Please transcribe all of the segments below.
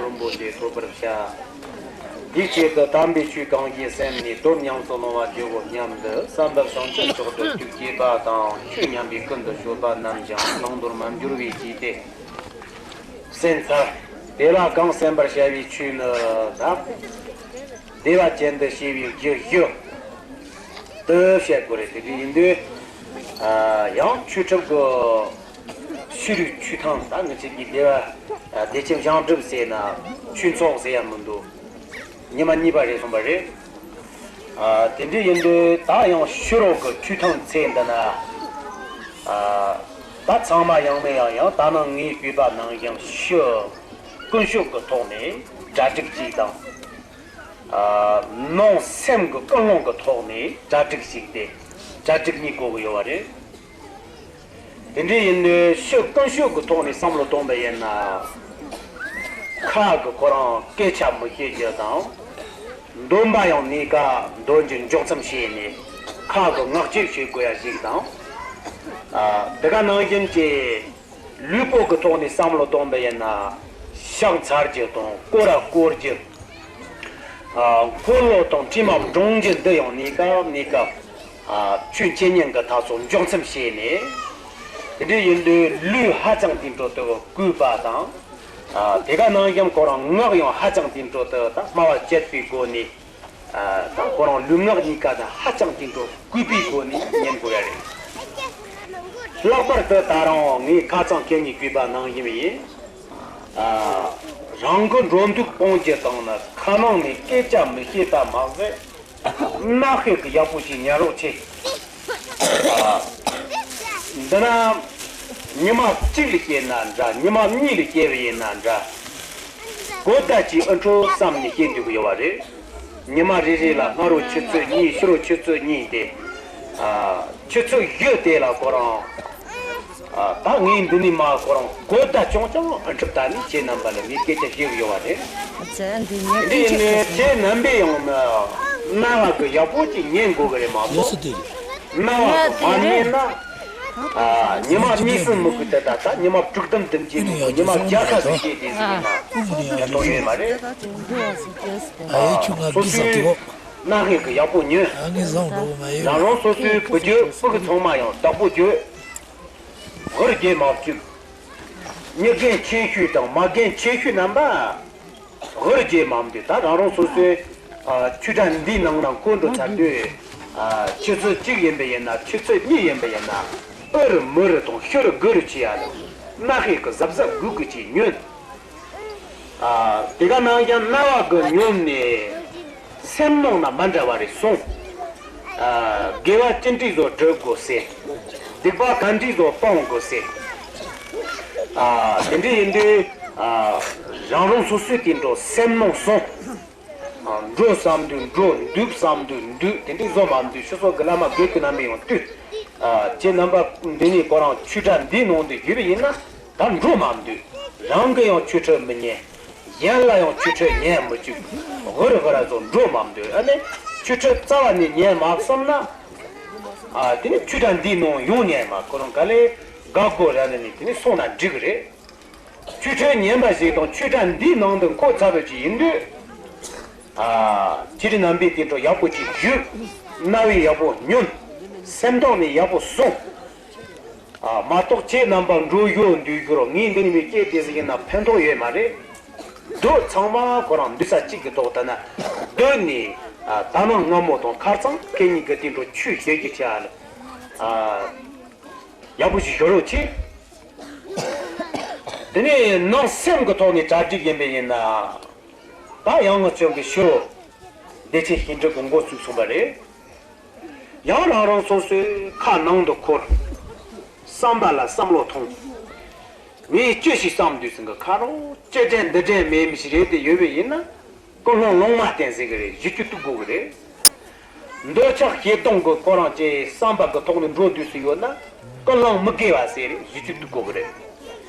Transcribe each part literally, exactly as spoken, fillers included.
ཆེན་པོ་དེ་ཐོབ་པར་བྱ། དེའི་ཆེད་དུ་དམ་པའི་ཆོས་གང་ཞིག་སེམས་ནས་དོན་ཉམས་སུ་བླང་བར་བགྱིའོ་སྙམ་དུ་བསམ་པ་བྱང་ཆུབ་མཆོག་ཏུ་ཐུགས་བསྐྱེད་པ་དང་། ཆོས་ཉན་པའི་ཀུན་ཏུ་སྤྱོད་པ་རྣམས་ཀྱང་བླང་དོར་མ་འགྱུར་བའི་རྒྱུ་སྟེ། སེམས་ཚར། དེ་ལ་གང་གསན་པར་བྱ་བའི་ཆོས་ནི་ད། བདེ་བ་ཅན་དུ་བྱེད་པའི་རྒྱུ་བཞི་དུ་བཤད་དགོས་རེད། དེ་འདྲ་ཡིན་དུས། ཨ། ཡང་ཆོས་ཁྲིད་ཀྱི་ཤེས་རིག་ཆོས་ཐམས་ད་ངེད་ཅག་གི་བདེ་བ། ཨ། བདེ་ཆེན་བྱང་སྒྲུབ་ཟེར་ན་ཆོས་ཚོགས་ཟེར་ཡ་མི་འདུག་ཉི་མ་གཉིས་པ་རེད་གསུངས་པ་རེད། ཨ། དེ་འདྲ་ཡིན་དུས་ད་ཡང་ཕྱི་རོལ་གྱི་ཆོས་ཐམས་ཚད་འདི་ན། ཨ། ད་ཚང་མ་ཡང་མིན་ཡང་ཡང་ད་ནང་ངས་བརྗོད་པ་ནང་བཞིན་ཕྱི་ཀུན་སྤྱོད་ཀྱི་ཐོག་ནས་གྲ་སྒྲིག་ཅིག་དང་། ཨ། ནང་སེམས་ཀྱི་ཀུན་སློང་གི་ཐོག་ནས་གྲ་སྒྲིག་ཅིག་སྟེ། གྲ་སྒྲིག་གཉིས་དགོས་ཀྱི་ཡོད་པ་རེད། དེ་འདྲ་ཡིན་དུས་ཕྱི་ཀུན་སྤྱོད་ཀྱི་ཐོག་ནས་བསམ་བློ་གཏོང་པ་ཡིན་ན། ཁ་གི་ཁོ་རང་སྐད་ཆ་མི་བཤད་རྒྱུ་དང་། འདོན་པ་ཡང་གནས་སྐབས་འདོན་རྒྱུ་མགྱོགས་ཙམ་བྱས་ནས་ཁ་གི་ངག་བཅད་བྱེད་དགོས་ཡ་ཞིག་དང་། ཨ། དེ་ག་ནང་བཞིན་གྱི་ལུས་པོ་གི་ཐོག་ནས་བསམ་བློ་གཏོང་པ་ཡིན་ན། ཕྱག་འཚལ་རྒྱུ་དང་སྐོར་ར་བསྐོར་རྒྱུ། ཨ། འཁོར་ལོ་དང་གྲིབ་མ་བགྲང་རྒྱུ་འདི་ཡང་གནས་སྐབས་གནས་སྐབས། ཨ། ཆོས་འཆད་ཉན་གྱི་ཐབས་སུ་མགྱོགས་ཙམ་བྱས་ནས། དེ་འདྲ་ཡིན་དུས་ལུས་ཧ་ཅང་དེ་འཕྲོ་དུ་བསྐུལ་བ་དང་། ཨ། དེ་ག་ནང་བཞིན་ཁོ་རང་ངག་ཡང་ཧ་ཅང་དེ་འཕྲོ་དུ་ད་སྨྲ་བ་བཅད་པའི་སྒོ་ནས། ཨ། ད་ཁོ་རང་ལུས་ངག་གཉིས་ཀ་ད་ཧ་ཅང་དེ་འཕྲོ་བསྐུལ་པའི་སྒོ་ནས་ཉན་དགོས་ཡ་རེད། ལྷག་པར་དུ་ད་རུང་ངས་ཁ་སང་ཁྱེད་གཉིས་བརྗོད་པ་ནང་བཞིན་ཡིན། ཨ། རང་གི་འགྲོ་འདུག་སྤོང་རྒྱུ་དང་ནི་ཁ་ནང་ནས་སྐད་ཆ་མི་བཤད་པ་མ་ཟད། རྣ་ཤེས་ཀྱི་ཡག་པོ་ཞིག་ཉན་རོགས་བྱེད། ཨ། འདི་ན་ཉི་མ་གཅིག་ལ་སྐྱེས་ན་འདྲ། ཉི་མ་གཉིས་ལ་སྐྱེས་པ་ཡིན་ན་འདྲ། གོ་བརྡ་ཅིག་ཨེ་འཕྲོད་བསམ་ནས་བཤད་འདོད་ཀྱི་ཡོད་པ་རེད། ཉི་མ་རེ་རེ་ལ་སྔ་དྲོ་ཆུ་ཚོད་གཉིས། ཕྱི་དྲོ་ཆུ་ཚོད་གཉིས་ཏེ། ཨ། ཆུ་ཚོད་བཞི་དེ་ལ་ཁོ་རང་། ཨ། ད་ངས་འདི་ནས་མར་ཁོ་རང་གོ་བརྡ་རྐྱང་རྐྱང་ཨེ་འཕྲོད་ད་ནས་ཁྱེད་རྣམ་པ་ལ་ངས་སྐད་ཆ་བཤད་ཀྱི་ཡོད་པ་རེད། འདི་ཡིན་ནའི་ཁྱེད་རྣམ་པས་ཡང་ན་རྣ་བ་གི་ཡག་པོ་ཅིག་ཉན་དགོས་ཀྱི་རེད་མ་གཏོགས། རྣ་བ་གི་མ་ཉན་ན། ཨ། ཉི་མ་གཉིས་གསུམ་མི་དགོས་ད། ད་ད་ཉི་མ་དྲུག་དམ་བདུན་བརྒྱད་མི་དགོས། ཉི་མ་བརྒྱ་ཁ་ཟིག་བཤད་དེ་ཟིག་ཡིན་ན་ཡག་ཐོག་ཡོད་མ་རེད། ཨ། སོ་སོའི་རྣ་ཤེས་ཀྱི་ཡག་པོ་ཉོན། རང་རང་སོ་སོའི་བུ་རྒྱུད་སྤུ་གུ་ཚང་མ་ཡང་བདག་པོ་རྒྱུད། ཧུར་རྒྱས་མ་བཅུག་མི་རྒན་ཆེ་ཤོས་དང་མ་རྒན་ཆེ་ཤོས་རྣམ་པ། ཧུར་རྒྱས་མ་འདུག་ད་རང་རང་སོ་སོའི། ཨ། ཆོས་གྲྭ་འདིའི་ནང་ན་འཁོད་འགྲོ་ཚར་དུས། ཨ། ཆུ་ཚོད་གཅིག་ཡིན་པ་ཡིན་ན། ཆུ་ཚོད་གཉིས་ཡིན་པ་ཡིན་ན། ཨུ་རུ་མུ་རུ་དང་ཤུ་རུ་གུ་རུ་བྱེད་ཡ་ལ། རྣ་ཤེས་ཀྱི་གཟབ་གཟབ་དགོས་དགོས་ཀྱི་ཉོན། ཨ། དེ་ག་ནང་བཞིན་རྣ་བ་གི་ཉོན་ནས་སེམས་ནང་ན་མ་འདྲ་བ་རེ་གསུངས། ཨ། དགེ་བ་ཅི་འདྲའི་བཟོ་སྒྲུབ་དགོས་ཟེར། སྡིག་པ་ག་འདྲའི་བཟོ་སྤང་དགོས་ཟེར། ཨ། དེ་འདྲ་ཡིན་དུས། ཨ། རང་རང་སོ་སོའི་དེ་འགྲོ་སེམས་ནང་གསུངས། ཨ། འགྲོ་བསམ་དུས་འགྲོ། འདུག་བསམ་དུས་འདུག་དེ་འདྲའི་བཟོ་མ་འདུག་ཕྱི་སོག་གི་བླ་མ་དགེ་བའི་རྣམ་པས་ཡང་བསྟོད། ཨ། ཁྱེད་རྣམ་པ་འདི་ནས་ཁོ་རང་ཆོས་གྲྭ་འདིའི་ནང་དུ་ཡོད་པ་ཡིན་ན། ད་འགྲོ་མ་འདུག་རང་གིས་ཡང་ཆོས་ཁྲིད་མི་ཉན། གཞན་ལ་ཡང་ཆོས་ཁྲིད་ཉན་མི་བཅུག་ཧུར་ཧུར་ཚོ་འགྲོ་མ་འདུག་ཨ་ནི་ཆོས་ཁྲིད་རྩ་བ་ནས་ཉན་མ་བསམ་ན། ཨ། དེ་ནི་ཆོས་གྲྭ་འདིའི་ནང་ཡོང་ཉན་མ། ཁོ་རང་ག་ལེ་དགའ་དགོ་ར་ནི་ནི་དེ་ནི་སོང་ན་འགྲིག་གི་རེད། ཆོས་ཁྲིད་ཉན་པ་ཞིག་དང་ཆོས་གྲྭ་འདིའི་ནང་དུ་འཁོད་ཚར་བ་ཅིག་ཡིན་དུས། ཨ། ཁྱེད་རྣམ་པས་དེ་འཕྲོ་ཡག་པོ་ཅིག་ཞུས། རྣ་བས་ཡག་པོ་ཉོན། སེམས་གཏིང་ནས་ཡག་པོ་གསུངས། ཨ། མ་གཏོགས་ཁྱེད་རྣམ་པ་འགྲོ་ཡོང་འདུག་རྒྱུ་རོ། ངས་འདི་ནས་མི་སྐད་དེ་ཟིག་ཡིན་ན་ཕན་ཐོགས་ཡོད་མ་རེད། སྡོད་ཚང་མ་ཁོ་རང་འདུག་ས་གཅིག་གི་ཐོག་ད་ན་སྡོད་ནས། ཨ། ད་ནངས་སྔ་མོ་དང་ཁ་རྩང་ཁེ་གཉིས་ཀྱི་དེ་འཕྲོ་ཆོས་བཤད་རྒྱུ་ཆ་ལ། ཨ། ཡག་པོ་ཞིག་ཞུ་རོགས་གྱིས། དེ་ནས་ནང་སེམས་ཀྱི་ཐོག་ནས་གྲ་སྒྲིག་ཡིན་པ་ཡིན་ན། ད་ཡང་ང་ཚོ་གི་ཤོ་བདེ་ཆེན་ཞི་འགྲིབ་ཀྱི་འགོ་བཙུགས་སོང་བ་རེད། ཡང་རང་རང་སོ་སོའི་ཁ་ནང་དུ་འཁོར། བསམ་པ་ལ་བསམ་བློ་ཐོངས། ངས་ཅི་ཞིག་བསམ་འདུག་ཟིན་གི་ཁ་རོག་ཅི་དྲན་འདི་དྲན་མེད་མི་ཞིག་རེད་དེ་ཡོད་པ་ཡིན་ན། ཀུན་སློང་ལོང་མ་བསྟེན་ཟེར་གི་རེད། གཞི་རྒྱུ་གཏུག་དགོས་གི་རེད། འདོད་ཆགས་ཞེ་སྡང་གི་ཁོ་རང་ཅེས་བསམ་པ་གི་ཐོག་ནས་འགྲོ་འདུག་སུ་ཡོད་ན། ཀུན་སློང་མི་དགེ་བ་ཟེར་རེད། གཞི་རྒྱུ་གཏུག་དགོས་གི་རེད།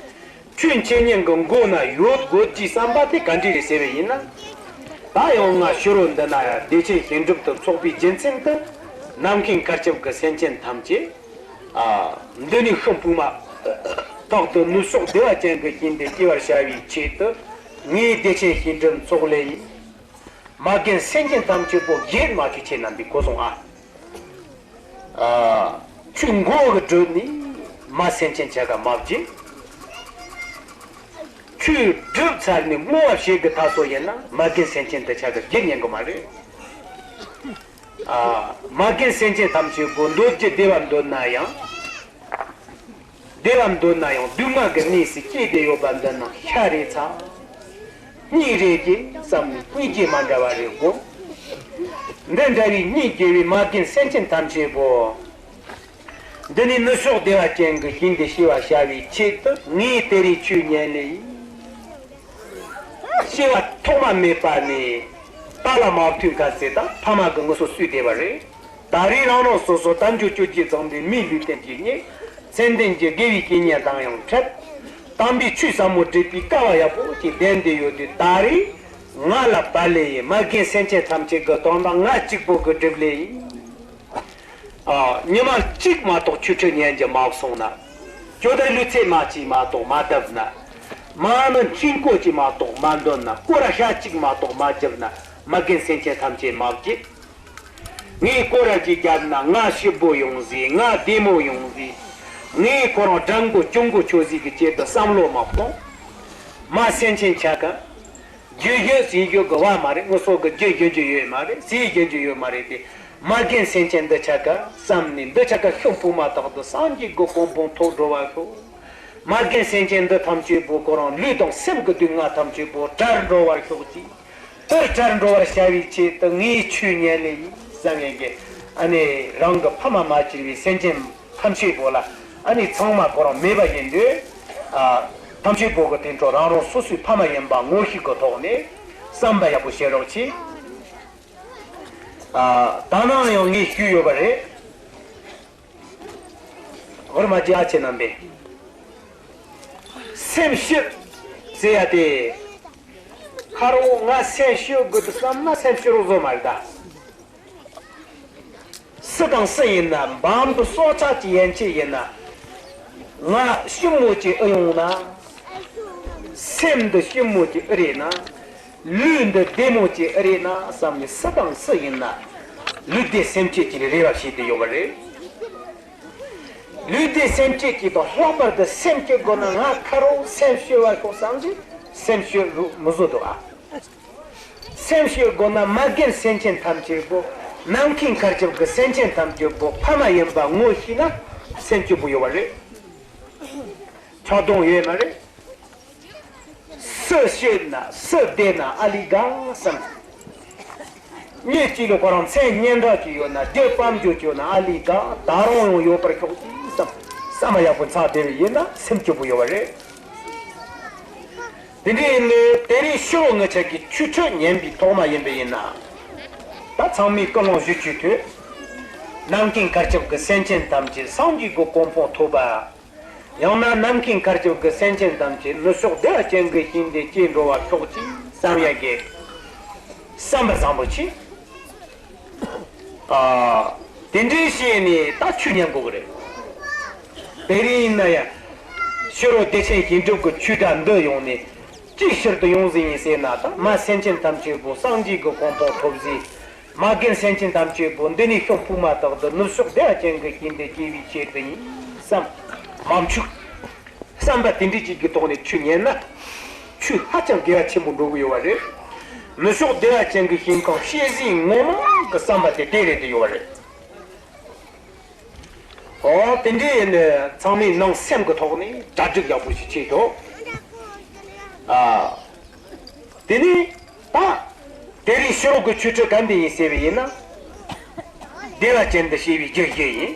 ཆོས་འཆད་ཉན་གི་མགོ་ན་ཡོད་དགོས་ཀྱི་བསམ་པ་དེ་ག་འདྲ་རེད་ཟེར་བ་ཡིན་ན། ད་ཡང་ང་ཕྱི་རོལ་འདི་ན་ཡང་བདེ་ཆེན་ཞི་འགྲིབ་ཏུ་འཚོགས་པའི་རྒྱུ་མཚན་དུ། ནམ་མཁའི་མཁའ་ཁྱབ་ཀྱི་སེམས་ཅན་ཐམས་ཅད། ཨ། འདི་ནས་ཤིང་ཕུག་མ་དག་ཏུ་ནུབ་ཕྱོགས་བདེ་བ་ཅན་གྱི་ཞིང་དུ་སྐྱེ་བར་བྱ་བའི་ཆེད་དུ། ངའི་བདེ་ཆེན་ཞིང་སྒྲུབ་ཚོགས་ལས་ཡིན། མ་རྒན་སེམས་ཅན་ཐམས་ཅད་པོ་བརྒྱད་མ་ཆུ་ཆེ་རྣམས་པའི་གོ་སོང་ཨ། ཨ། ཆུ་མགོ་གི་བགྲོད་ནས་མ་སེམས་ཅན་ཆ་ག་མ་བརྗེད། ཆུ་བསྒྲུབས་ཚར་ནས་བསྔོ་བ་བྱེད་གི་ཐ་སོ་ཡིན་ན་མ་རྒན་སེམས་ཅན་འདི་ཆ་ག་བརྗེད་ཉན་གི་མ་རེད། ཨ། མ་རྒན་སེམས་ཅན་ཐམས་ཅད་པོ་འདོད་རྒྱུ་བདེ་བ་འདོད་ན་ཡང་། བདེ་བ་འདོད་ན་ཡང་སྡུག་བསྔལ་གྱི་གནས་སུ་སྐྱེས་ཏེ་ཡོད་པ་འདི་ནི་ཤ་རེ་ཚ། སྙིང་རེ་རྗེ་བསམ་ནས་སྙིང་རྗེ་མ་འདྲ་བ་རེ་སྒོམ། འདི་འདྲ་བའི་སྙིང་རྗེ་བའི་མ་རྒན་སེམས་ཅན་ཐམས་ཅད་པོ། འདི་ནི་ནུབ་ཕྱོགས་བདེ་བ་ཅན་གྱི་ཞིང་འདི་ཞི་བར་བྱ་བའི་ཆེད་དུ་ངས་དེ་རིང་ཆོས་ཉན་ནི་ཡིན། སྐྱེ་བ་ཐོག་མ་མེད་པ་ནས་རྟ་ལ་མ་ཐུག་མཁན་ཟེར་ད་ཕ་མ་གི་ངུ་སོ་གསོས་བསྡད་པ་རེད། ད་རེས་རང་རང་སོ་སོ་དལ་འབྱོར་བཅོ་བརྒྱད་ཚང་འདི་མིའི་ལུས་རྟེན་གྱི་ཉེ་ཚེ་འདས་ཀྱི་དགེ་བའི་རྐྱེན་ངན་དང་ཡང་འཕྲད། དམ་པའི་ཆོས་ཟབ་མོ་སྒྲུབ་པའི་སྐལ་བ་ཡག་པོ་ཅིག་ལྡན་བསྡད་ཡོད་དུས་ད་རེས་ང་ལ་བར་ལས་ཡིན། མ་རྒན་སེམས་ཅན་ཐམས་ཅད་ཀྱི་དོན་དག་ང་གཅིག་པོ་གི་སྒྲུབ་ལས་ཡིན། ཨ། ཉི་མ་གཅིག་མ་གཏོགས་ཆོས་ཁྲིད་ཉན་རྒྱུ་མ་སོང་ན། ཇོ་བདག་ལུས་ཚད་མ་གཅིག་མ་གཏོགས་མ་བཏབ་ན། མ་ཎི་འཕྲིན་སྐོར་གཅིག་མ་གཏོགས་མ་འདོན་ན། སྐོར་ར་ཤ་གཅིག་མ་གཏོགས་མ་བརྒྱབ་ན། མ་རྒན་སེམས་ཅན་ཐམས་ཅད་མ་བརྗེད། ངས་སྐོར་ར་གཅིག་བརྒྱབ་ན་ང་སྐྱིད་པོ་ཡོང་ཟིག་ང་བདེ་མོ་ཡོང་ཟིག་ངས་ཁོ་རང་དགྲ་མགོ་གྱོང་མགོ་ཆོད་ཟིག་གི་ཆེད་དུ་བསམ་བློ་མ་གཏོང་། མ་སེམས་ཅན་ཆ་ག་རྒྱུ་ཞོན་ཟས་ཞོན་གི་བ་མ་རེད། ངུ་སོ་གི་རྒྱུ་ཞོན་རྒྱུ་ཡོད་མ་རེད། ཟས་ཞོན་རྒྱུ་ཡོད་མ་རེད་དེ། མ་རྒན་སེམས་ཅན་འདི་ཆ་ག་བསམ་ནས་འདི་ཆ་ག་ཤོག་བུ་མ་དག་ཏུ་སངས་རྒྱས་ཀྱི་གོ་འཕང་ཐོབ་འགྲོ་བར་ཤོག་མ་རྒན་སེམས་ཅན་འདི་ཐམས་ཅད་པོ་ཁོ་རང་ལུས་དང་སེམས་ཀྱི་སྡུག་བསྔལ་ཐམས་ཅད་པོ་བྲལ་འགྲོ་བར་ཤོག་ཅིག་དེར་བྲལ་འགྲོ་བར་བྱ་བའི་ཆེད་དུ་ངས་ཆོས་ཉན་ལེ་ཡིན་བསམ་ཡས་ཀྱི་ཨ་ནི་རང་གི་ཕ་མ་མ་བྱས་པའི་སེམས་ཅན་ཐམས་ཅད་པོ་ལ་ཨ་ནི་ཚང་མ་ཁོ་རང་མེད་པ་ཡིན་དུས། ཨ། ཐམས་ཅད་པོ་གི་དོན་གྲུབ་རང་རང་སོ་སོའི་ཕ་མ་ཡིན་པ་ངོ་ཤེས་ཀྱི་ཐོག་ནས་བསམ་པ་ཡག་པོ་བྱེད་རོགས་གྱིས། ཨ། ད་ནང་ཡང་ངས་ཞུས་ཡོད་པ་རེད། ཧོར་མ་རྒྱ་ཆེ་རྣམ་པས། སེམས་ཤི་ཟེར་ཡ་དེ། ཁ་རོག་ང་སེམས་ཤི་དགོས་དུ་བསམ་ན་སེམས་ཤི་རོགས་བཟོ་མ་རེད་ད། སུ་དང་སུ་ཡིན་ན་འབའ་མདོ་སྲོག་ཆགས་ཀྱི་ཡན་ཆད་ཡིན་ན། ང་ཞི་མོ་ཅིག་ཨེ་ཡོང་ན། སེམས་འདི་ཞི་མོ་ཅིག་ཨེ་རེད་ན། ལུས་འདི་བདེ་མོ་ཅིག་ཨེ་རེད་ན་བསམ་ནས་སུ་དང་སུ་ཡིན་ན། ལུས་བདེ་སེམས་སྐྱིད་ཀྱི་རེ་བ་བྱེད་དུ་ཡོང་བ་རེད། ལུས་བདེ་སེམས་སྐྱིད་ཀྱི་དང་ལྷག་པར་དུ་སེམས་སྐྱིད་དགོས་ན་ང་ཁ་རོག་སེམས་ཤི་བ་ཤོག་བསམ་ཞིག་སེམས་ཤི་རུ་མི་བཟོ་འདུག་ཨ། སེམས་ཤི་དགོས་ན་མ་རྒན་སེམས་ཅན་ཐམས་ཅད་པོ་ནམ་མཁའི་མཁའ་ཁྱབ་ཀྱི་སེམས་ཅན་ཐམས་ཅད་པོ་ཕ་མ་ཡིན་པ་ངོ་ཤེས་ན་སེམས་སྐྱིད་པོ་ཡོད་པ་རེད། ཆགས་སྡང་ཡོད་མ་རེད། སུ་ཤི་ན་སུ་བདེ་ན་ཨ་ལི་དགའ་བསམ། མི་གཅིག་ལ་ཁོ་རང་མཚན་སྙན་གྲགས་ཅིག་ཡོད་ན་རྒྱུ་དཔལ་འབྱོར་ཅིག་ཡོད་ན་ཨ་ལི་དགའ་ད་རུང་ཡང་ཡོད་པར་ཤོག་ཅིག་བསམ། བསམ་པ་ཡག་པོ་ཚང་བསྡད་པ་ཡིན་ན་སེམས་སྐྱིད་པོ་ཡོད་པ་རེད། དེ་འདྲ་ཡིན་ནའི་དེ་རིང་ཕྱི་རུ་ངེད་ཆ་གི་ཆོས་ཁྲིད་ཉན་པའི་ཐོག་མ་ཡིན་པ་ཡིན་ན། ད་ཚང་མས་ཀུན་སློང་ཞུ་བཅུག་དུས། ནམ་མཁའི་མཁའ་ཁྱབ་ཀྱི་སེམས་ཅན་ཐམས་ཅད་སངས་རྒྱས་ཀྱི་གོ་འཕང་ཐོབ་པ། ཡང་ན་ནམ་མཁའི་མཁའ་ཁྱབ་ཀྱི་སེམས་ཅན་ཐམས་ཅད་ནུབ་ཕྱོགས་བདེ་བ་ཅན་གྱི་ཞིང་དུ་སྐྱེས་འགྲོ་བར་ཤོག་ཅིག་བསམ་ཡ་གི་བསམ་པ་བཟང་པོ་བྱེད། ཨ། དེ་འདྲའི་བྱས་ནས་ད་ཆོས་ཉན་དགོས་ཀྱི་རེད། དེ་རིང་ཡིན་ན་ཡང་ཕྱི་རོལ་བདེ་ཆེན་ཞིང་སྒྲུབ་ཀྱི་ཆོས་སྒྲ་འདི་ཡོང་ནས་ཅིའི་ཕྱིར་དུ་ཡོང་ཟིན་ཡིན་ཟེར་ན། ད་མ་སེམས་ཅན་ཐམས་ཅད་པོ་སངས་རྒྱས་ཀྱི་གོ་འཕང་ཐོབ་ཟིན། མ་རྒན་སེམས་ཅན་ཐམས་ཅད་པོ་འདི་ནས་ཤོག་ཕུག་མ་ཐག་ཏུ་ནུབ་ཕྱོགས་བདེ་བ་ཅན་གྱི་ཞིང་དུ་སྐྱེ་བའི་ཆེད་དུ་ཡིན་བསམ། མ་འཆུག་བསམ་པ་དེ་འདྲ་ཅིག་གི་ཐོག་ནས་ཆོས་ཉན་ན། ཆོས་ཧ་ཅང་དགེ་བ་ཆེན་པོ་འགྲོ་གི་ཡོད་པ་རེད། ནུབ་ཕྱོགས་བདེ་བ་ཅན་གྱི་ཞིང་ཁམས་སྐྱེ་ཟིན་ངོ་མ་གི་བསམ་པ་དེ་དེ་རེད་དེ་ཡོད་པ་རེད། ཨོ་དེ་འདྲ་ཡིན་ན་ཚང་མས་ནང་སེམས་ཀྱི་ཐོག་ནས་གྲ་སྒྲིག་ཡག་པོ་ཞིག་བྱེད་དོ། ཨ། དེ་ནས་ད་དེ་རིང་ཕྱི་རོལ་གྱི་ཆོས་ཁྲིད་ག་འདི་ཡིན་ཟེར་བ་ཡིན་ན། བདེ་བ་ཅན་དུ་སྐྱེ་བའི་རྒྱུ་བཞི་ཡིན།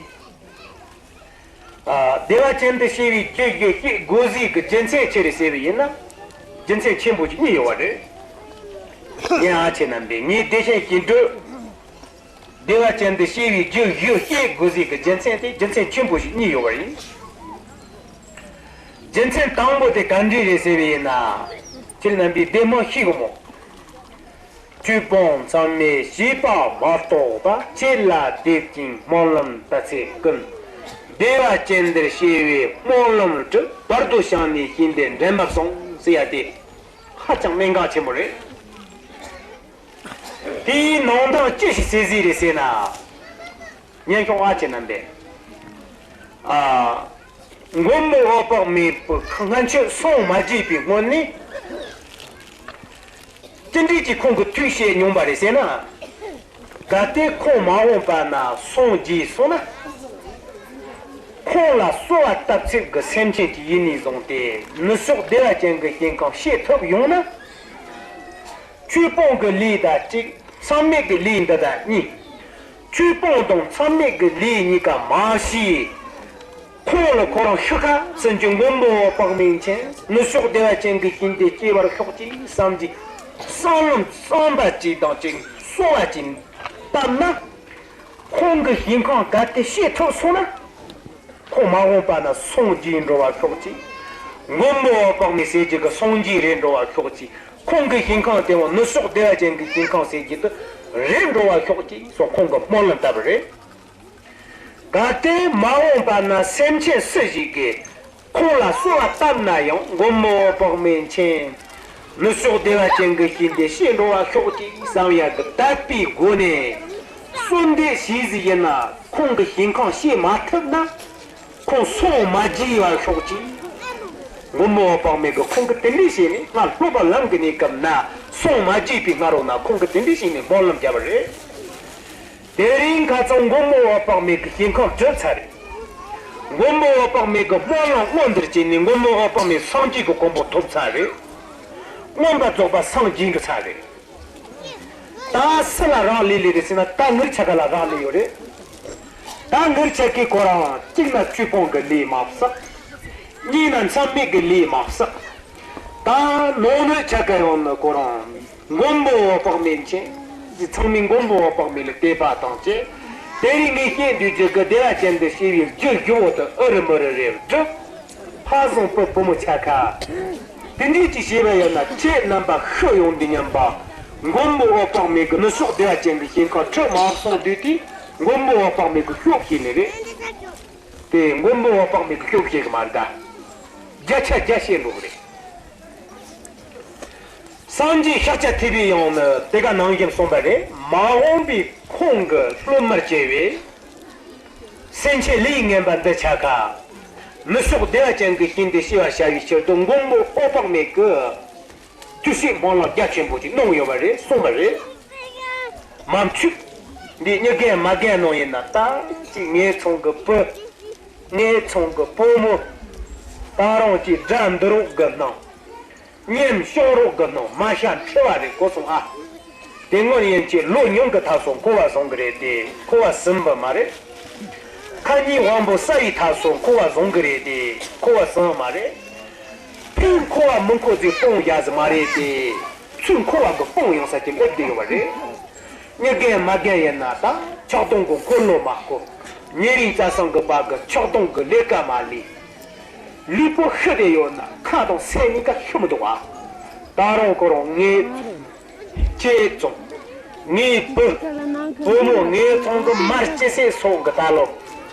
ཨ། བདེ་བ་ཅན་དུ་སྐྱེ་བའི་རྒྱུ་བཞི་སྐྱེ་དགོས་ཟིག་གི་རྒྱུ་མཚན་ཆི་རེད་ཟེར་བ་ཡིན་ན། རྒྱུ་མཚན་ཆེན་པོ་ཞིག་གཉིས་ཡོད་པ་རེད། ཉན་ཨ་ཆེ་རྣམ་པས་ངའི་བདེ་ཆེན་ཞིང་སྒྲུབ། བདེ་བ་ཅན་དུ་སྐྱེ་བའི་རྒྱུ་བཞི་སྐྱེ་དགོས་ཟིག་གི་རྒྱུ་མཚན་དེ་རྒྱུ་མཚན་ཆེན་པོ་ཞིག་གཉིས་ཡོད་པ་ཡིན། རྒྱུ་མཚན་དང་པོ་དེ་ག་འདྲ་རེད་ཟེར་བ་ཡིན་ན། ཁྱེད་རྣམ་པས་བདེ་མོ་ཤེས་གི་མོ། ཆོས་སྤོང་ཚང་མས་བྱས་པ་མ་གཏོགས་པ། ཆོས་ལ་དད་ཅིང་སྨོན་ལམ་དག་ཚེ་ཀུན། བདེ་བ་ཅན་དུ་སྐྱེ་བའི་སྨོན་ལམ་བསྒྲུབ། བར་དུ་བྱང་ནས་ཞིང་དེར་འདྲེན་པར་སོང་ཟེར་ཡ་དེ། ཧ་ཅང་གནད་འགག་ཆེན་པོ་རེད། དེའི་ནང་དོན་ཅི་ཞིག་གསལ་གཟིགས་རེད་ཟེར་ན། ཉན་ཤོག་ཨ་ཅེ་རྣམ་པས། ཨ། མགོན་པོ་འོད་དཔག་མེད་པོ་སྔན་ཆད་སངས་མ་རྒྱས་པའི་སྔོན་ནས། ཅི་འདྲས་ཀྱིས་ཁོང་གི་ཐུགས་བསྐྱེད་མྱོང་པ་རེད་ཟེར་ན། གལ་ཏེ་ཁོང་མ་འོངས་པ་ན་སངས་རྒྱས་སོང་ན། ཁོང་ལ་གསོལ་བ་བཏབ་ཚད་ཀྱི་སེམས་ཅན་གྱི་ཡིད་ནས་བཟུང་སྟེ་ནུབ་ཕྱོགས་བདེ་བ་ཅན་གྱི་ཞིང་ཁམས་སྐྱེ་ཐུབ་ཡོང་ན། ཆོས་སྤོང་གི་ལས་དང་གཅིག་མཚམས་མེད་ཀྱི་ལས་འདི་དང་གཉིས། ཆོས་སྤོང་དང་མཚམས་མེད་ཀྱི་ལས་གཉིས་ཀ་མ་བྱས། ཁོང་ལ་ཁོ་རང་ཤི་ཁ་ཚུན་གྱི་མགོན་པོ་འོད་དཔག་མེད་མཁྱེན། ནུབ་ཕྱོགས་བདེ་བ་ཅན་གྱི་ཞིང་དུ་སྐྱེ་བར་ཤོག་ཅིག་བསམ་གྱི་བསམ་བློ་བསམ་པ་ཅིག་དང་གཅིག་གསོལ་བ་ཅིག་བཏབ་ན། ཁོང་གི་ཞིང་ཁམས་གལ་ཏེ་སྐྱེ་ཐུབ་སོང་ན། ཁོང་མ་འོངས་པ་ན་སངས་རྒྱས་འགྲོ་བར་ཤོག་ཅིག་མགོན་པོ་འོད་དཔག་མེད་ཟེར་རྒྱུ་གི་སངས་རྒྱས་རེད་འགྲོ་བར་ཤོག་ཅིག་ཁོང་གི་ཞིང་ཁམས་དེ་བ་ནུབ་ཕྱོགས་བདེ་བ་ཅན་གྱི་ཞིང་ཁམས་ཟེར་རྒྱུ་དེ་རེད་འགྲོ་བར་ཤོག་ཅིག་སོགས་ཁོང་གི་སྨོན་ལམ་བཏབ་པ་རེད། གལ་ཏེ་མ་འོངས་པ་ན་སེམས་ཅན་སུ་ཞིག་གིས་ཁོང་ལ་གསོལ་བ་བཏབ་ན་ཡང་མགོན་པོ་འོད་དཔག་མེད་མཁྱེན། ནུབ་ཕྱོགས་བདེ་བ་ཅན་གྱི་ཞིང་དུ་སྐྱེ་འགྲོ་བར་ཤོག་ཅིག་བསམ་ཡག་གི་དད་པའི་སྒོ་ནས་གསོལ་འདེབས་བྱས་ཟིན་ཡིན་ན་ཁོང་གི་ཞིང་ཁམས་སྐྱེ་མ་ཐུབ་ན། ཁོང་སངས་མ་རྒྱས་པར་ཤོག་ཅིག་མགོན་པོ་འོད་དཔག་མེད་ཀྱིས་ཁོང་གིས་དེ་འདྲས་བྱས་ནས་སྔར་སློབ་པ་ལམ་གྱི་གནས་སྐབས་ན་སངས་མ་རྒྱས་པའི་སྔ་རོལ་ན་ཁོང་གིས་དེ་འདྲས་བྱས་ནས་སྨོན་ལམ་བརྒྱབ་པ་རེད། དེ་རིང་ཁ་སང་མགོན་པོ་འོད་དཔག་མེད་ཀྱི་ཞིང་ཁམས་གྲུབ་ཚར་རེད། མགོན་པོ་འོད་དཔག་མེད་ཀྱི་སྨོན་ལམ་མངོན་དུ་བྱས་ནས་མགོན་པོ་འོད་དཔག་མེད་སངས་རྒྱས་ཀྱི་གོ་འཕང་ཐོབ་ཚར་རེད། མངོན་པར་རྫོགས་པ་སངས་རྒྱས་འགྲོ་ཚར་རེད། ད་སུ་ལ་རག་ལས་ལས་རེད་ཟེར་ན། ད་ངེད་ཆ་ག་ལ་རག་ལས་ཡོད་རེད། ད་ངེད་ཆ་གིས་ཁོ་རང་གཅིག་ན་ཆོས་སྤོང་གི་ལས་མ་བསགས། གཉིས་ན་མཚམས་མེད་ཀྱི་ལས་མ་བསགས། ད་ནང་ནས་ཆ་ག་ཡོང་ན་ཁོ་རང་མགོན་པོ་འོད་དཔག་མེད་མཁྱེན། ཚང་མས་མགོན་པོ་འོད་དཔག་མེད་ལ་དད་པ་དང་བཅས། དེ་རིང་ངས་བཤད་འདོད་རྒྱུ་གི་བདེ་བ་ཅན་དུ་སྐྱེ་བའི་རྒྱུ་བཞི་བོ་དེ་ཨུ་རུ་མུ་རུ་རེད་བསྒྲུབས། ཕ་བཟང་བུ་བུ་མོ་ཆ་ག་དེ་འདྲས་ཅིག་བྱས་པ་ཡིན་ན་ཁྱེད་རྣམ་པ་ཤི་ཡོང་དུས་མཉམ་པ། མགོན་པོ་འོད་དཔག་མེད་ཀྱི་ནུབ་ཕྱོགས་བདེ་བ་ཅན་གྱི་ཞིང་ཁམས་ཁྲིད་མ་སོང་དུས་དེ། མགོན་པོ་འོད་དཔག་མེད་ཀྱི་ཤོབ་བྱས་ནས་རེད། དེ་མགོན་པོ་འོད་དཔག་མེད་ཀྱི་ཤོབ་བྱས་གི་མ་རེད་ད། བརྒྱ་ཆ་བརྒྱ་བཤད་འགྲོ་གི་རེད། སངས་རྒྱས་ཤཱཀྱ་ཐུབ་པའི་ཡང་ནི་དེ་ག་ནང་བཞིན་གསུངས་པ་རེད། མ་འོངས་པའི་ཁོང་གི་སློབ་མར་བྱས་པའི་སེམས་ཅན་ལས་ངན་པ་འདི་ཆ་ག་ནུབ་ཕྱོགས་བདེ་བ་ཅན་གྱི་ཞིང་དུ་སྐྱེ་བར་བྱ་བའི་ཕྱིར་དུ་མགོན་པོ་འོད་དཔག་མེད་ཀྱིས་བཅུ་ཞིག་སྨོན་ལམ་རྒྱ་ཆེན་པོ་ཅིག་གནང་ཡོད་པ་རེད། གསུངས་པ་རེད། མ་མཆུ། འདི་མྱི་རྒན་མ་རྒན་ནང་ཡིན་ན་ད་ཅིག་ངེད་ཚང་གི་བུ། ངེད་ཚང་གི་བུ་མོ། ད་རུང་ཅིག་དགྲ་འདུལ་རོགས་གི་གནང་། ཉམས་སྐྱོང་རོགས་གི་གནང་། མ་ཤ་འཁྲུ་བ་རེད་གོ་སོང་ཨ། དེ་སྔོན་ཡན་ཆད་ལོ་ཉུང་གི་ཐ་སོང་འཁོར་བ་བཟང་གི་རེད་དེ་འཁོར་བ་ཟིན་པ་མ་རེད། ཁ་ཉིན་དབང་པོ་ས་ཡི་ཐ་སོང་འཁོར་བ་བཟང་གི་རེད་དེ་འཁོར་བ་ཟིན་མ་རེད། ཕན་འཁོར་བ་མི་འཁོར་ཚེ་སྤོང་བྱ་ཟི་མ་རེད་དེ། ཚུར་འཁོར་བ་གི་སྤོང་ཡོང་ས་ཀྱི་སླེབས་བསྡད་ཡོད་པ་རེད། མྱི་རྒན་མ་རྒན་ཡིན་ན་ད་ཆག་སྡང་གི་འཁོར་ལོ་མ་བསྐོར། ཉེ་རིང་བཅའ་སྲང་གི་བར་གི་ཆག་སྡང་གི་ལས་ཀ་མ་ལས། ལུས་པོ་ཤི་བསྡད་ཡོད་ན་ཁ་དང་སེམས་གཉིས་ཀ་ཤི་མི་འདུག་ཨ། ད་རུང་ཁོ་རང་ངའི་ཁྱེད་ཚོ། ངའི་བུ། བུ་མོ་ངའི་ཚང་གི་མར་ཅི་སེ་སོང་གི་ད་ལོ།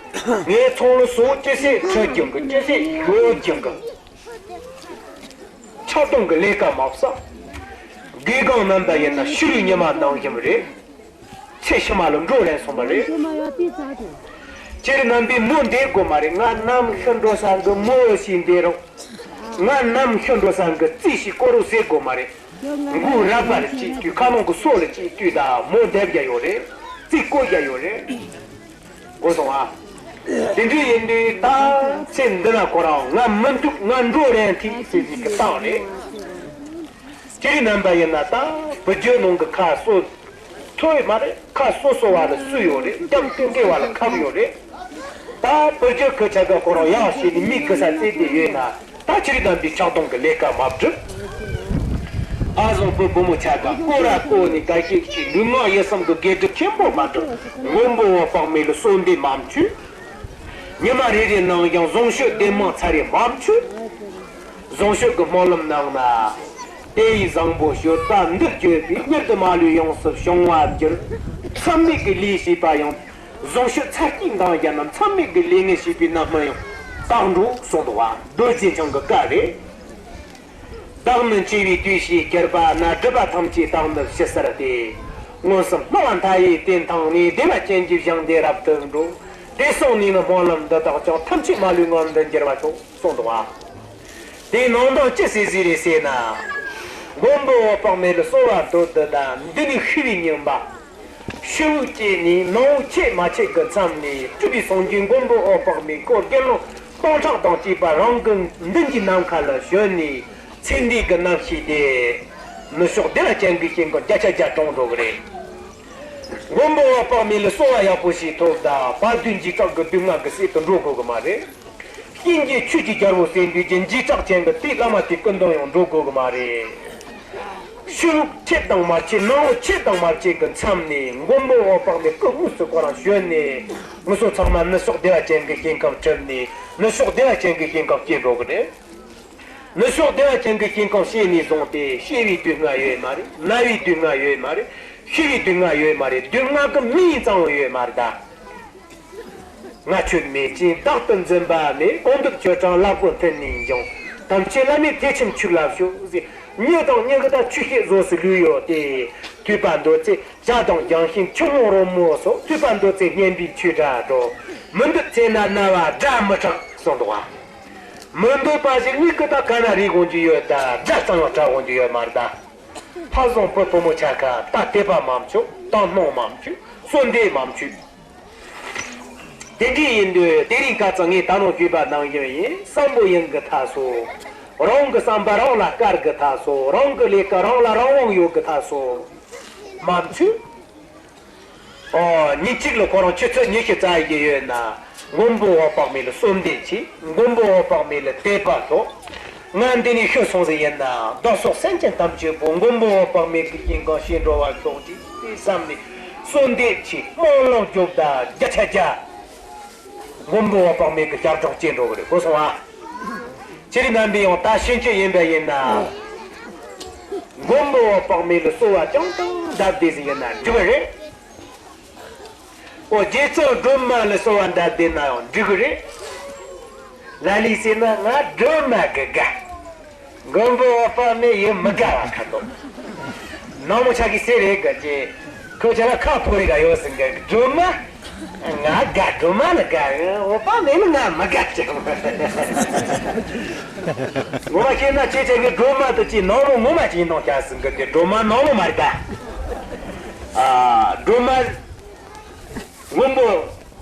ངའི་ཚང་ལ་སོ་ཅི་སེ་ཁྲིད་ཀྱང་གི་ཅི་སེ་ཡོད་ཀྱང་གི་ཆག་སྡང་གི་ལས་ཀ་མ་བསགས། དགེ་སྒང་རྣམ་པ་ཡིན་ན་ཤི་རུས་ཉི་མ་ནང་བཞིན་རེད། ཚེ་ཕྱི་མ་ལ་འགྲོ་རན་སོང་བ་རེད། ཁྱེད་རྣམ་པས་མོ་འདེད་དགོས་མ་རེད། ང་ནམ་ཤི་འགྲོ་ས་གི་མོ་ཞིག་འདེད་རོགས། ང་ནམ་ཤི་འགྲོ་ས་གི་རྩིས་ཤིག་བསྐོར་རོགས་ཟེར་དགོས་མ་རེད། མགོ་རབ་པར་གཅིག་བཏུས། ཁ་ནང་གི་སོ་ལ་གཅིག་བཏུས། ད་མོ་འདེད་རྒྱུ་ཡོད་རེད། རྩིས་བསྐོར་རྒྱུ་ཡོད་རེད། གོ་སོང་ཨ། དེ་འདྲ་ཡིན་དུས་ད་ཚེ་འདི་ན་ཁོ་རང་ང་མི་འདུག་ང་འགྲོ་རན་ཐིག་ཟེར་ཟིག་གི་བཏང་རེད། ཁྱེད་རྣམ་པ་ཡིན་ན་ད་བུ་རྒྱུད་ནང་གི་ཁ་གསོ་ཐུབ་ཡོད་མ་རེད། ཁ་གསོ་གསོ་བ་ལ་སུ་ཡོད་རེད། རྒྱབ་སྟེང་འདྲེ་བ་ལ་ཁབ་ཡོད་རེད། ད་བུ་རྒྱུད་ཁ་ཆ་ག་ཁོ་རང་ཡག་བྱས་ནས་མི་གི་ས་རྩེ་དེ་ཡོད་ན། ད་ཁྱེད་རྣམ་པའི་ཆག་སྡང་གི་ལས་ཀ་མ་བསྒྲུབ། ཨ་བཟང་བུ་བུ་མོ་ཆ་ག་སྐོར་ར་སྐོར་ནས་དགའ་སྐྱིད་ཀྱི་ལུས་ངག་ཡིད་གསུམ་གི་དགེ་སྒྲུབ་ཆེན་པོ་མ་བསྒྲུབ། མགོན་པོ་འོད་དཔག་མེད་ལ་གསོལ་འདེབས་མ་མཆོད། ཉི་མ་རེ་རེ་ནང་ཡང་བཟང་སྤྱོད་བདེ་མང་ཚར་རེ་མ་མཆོད། བཟང་སྤྱོད་ཀྱི་སྨོན་ལམ་ནང་ན། དེ་ཡི་བཟང་པོ་སྤྱོད་པ་འདི་སྤྱོད་པས། མྱུར་དུ་མ་ལུས་ཡོངས་སུ་བྱང་བར་འགྱུར། མཚམས་མེད་ཀྱི་ལས་བྱས་པ་ཡང་། བཟང་སྤྱོད་ཚར་གཅིག་འདང་བརྒྱབ་ན། མཚམས་མེད་ཀྱི་ལས་ངན་བྱས་པའི་རྣམ་སྨིན་ཡང་དག་འགྲོ་གསུངས་འདུག་བ། རྡོ་རྗེ་འཆང་གི་བཀའ་རེད། བདག་ནི་འཆི་བའི་དུས་ཤེས་གྱུར་པ་ན། སྒྲིབ་པ་ཐམས་ཅད་བདག་ནི་ཞི་གསལ་ཏེ། མངོན་སུམ་སྣང་བ་མཐའ་ཡས་དེ་མཐོང་ནས། བདེ་བ་ཅན་གྱི་ཞིང་དེ་རབ་ཏུ་འགྲོ། དེ་སོང་ནས་ནི་སྨོན་ལམ་འདི་དག་ཀྱང་། ཐམས་ཅད་མ་ལུས་ངང་དུ་འགྱུར་བར་ཤོག་གསུངས་འདུག་པ། དེའི་ནང་དོན་ཅི་ཟེར་ཟེར་རེད་ཟེར་ན། མགོན་པོ་འོད་དཔག་མེད་ལ་གསོལ་བ་འདེབས་དུས་ད་འདི་ནི་ཤི་བའི་ཉིན་པ། ཤི་བོ་སྐྱེས་ནས་ནང་བོ་ཆད་མ་ཆད་ཀྱི་མཚམས་ནས། སྤྲུལ་པའི་སངས་རྒྱས་མགོན་པོ་འོད་དཔག་མེད་ཁོ་དགེ་སློང་སྟོང་ཕྲག་དང་བཅས་པ་རང་གི་མདུན་གྱི་ནམ་མཁའ་ལ་བྱོན་ནས། ཚེ་འདས་ཀྱི་རྣམ་ཤེས་དེ་ནུབ་ཕྱོགས་བདེ་བ་ཅན་གྱི་ཞིང་ཁམས་བརྒྱ་ཆ་བརྒྱ་གྲོངས་འགྲོ་གི་རེད། མགོན་པོ་འོད་དཔག་མེད་ལ་གསོལ་བ་ཡག་པོ་ཞིག་ཐོབ་ད། དཔལ་དུས་འཇིགས་སྐྲག་གི་སྡུག་བསྔལ་གྱི་སྲིད་དུ་འགྲོ་དགོས་ཀྱི་མ་རེད། གཤིན་རྗེ་ཆོས་ཀྱི་རྒྱལ་པོ་ཟེར་འདུག་གི་འཇིགས་སྐྲག་ཅན་གྱི་དེའི་བླ་མ་དེའི་སྐུ་མདུན་ཡང་འགྲོ་དགོས་ཀྱི་མ་རེད། ཤི་བོ་ཆད་དང་མ་ཆད། ནང་བོ་ཆད་དང་མ་ཆད་ཀྱི་མཚམས་ནས་མགོན་པོ་འོད་དཔག་མེད་སྐུ་དངོས་སུ་ཁོ་རང་བྱོན་ནས། ང་ཚོ་ཚང་མ་ནུབ་ཕྱོགས་བདེ་བ་ཅན་གྱི་ཞིང་ཁམས་གྲུབ་ནས། ནུབ་ཕྱོགས་བདེ་བ་ཅན་གྱི་ཞིང་ཁམས་སྐྱེ་འགྲོ་གི་རེད། ནུབ་ཕྱོགས་བདེ་བ་ཅན་གྱི་ཞིང་ཁམས་སྐྱེས་ནས་བཟུང་སྟེ། སྐྱེ་བའི་སྡུག་བསྔལ་ཡོད་མ་རེད། ན་བའི་སྡུག་བསྔལ་ཡོད་མ་རེད། ཤི་བའི་སྡུག་བསྔལ་ཡོད་མ་རེད། སྡུག་བསྔལ་གྱི་མིང་ཙམ་ཡང་ཡོད་མ་རེད་ད། ང་ཁྱོད་མེད་ཅིང་བདག་ཏུ་འཛིན་པ་མེད། གང་འདུལ་ཆོས་དྲངས་ལ་ཀློ་མཐུན་ནས་འབྱུང་། དམ་ཆོས་བླ་མེད་ཐེག་ཆེན་ཆོས་ལ་ཞུགས་ཟེར། མྱི་དང་མྱི་གི་ད་ཆོས་བཤད་རྫོགས་སུ་ལུས་ཡོད་དེ། ཐོས་པ་འདོད་ཚེ་ཇ་དང་ལྗང་ཤིང་ཆུ་བོ་རོལ་མོ་སོགས། ཐོས་པ་འདོད་ཚེ་སྙན་པའི་ཆོས་སྒྲ་སྒྲོགས། མི་འདོད་ཚེ་ན་རྣ་བ་སྒྲ་མི་གྲགས་གསུངས་འདུག་པ། མི་འདོད་པ་ཞིག་མྱི་གི་ད་ག་ན་རེ་དགོངས་ཀྱི་ཡོད་ད། སྒྲ་ཙམ་ཡང་གྲགས་དགོངས་ཀྱི་ཡོད་མ་རེད་ད། ཕ་བཟང་བུ་བུ་མོ་ཆ་ཁ་ད་དད་པ་མ་བྱུང་། ད་སྣང་མ་བྱུང་། གསོལ་འདེབས་མ་བྱུང་། དེ་འདྲ་ཡིན་དུས་དེ་རིང་ཁ་སང་ངས་ད་ནང་ཞུས་པ་ནང་བཞིན་ཡིན། བསམ་པོ་ཡིན་གི་ཐ་སོ། རང་གི་བསམ་པ་རང་ལ་དཀར་གི་ཐ་སོ། རང་གི་ལས་ཀ་རང་ལ་རང་དབང་ཡོད་གི་ཐ་སོ། མ་མཆུ། ཨོ། ཉིན་གཅིག་ལ་ཁོ་རང་ཆུ་ཚོད་ཉི་ཤུ་རྩ་ཡི་ཡོད་ན། མགོན་པོ་འོད་དཔག་མེད་ལ་གསོལ་འདེབས་བྱས། མགོན་པོ་འོད་དཔག་མེད་ལ་དད་པ་ཐོབ། ང་འདི་ནས་ཤི་སོང་ཟིག་ཡིན་ན། བདག་སོགས་སེམས་ཅན་ཐམས་ཅད་པོ་མགོན་པོ་འོད་དཔག་མེད་ཀྱི་ཞིང་ཁམས་སྐྱེ་འགྲོ་བར་ཤོག་ཅིག་བསམ་ནས་གསོལ་འདེབས་ཀྱི་སྨོན་ལམ་རྒྱོབ་ད་བརྒྱ་ཆ་བརྒྱ། མགོན་པོ་འོད་དཔག་མེད་ཀྱི་ཞབས་བྲོ་སྐྱེ་འགྲོ་གི་རེད། གོ་སོང་ཨ། ཁྱེད་རྣམ་པས་ཡང་ད་ཕྱིན་ཆད་ཡིན་པ་ཡིན་ན། མགོན་པོ་འོད་དཔག་མེད་ལ་གསོལ་བ་བཅིངས་དང་གདབ་བསྡད་ཟིག་ཡིན་ན་འགྲིག་གི་རེད། ཨོ། རྗེ་བཙུན་སྒྲོལ་མ་ལ་གསོལ་བ་འདེབས་བསྡད་ན་ཡང་འགྲིག་གི་རེད། ལ་ལས་ཟེར་ན་ང་སྒྲོལ་མ་གི་དགའ། མགོན་པོ་འོད་དཔག་མེད་ཡིན་མི་དགའ་བ་ཁ་ཏོ། ནང་མོ་ཆ་གི་སེ་རེད་ག་ཅེ། ཁོ་ཆ་ལ་ཁ་ཕོ་རེ་ག་ཡོད་ཟིན་ག་སྒྲོལ་མ། ང་དགའ། སྒྲོལ་མ་ལ་དགའ། འོད་དཔག་མེད་ལ་ང་མི་དགའ་ཅེ། ངོ་མ་བཤད་ན་ཁྱེད་ཆ་གི་སྒྲོལ་མ་དུ་ཅི་ནང་མོ་ངོ་མ་ཅི་ནང་ཆ་ཟིན་ག་དེ་སྒྲོལ་མ་ནང་མོ་མ་རེད་ད། ཨ། སྒྲོལ་མ། མགོན་པོ་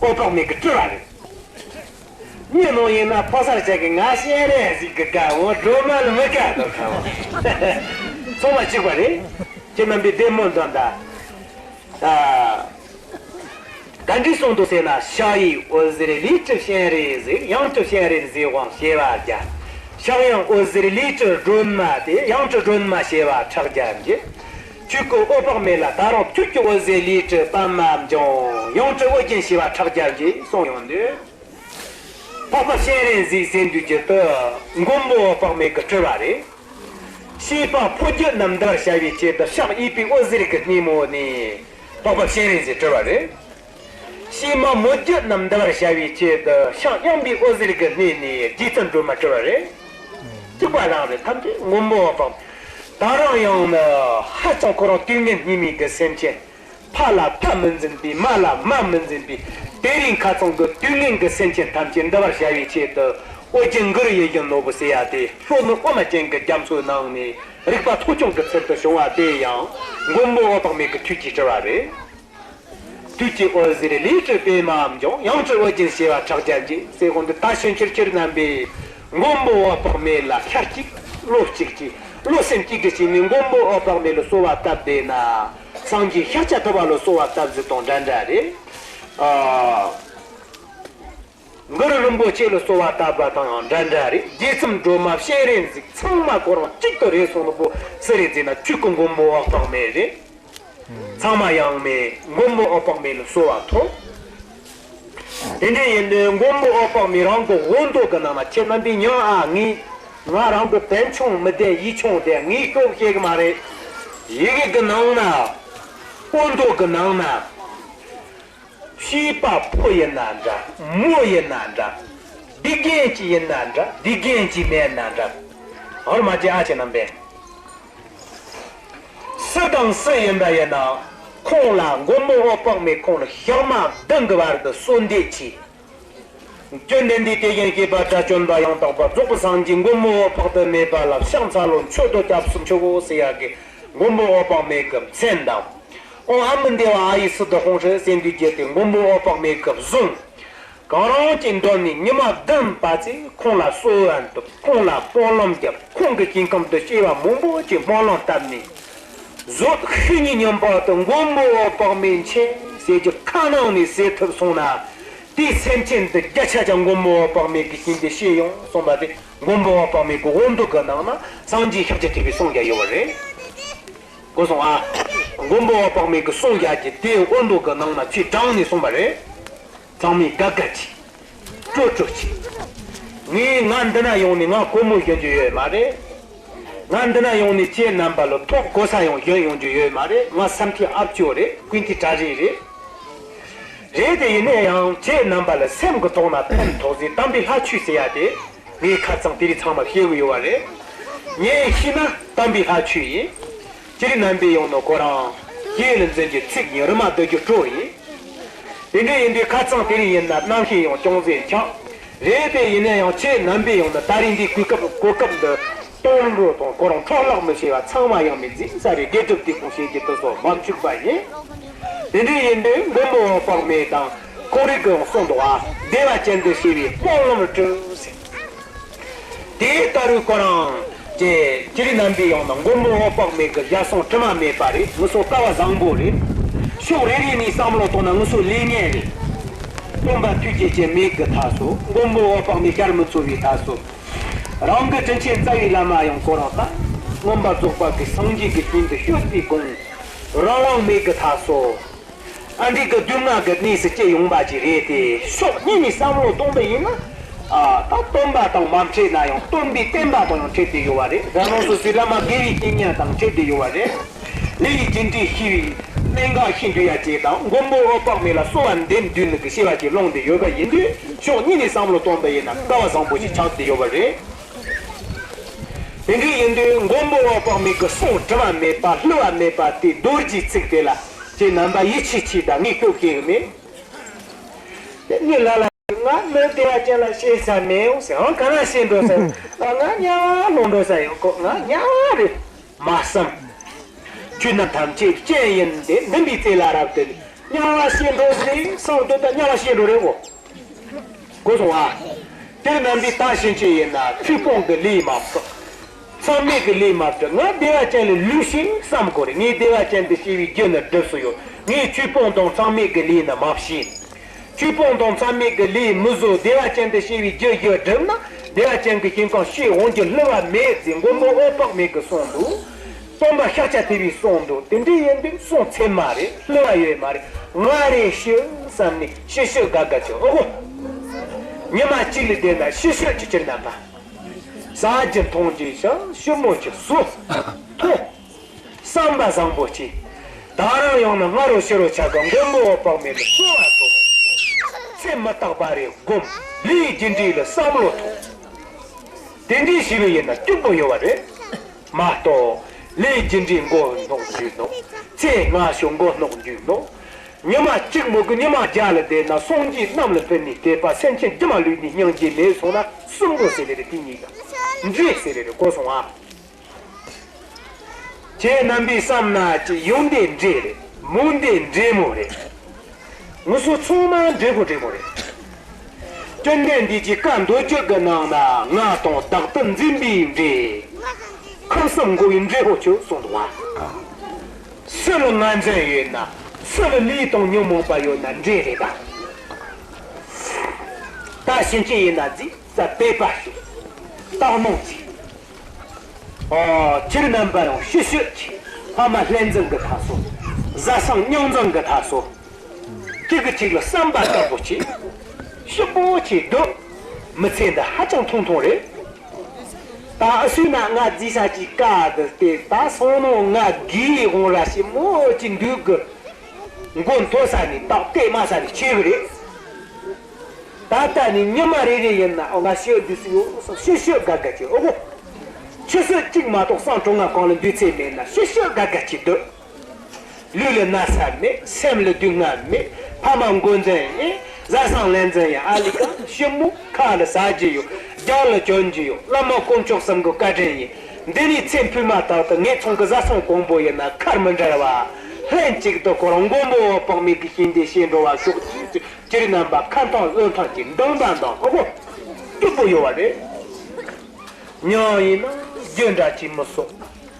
འོད་དཔག་མེད་ཀྱི་སྤྲུལ་བ་རེད། མྱི་ནང་ཡིན་ན་ཕོ་གསར་ཅག་གི་ང་སྤྱན་རས་གཟིགས་ཀྱི་དགའ། འོ་སྒྲོལ་མ་ལ་མི་དགའ་དོ་ཁ་བ། ཚང་མ་གཅིག་པ་རེད། ཁྱེད་རྣམ་པས་བདེ་མོ་འདོན་ད། ཨ། ག་འདྲས་གསུངས་འདུག་ཟེར་ན། ཕྱག་གཡས་འོད་ཟེར་ལུས་སྤྲུལ་སྤྱན་རས་གཟིགས། ཡང་སྤྲུལ་སྤྱན་རས་གཟིགས་དབང་བྱེ་བ་བརྒྱ། ཕྱག་གཡོན་འོད་ཟེར་ལུས་སྤྲུལ་སྒྲོལ་མ་སྟེ། ཡང་སྤྲུལ་སྒྲོལ་མ་བྱེ་བ་ཕྲག་བརྒྱ་འབྱེད། ཆོས་སྐུ་འོད་དཔག་མེད་ལ་ད་རུང་ཐུགས་ཀྱི་འོད་ཟེར་ལུས་སྤྲུལ་པདྨ་འབྱུང་། ཡང་སྤྲུལ་ཨོ་རྒྱན་བྱེ་བ་ཕྲག་བརྒྱ་འབྱེད་གསུངས་ཡོང་དུས། འཕགས་པ་སྤྱན་རས་གཟིགས་ཟེར་དུས་ཀྱི་དུ་མགོན་པོ་འོད་དཔག་མེད་ཀྱི་སྤྲུལ་བ་རེད། བྱིས་པ་ཕོ་རྒྱུད་རྣམས་འདུལ་བར་བྱ་བའི་ཆེད་དུ་ཕྱག་གཡས་པའི་འོད་ཟེར་གྱི་སྣེ་མོ་ནས་འཕགས་པ་སྤྱན་རས་གཟིགས་སྤྲུལ་བ་རེད། བྱིས་པ་མོ་རྒྱུད་རྣམས་འདུལ་བར་བྱ་བའི་ཆེད་དུ་ཕྱག་གཡོན་པའི་འོད་ཟེར་གྱི་སྣེ་ནས་རྗེ་བཙུན་སྒྲོལ་མ་སྤྲུལ་བ་རེད། གཅིག་པ་རང་རེད། ཐམས་ཅད་མགོན་པོ་འོད་དཔག་ད་རུང་ཡང་ནི་ཧ་ཅང་ཁོ་རང་དུས་ངན་སྙིགས་མའི་གི་སེམས་ཅན། ཕ་ལ་ཕ་མི་འཛིན་པའི། མ་ལ་མ་མི་འཛིན་པའི། དེ་རིང་ཁ་ཚང་གི་དུས་ངན་གྱི་སེམས་ཅན་ཐམས་ཅད་འདུལ་བར་བྱ་བའི་ཆེད་དུ། ཨོ་རྒྱན་གུ་རུ་ཡིད་བཞིན་ནོར་བུ་ཟེར་ཡ་དེ། ལྷོ་ནུབ་ཨོ་མ་ཅན་གྱི་རྒྱ་མཚོའི་ནང་ནས་རིག་པ་མཐོ་སྐྱོང་གི་ཚུལ་དུ་བྱུང་བ་དེ་ཡང་མགོན་པོ་འོད་དཔག་མེད་ཀྱི་ཐུགས་ཀྱི་སྤྲུལ་བ་རེད། ཐུགས་ཀྱི་འོད་ཟེར་ལུས་སྤྲུལ་པདྨ་འབྱུང་། ཡང་སྤྲུལ་ཨོ་རྒྱན་བྱེ་བ་ཕྲག་བརྒྱ་འབྱེད་ཟེར། འོ་འདི་ད་ཕྱིན་ཆད་ཁྱེད་རྣམ་པས་མགོན་པོ་འོད་དཔག་མེད་ལ་ཤ་གཅིག་བློ་གཅིག་གིས། བློ་སེམས་གཅིག་ཏུ་བྱས་ནས་མགོན་པོ་འོད་དཔག་མེད་ལ་གསོལ་བ་བཏབ་བསྡད་ན། སངས་རྒྱས་ཤཱཀྱ་ཐུབ་པ་ལ་གསོལ་བ་བཏབ་ཟིག་དང་འདྲ་འདྲ་རེད། ཨ། གུ་རུ་རིན་པོ་ཆེ་ལ་གསོལ་བ་བཏབ་པ་དང་ཡང་འདྲ་འདྲ་རེད། རྗེ་བཙུན་སྒྲོལ་མ་སྤྱན་རས་གཟིགས་ཚང་མ་ཁོ་རང་གཅིག་ཏུ་རེད་སོང་ནོ་པོ་སུ་རེད་ཟེར་ན་ཆོས་སྐུ་མགོན་པོ་འོད་དཔག་མེད་རེད། ཚང་མ་ཡང་མེད་མགོན་པོ་འོད་དཔག་མེད་ལ་གསོལ་བ་ཐོབ། དེ་འདྲ་ཡིན་དུས་མགོན་པོ་འོད་དཔག་མེད་རང་གི་འོ་མདོ་གི་ནང་ན་ཁྱེད་རྣམ་པས་ཉོན་ཨ། ངས་ང་རང་གི་དོན་ཆུང་མི་བདེན་ཡིག་ཆུང་བདེན་ངས་སྐྱོབ་ཤེས་གི་མ་རེད། ཡི་གེ་གི་ནང་ན་འོ་མདོ་གི་ནང་ན། བྱིས་པ་ཕོ་ཡིན་ན་འདྲ། མོ་ཡིན་ན་འདྲ། སྡིག་རྒན་གྱི་ཡིན་ན་འདྲ། སྡིག་རྒན་གྱི་མེད་ན་འདྲ། ཧོར་མ་ཅི་ཨ་ཅེ་རྣམ་པས། སུ་དང་སུ་ཡིན་པ་ཡིན་ན། ཁོང་ལ་མགོན་པོ་འོད་དཔག་མེད་ཁོང་ལ་ཞག་མ་བདུན་གྱི་བར་དུ་གསོལ་འདེབས་གྱིས། རྒྱུ་འདི་འདི་དེ་བཞིན་གཤེགས་པ་དགྲ་བཅོམ་པ་ཡང་དག་པར་རྫོགས་པའི་སངས་རྒྱས་མགོན་པོ་འོད་དཔག་ཏུ་མེད་པ་ལ་ཕྱག་འཚལ་ལོ། མཆོད་དོ་སྐྱབས་སུ་མཆིའོ་ཟེར་ཡག་གི་མགོན་པོ་འོད་དཔག་མེད་ཀྱི་མཚན་དང་། ཨོཾ་ཨ་མི་དྷེ་ཝ་ཨཱ་ཡེ་སིདྡྷི་ཧཱུྃ་ཧྲཱིཿ་ཟེར་འདི་བརྒྱུད་དེ་མགོན་པོ་འོད་དཔག་མེད་ཀྱི་གཟུངས། གང་རུང་གི་མདུན་ནས་ཉི་མ་བདུན་པ་ཚེ་ཁོང་ལ་གསོལ་བ་འདེབས། ཁོང་ལ་སྨོན་ལམ་བརྒྱབ། ཁོང་གི་སྐྱེ་ཁམས་དུ་སྐྱེ་བ་མང་པོ་ཅིག་སྨོན་ལམ་བཏབ་ནས། གཟོད་ཤི་ནས་ཉིན་པར་དུ་མགོན་པོ་འོད་དཔག་མེད་མཁྱེན་ཟེར་རྒྱུ་ཁ་ནང་ནས་ཟེར་ཐུབ་སོང་ན། དེའི་སེམས་ཅན་དུ་བརྒྱ་ཆ་བརྒྱ་མགོན་པོ་འོད་དཔག་མེད་ཀྱི་ཞིང་དུ་སྐྱེ་ཡོང་གསུངས་པ་དེ། མགོན་པོ་འོད་དཔག་མེད་ཀྱི་དབང་དུ་གི་ནང་ན་སངས་རྒྱས་ཤཱཀྱ་ཐུབ་པའི་གསུང་རྒྱ་ཡོད་པ་རེད། གོ་སོང་ཨ། མགོན་པོ་འོད་དཔག་མེད་ཀྱི་གསུང་རྒྱ་གྱི་དེའི་དབང་དུ་གི་ནང་ན་ཚུར་དྲངས་ནས་གསུངས་པ་རེད། ཚང་མས་དགའ་དགའ་གྱིས། སྤྲོ་སྤྲོ་གྱིས། ངས་ང་འདི་ན་ཡོང་ནས་ང་སྒོར་མོ་ཞུ་རྒྱུ་ཡོད་མ་རེད། ང་འདི་ན་ཡོང་ནས་ཁྱེད་རྣམ་པ་ལ་ཐོབ་གོ་ས་ཡང་ཞུ་ཡོང་རྒྱུ་ཡོད་མ་རེད། ང་སེམས་ཁྲལ་ཨབ་ཅོ་རེད། ཀུན་ཏི་གྲ་རེ་རེད། རེད་དེ་ཡིན་ན་ཡང་ཁྱེད་རྣམ་པ་ལ་སེམས་ཀྱི་ཐོག་ན་ཕན་ཐོགས་ཟིན་དམ་པའི་ལྷ་ཆོས་ཟེར་ཡ་དེ། ངས་ཁ་ཚང་དེ་རིང་ཚང་མ་བཤད་གི་ཡོད་པ་རེད། ངས་ཤེས་ན་དམ་པའི་ལྷ་ཆོས་ཡིན། སྤྱིར་རྣམ་པའི་ཡང་ན་ཁོ་རང་ཡིད་ལ་འཛིན་གྱི་ཚིག་ཡིན། རི་མ་བསྡུ་རྒྱུ་སྤྲོ་ཡིན། དེ་འདྲ་ཡིན་དུས་ཁ་ཚང་དེ་རིང་ཡིན་ན་རྣམ་ཤེས་ཡང་ཅུང་ཟད་འཆག་རེད་དེ་ཡིན་ན་ཡང་ཁྱེད་རྣམ་པའི་ཡང་ན་ད་རིང་འདི་གོ་སྐབས་གོ་སྐབས་འདི་གཏོང་འགྲོ་དང་ཁོ་རང་འཕྲོ་བརླག་མི་བྱེད་པ་ཚང་མ་ཡང་མི་འཛིན་ས་རེད། དགེ་སྒྲུབ་དེ་ཁོང་བྱེད་ཀྱི་དུ་སོགས་མ་འཆུག་པ་ཡིན། དེ་འདྲ་ཡིན་དུས་མགོན་པོ་འོད་དཔག་མེད་དང་ཁོང་རིགས་ཀྱི་གསུང་དུ་བ་བདེ་བ་ཅན་དུ་བྱེད་པའི་སྨོན་ལམ་སྒྲུབ་ཟེར། དེ་ལྟ་བུའི་ཁོ་རང་གི་སྤྱིར་རྣམ་པའི་ཡང་ན་མགོན་པོ་འོད་དཔག་མེད་ཀྱི་ཞལ་གསུང་དྲི་མ་མེད་པ་རེད། ངུ་སོ་སྐལ་བ་བཟང་པོ་རེད། ཕྱོགས་རེ་རེ་ནས་བསམ་བློ་གཏོང་ན་ངུ་སོ་ལས་ངན་རེད། སྟོན་པ་ཐུགས་རྗེ་ཅན་མེད་ཀྱི་མཐའ་སོ། མགོན་པོ་འོད་དཔག་མེད་ཞལ་མི་འཚོ་བའི་མཐའ་སོ། རང་གི་དྲིན་ཆེན་རྩ་བའི་བླ་མ་ཡང་ཁོ་རང་ལྟ། མངོན་པར་རྫོགས་པ་གི་སངས་རྒྱས་ཀྱི་དོན་དུ་སྤྱོད་པའི་དགོངས། རང་དབང་མེད་ཀྱི་མཐའ་སོ། ཨ་འདྲི་གི་སྡུག་བསྔལ་གྱི་གནས་སུ་སྐྱེ་ཡོང་བ་ཅིག་རེད་དེ། ཕྱོགས་གཉིས་ནས་བསམ་བློ་གཏོང་པ་ཡིན་ན། ཨ་ད་སྟོན་པ་དང་མ་འཕྲད་ན་ཡང་སྟོན་པའི་བསྟན་པ་དང་ཡང་འཕྲད་དེ་ཡོད་པ་རེད། རང་རང་སོ་སོའི་བླ་མ་དགེ་བའི་བསྟན་ཉམས་དང་འཕྲད་དེ་ཡོད་པ་རེད། ལས་ཀྱི་རྒྱུ་འབྲས་ཤེས་པའི་གནད་འགག་ཤེས་འདུག་ཡ་ཅིག་དང་། མགོན་པོ་འོད་དཔག་མེད་ལ་གསོལ་བ་འདེབས་འདུག་ནི་གི་ཤེས་པ་ཅིག་ལོངས་ཏེ་ཡོད་པ་ཡིན་དུས། ཕྱོགས་གཉིས་ནས་བསམ་བློ་གཏོང་པ་ཡིན་ན་སྐལ་བ་བཟང་པོ་ཞིག་ཆགས་ཏེ་ཡོད་པ་རེད། དེ་འདྲ་ཡིན་དུས་མགོན་པོ་འོད་དཔག་མེད་ཀྱི་གསུང་དྲི་བ་མེད་པ་བསླུ་བ་མེད་པ་དེ་རྡོ་རྗེའི་ཚིག་དེ་ལ་ཁྱེད་རྣམ་པ་ཡིད་ཆེས་བྱེད་དང་། ངས་སྐྱོབ་སྐྱེལ་གི་མེད། དེ་ནི་ལ་ལ་ང་མི་བདེ་བ་ཅན་ལ་བཤད་ས་མེད་འོང་ཟེར། འང་ག་ན་བཤད་འགྲོ་ས་ཡོད། ང་དམྱལ་བ་ལོག་འགྲོ་ས་ཡོད་གོ། ང་དམྱལ་བ་རེད་མ་བསམ། ཆོས་རྣམས་ཐམས་ཅད་རྐྱེན་ཡིན་ཏེ། འདུན་པའི་རྩེ་ལ་རབ་ཏུ་དམྱལ་བ་བཤད་འགྲོ་ཟེར་བསམ་དུས་ད་དམྱལ་བ་བཤད་འགྲོ་རེད་གོ། གོ་སོང་ཨ། དེ་རྣམས་ཀྱིས་ད་ཕྱིན་ཆད་ཡིན་ན་ཆོས་སྤོང་གི་ལས་མ་བསགས། མཚམས་མེད་ཀྱི་ལས་མ་བསགས། ང་བདེ་བ་ཅན་ལ་ལུས་ཤིང་བསམ་དགོས་རེད། ངས་བདེ་བ་ཅན་དུ་སྐྱེ་བའི་རྒྱུ་ནི་སྒྲུབ་སོ་ཡོད། ངས་ཆོས་སྤོང་དང་མཚམས་མེད་ཀྱི་ལས་ནི་མ་བྱས། ཆོས་སྤོང་དང་མཚམས་མེད་ཀྱི་ལས་མི་བཟོ། བདེ་བ་ཅན་དུ་སྐྱེ་བའི་རྒྱུ་ཞིག་བསྒྲུབ་ན། བདེ་བ་ཅན་གྱི་ཞིང་ཁམས་སྐྱེ་འོང་རྒྱུ་བསླུ་བ་མེད་ཅེས་མགོན་པོ་འོད་དཔག་མེད་ཀྱིས་གསུངས་འདུག། སྟོན་པ་ཤཱཀྱ་ཐུབ་པས་གསུངས་འདུག། དེ་འདྲ་ཡིན་དུས་གསུང་ཚད་མ་རེད། བསླུ་བ་ཡོད་མ་རེད། ང་རེད་ཤི་བསམ་ནས་ཤི་ཤི་དགའ་དགའ་བྱོས། ཨོ་ཧོ། ཉི་མ་གཅིག་ལ་བསྡད་ན་ཤི་ཤི་ཅི་ཕྱིར་རྣམ་པ། ཟ་རྒྱུ་འཐུང་རྒྱུ་ཤ་ཞིམ་པོ་ཅིག་ཟོས་འཐུང་། བསམ་པ་བཟང་པོ་བྱས། ད་རང་ཡང་ན་ང་རོ་ཤི་རོ་ཆ་ག་མགོན་པོ་འོད་དཔག་མེད་ལ་གསོལ་བ་ཐོབ། ཚེ་མི་རྟག་པ་རེ་སྒོམ། ལས་རྒྱུ་འབྲས་ལ་བསམ་བློ་ཐོངས། དེ་འདྲའི་ཞིག་ལ་ཡིན་ན་སྐྱིད་པོ་ཡོད་པ་རེད་མ་གཏོགས། ལས་རྒྱུ་འབྲས་མགོ་ནོག་མཇུག་ནོག། ཚེ་སྔ་ཤོས་མགོ་ནོག་མཇུག་ནོག། ཉི་མ་གཅིག་མི་དགོས་ཉི་མ་བརྒྱ་ལ་བསྡད་ན། སངས་རྒྱས་རྣམས་ལ་ཕན་ནུས་དད་པ། སེམས་ཅན་སྒྱུ་མ་ལུས་ནས་སྙིང་རྗེ་མེད་སོང་ན། གསུམ་པོ་ཟེར་རེ་རེ་དེ་གཉིས་ཀ་འདྲེས་ཟེར་རེ་རེ་གོ་སོང་ཨ། ཁྱེད་རྣམ་པས་བསམ་ན་ཅི་ཡོང་འདི་འདྲེ་རེད། མོ་འདི་འདྲེ་མོ་རེད། ངུ་སོ་ཚང་མ་འདྲེ་མོ་འདྲེ་མོ་རེད། བཅོམ་ལྡན་འདས་ཀྱི་བཀའ་མདོ་རྒྱུད་ཀྱི་ནང་ན་ང་དང་བདག་ཏུ་འཛིན་པའི་འདྲེ། ཁམས་གསུམ་འགོ་བའི་འདྲེ་ཕོ་ཁྱོད་གསུངས་འདུག་བ། སུ་ལ་ང་འཛིན་ཡོད་ན། སུ་ལ་ལུས་དང་ཉོན་མོངས་པ་ཡོད་ན་འདྲེ་རེད་ད། ད་ཕྱིན་ཆད་ཡིན་ན་རྫིག་ཙམ་དད་པ་ཞིག་བཏང་སྣང་ཅིག་ཨོ། ཁྱེད་རྣམ་པ་ཡང་ཤུལ་ཤུལ་གྱིས་ཕ་མ་ལྷན་འཛོམས་ཀྱི་མཐའ་སོ། བཟའ་ཚང་མཉམ་འཛོམས་ཀྱི་མཐའ་སོ། གཅིག་གིས་གཅིག་ལ་བསམ་པ་དཀར་པོ་བྱེད། ཞིབ་པོ་བྱེད་སྡོད། མི་ཚེ་འདི་ཧ་ཅང་ཐུང་ཐུང་རེད། ད་ཨ་སུས་ན་ང་རྫིག་ས་ཅིག་བཀའ་འདི་སྟེ། ད་སོང་ནོ་ང་དགེ་བའི་དབང་ར་ཞིག་མོ་ཅིག་འདུག་གི། མགོ་མཐོ་ས་ནས་ད་བལྟས་དམའ་ས་ནས་ཆེ་གི་རེད། ད་ལྟ་ནས་ཉི་མ་རེ་རེ་ཡིན་ན་ང་ཤོད་འདི་སུ་ཡོད་སོ་ཤོད་ཤོད་དགའ་དགའ་བྱེད། ཨོ་གོ། ཆུ་ཚོད་གཅིག་མ་གཏོགས་སང་གྲོང་ང་གང་ལ་འདུས་ཚད་མེད་ན་ཤི་ཤི་དགའ་དགའ་གྱིས་སྡོད། ལུས་ལ་ན་ཚ་མེད། སེམས་ལ་སྡུག་བསྔལ་མེད། ཕ་མ་འགོ་འཛིན་ཡིན། བཟའ་ཚང་ལས་འཛིན་ཡིན། ཨ་ལི་ཀ་ཞི་མོ་ཁ་ལ་ཟ་རྒྱུ་ཡོད། རྒྱབ་ལ་གྱོན་རྒྱུ་ཡོད། བླ་མ་དཀོན་མཆོག་གསུམ་གི་བཀའ་དྲིན་ཡིན། འདི་ནས་ཚེ་འཕོས་མ་ཐག་ཏུ་ངེད་ཚང་གི་བཟའ་ཚང་གང་པོ་ཡིན་ན་ཁར་མི་འབྲལ་བ། ལྷན་ཅིག་ཏུ་ཁོ་རང་མགོན་པོ་འོད་དཔག་མེད་ཀྱི་ཞལ་འདི་བཞེས་འགྲོ་བ་ཤོག་ཅེས་ཅེ་རི་རྣམ་པ་ཁ་འཐང་ལོ་འཐང་གི་འདུན་པ་དང་ཨོ་སྐྱིད་པོ་ཡོད་པ་རེད། མྱང་ཡིན་ན་རྒྱུ་འདྲ་ཅིག་མི་གསོག་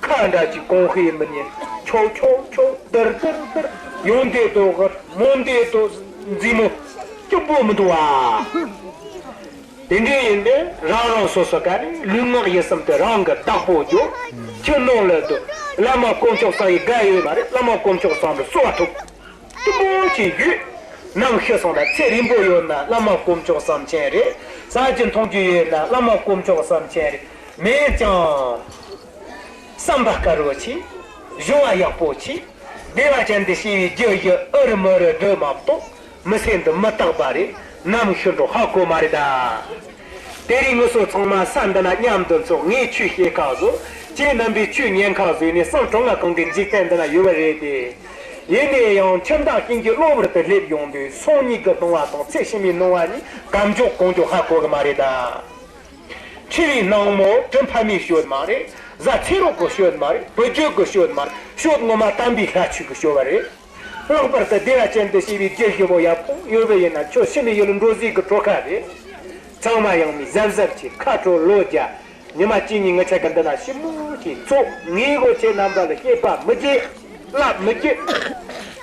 ཁ་འདྲ་ཅིག་གོང་ཤེས་མི་ཉན། ཆོག་ཆོག་ཆོག་དིར་དིར་དིར། ཡོང་དེ་དོ་གར་མོ་འདེ་དོ་མཛེས་མོ་སྐྱིད་པོ་མི་འདུག་བ། དེ་འདྲ་ཡིན་ཏེ་རང་རང་སོ་སོ་ག་ནས་ལུས་ངག་ཡིད་གསུམ་དེ་རང་གི་བདག་པོ་རྒྱོབ། ཁྱི་ནང་ལ་དུ་བླ་མ་དཀོན་མཆོག་གསུམ་ཡི་དགའ་ཡོད་མ་རེད། བླ་མ་དཀོན་མཆོག་གསུམ་ལ་གསོལ་བ་ཐོབ། སྐྱིད་པོ་ཅིག་ཡོད། ནམ་ཤི་སོང་ན་ཚེ་རིང་པོ་ཡོད་ན་བླ་མ་དཀོན་མཆོག་གསུམ་མཁྱེན་རེད། ཟ་རྒྱུ་འཐུང་རྒྱུ་ཡོད་ན་བླ་མ་དཀོན་མཆོག་གསུམ་མཁྱེན་རེད། མེད་ཀྱང་བསམ་པ་དཀར་པོ་ཆེ། གཞོལ་བ་ཡག་པོ་ཆེ། བདེ་བ་ཅན་དུ་སྐྱེ་བའི་རྒྱུ་ཡི་ཨུ་རུ་མུ་རུ་སྒྲོལ་མ་གཏོགས་མི་ཚེ་འདི་མི་རྟག་པ་རེད། ནམ་ཤི་འགྲོ་ཧ་གོ་མ་རེད་ད། དེ་རིང་ངུ་སོ་ཚང་མ་ས་འདི་ན་མཉམ་དུ་འཚོགས། ངས་ཆོས་བཤད་ཁ་བཟོ། ཁྱེད་རྣམ་པས་ཆོས་ཉན་ཁ་བཟོས་ནས་སང་གྲོང་ང་གང་གི་འཇིག་རྟེན་འདི་ན་ཡོད་པ་རེད་དེ། ཡིན་ནའི་ཡང་ཁྱིམ་བདག་རྐྱེན་གྱིས་གློ་བུར་དུ་སླེབས་ཡོང་དུས་སང་ཉིན་གྱི་གདུང་བ་དང་ཚེ་ཕྱི་མའི་སྣང་བ་གཉིས་གང་མགྱོགས་གང་མགྱོགས་ཧ་གོ་གི་མ་རེད་ད། འཆི་བའི་སྣང་མོ་དྲི་ཕ་མས་ཤོད་མ་རེད། བཟའ་ཚེ་རོགས་ཀྱིས་ཤོད་མ་རེད། བུ་རྒྱུད་ཀྱིས་ཤོད་མ་རེད། ཤོད་ངོ་མ་དམ་པའི་ལྷ་ཆོས་ཀྱིས་ཤོད་པ་རེད། ལྷག་པར་དུ་བདེ་བ་ཅན་དུ་སྐྱེ་བའི་རྒྱུ་ཞི་བོ་ཡབ་ཁོང་ཡོད་པ་ཡིན་ན་ཁྱོད་ཕྱི་མའི་ཡུལ་འགྲོ་ཟིག་གི་གྲོ་ཁ་རེད། ཚང་མ་ཡང་མི་གཟབ་གཟབ་བྱེད། ཁ་དྲོ་ལོ་བརྒྱ། ཉི་མ་གཅིག་གཉིས་ངི་ཆ་ག་འདི་ན་ཞིབ་མོ་ཅིག་འཚོགས། ངས་གོ་ཁྱེད་རྣམ་པ་ལ་བཤད་པ་མི་བརྗེད། ལབ་མི་བརྗེད།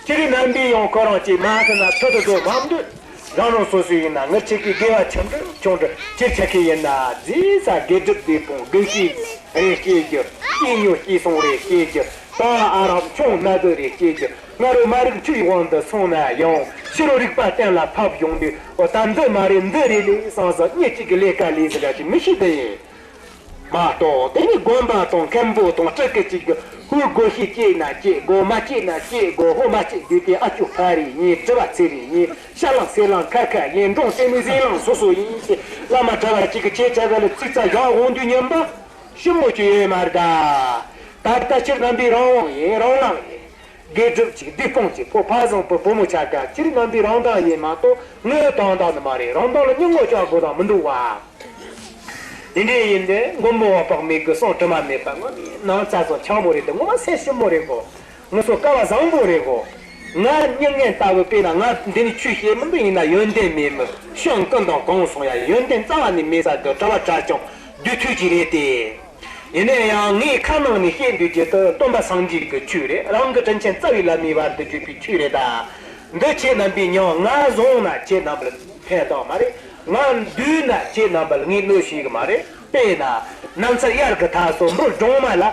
ཁྱེད་རིགས་རྣམ་པས་ཡང་ཁོ་རང་ཅིག་མ་ཟིན་ན་ཐུ་དུ་དོ་མ་འདོད། རང་རང་སོ་སོ་ཡིན་ན་ངི་ཆེ་གི་དགེ་བ་ཆེན་པོ་ཆུང་འདྲ་ཅིག་ཆ་གི་ཡིན་ན་རྫིས་ས་དགེ་སྒྲུབ་སྡིག་སྤོང་དགེ་བཤེས་རེ་སྐྱེ་རྒྱུ། སྐྱེས་ཉོ་སྐྱེས་སོང་རེ་སྐྱེ་རྒྱུ། དང་ཨ་རག་ཆུང་སྣ་དུ་རེ་སྐྱེ་རྒྱུ། ང་རོ་མ་རིག་ཆུའི་དབང་དུ་སོང་ན་ཡང་ཕྱི་རོ་རིག་པ་གཏན་ལ་ཕབ་ཡོང་དུས་འོ་ད་འདི་མ་རེད་འདི་རེད་ལས་སང་ས་གཉིས་གཅིག་གི་ལས་ཀ་ལས་ཟེར་ག་ཅིག་མི་ཤེས་དེ་ཡིན། མ་གཏོགས་དེ་ནི་དགོན་པ་དང་མཁན་པོ་དང་སྤྲུལ་སྐུ་གཅིག་གི་ཧུར་སྒོ་ཤེས་སྐྱེས་ན་སྐྱེས་དགོ་མ་སྐྱེས་ན་སྐྱེས་དགོ་ཧོ་མ་སྐྱེས་དུས་དེ་ཨ་ཅུ་ཕ་རེ་ཡིན། དྲི་བ་ཚེ་རེ་ཡིན། ཤ་ལང་སེ་ལང་ཁ་ཁ་ཡིན། འབྲོང་སེ་མི་ཟེ་ལང་སོ་སོ་ཡིན་ཞེས་བླ་མ་གྲྭ་བ་གཅིག་གི་ཆེ་ཆ་ག་ལ་ཚིག་རྩ་བཞག་འོང་དུས་ཉན་པ་ཞིབ་མོ་ཅིག་ཡོད་མ་རེད་ད། ད་ལྟ་ཕྱིར་རྣམ་པའི་རང་དབང་ཡིན། རང་ལངས་ཡིན། དགེ་སྒྲུབ་ཅིག་སྡིག་སྤོང་ཅིག་ཕོ་ཕ་བཟང་པོ་བུ་མོ་ཆ་ག་ཕྱིར་རྣམ་པའི་རང་དབང་ཡིན་མ་གཏོགས་ངའི་དོན་དག་ནི་མ་རེད། རང་དོན་ལ་སྙིང་ངོ་ཅག་དགོས་དང་མི་འདུག་བ། དེ་འདྲའི་ཡིན་ཏེ་མགོན་པོ་འོད་དཔག་མེད་ཀྱི་གསུང་དྲི་མ་མེད་པ་ངོ་མའི་ནང་རྩ་ཚང་ཆགས་མོ་རེད་དེ་ངོ་མ་སེམས་ཞིབ་མོ་རེད་གོ། ངུ་སོ་སྐལ་བ་བཟང་པོ་རེད་གོ། ང་སྙིང་ངན་ལྟ་བུ་དཔེར་ན་ང་འདི་ནི་ཆོས་བཤད་མི་འདུག་ཡིན་ན་ཡོན་ཏན་མེད་མི་ཤང་ཀུན་དང་གང་སོང་ཡ་ཡོན་ཏན་རྩ་བ་ནས་མེད་ས་གི་གྲྭ་བ་གྲྭ་ཆུང་རྒྱུ་མཐུན་གྱི་རེད་དེ། ཡིན་ན་ཡང་ངའི་ཁ་ནང་ནས་བཤད་འདོད་རྒྱུ་དེ་སྟོན་པ་སངས་རྒྱས་ཀྱི་ཆོས་རེད། རང་གི་དྲིན་ཆེན་རྩ་བའི་བླ་མའི་བར་དུ་བརྗོད་པའི་ཆོས་རེད་ད། འདི་ཁྱེད་རྣམ་པས་མྱང་ང་བཟུང་ན་ཁྱེད་རྣམ་པར་ཕན་ཐོགས་མ་རེད། ང་འདུས་ན་ཁྱེད་རྣམ་པར་ངས་གནོད་བྱེད་གི་མ་རེད། དཔེར་ན་ནམ་ཚ་དབྱར་གི་མཐའ་སོ་འབུ་སྦྲང་མ་ལ།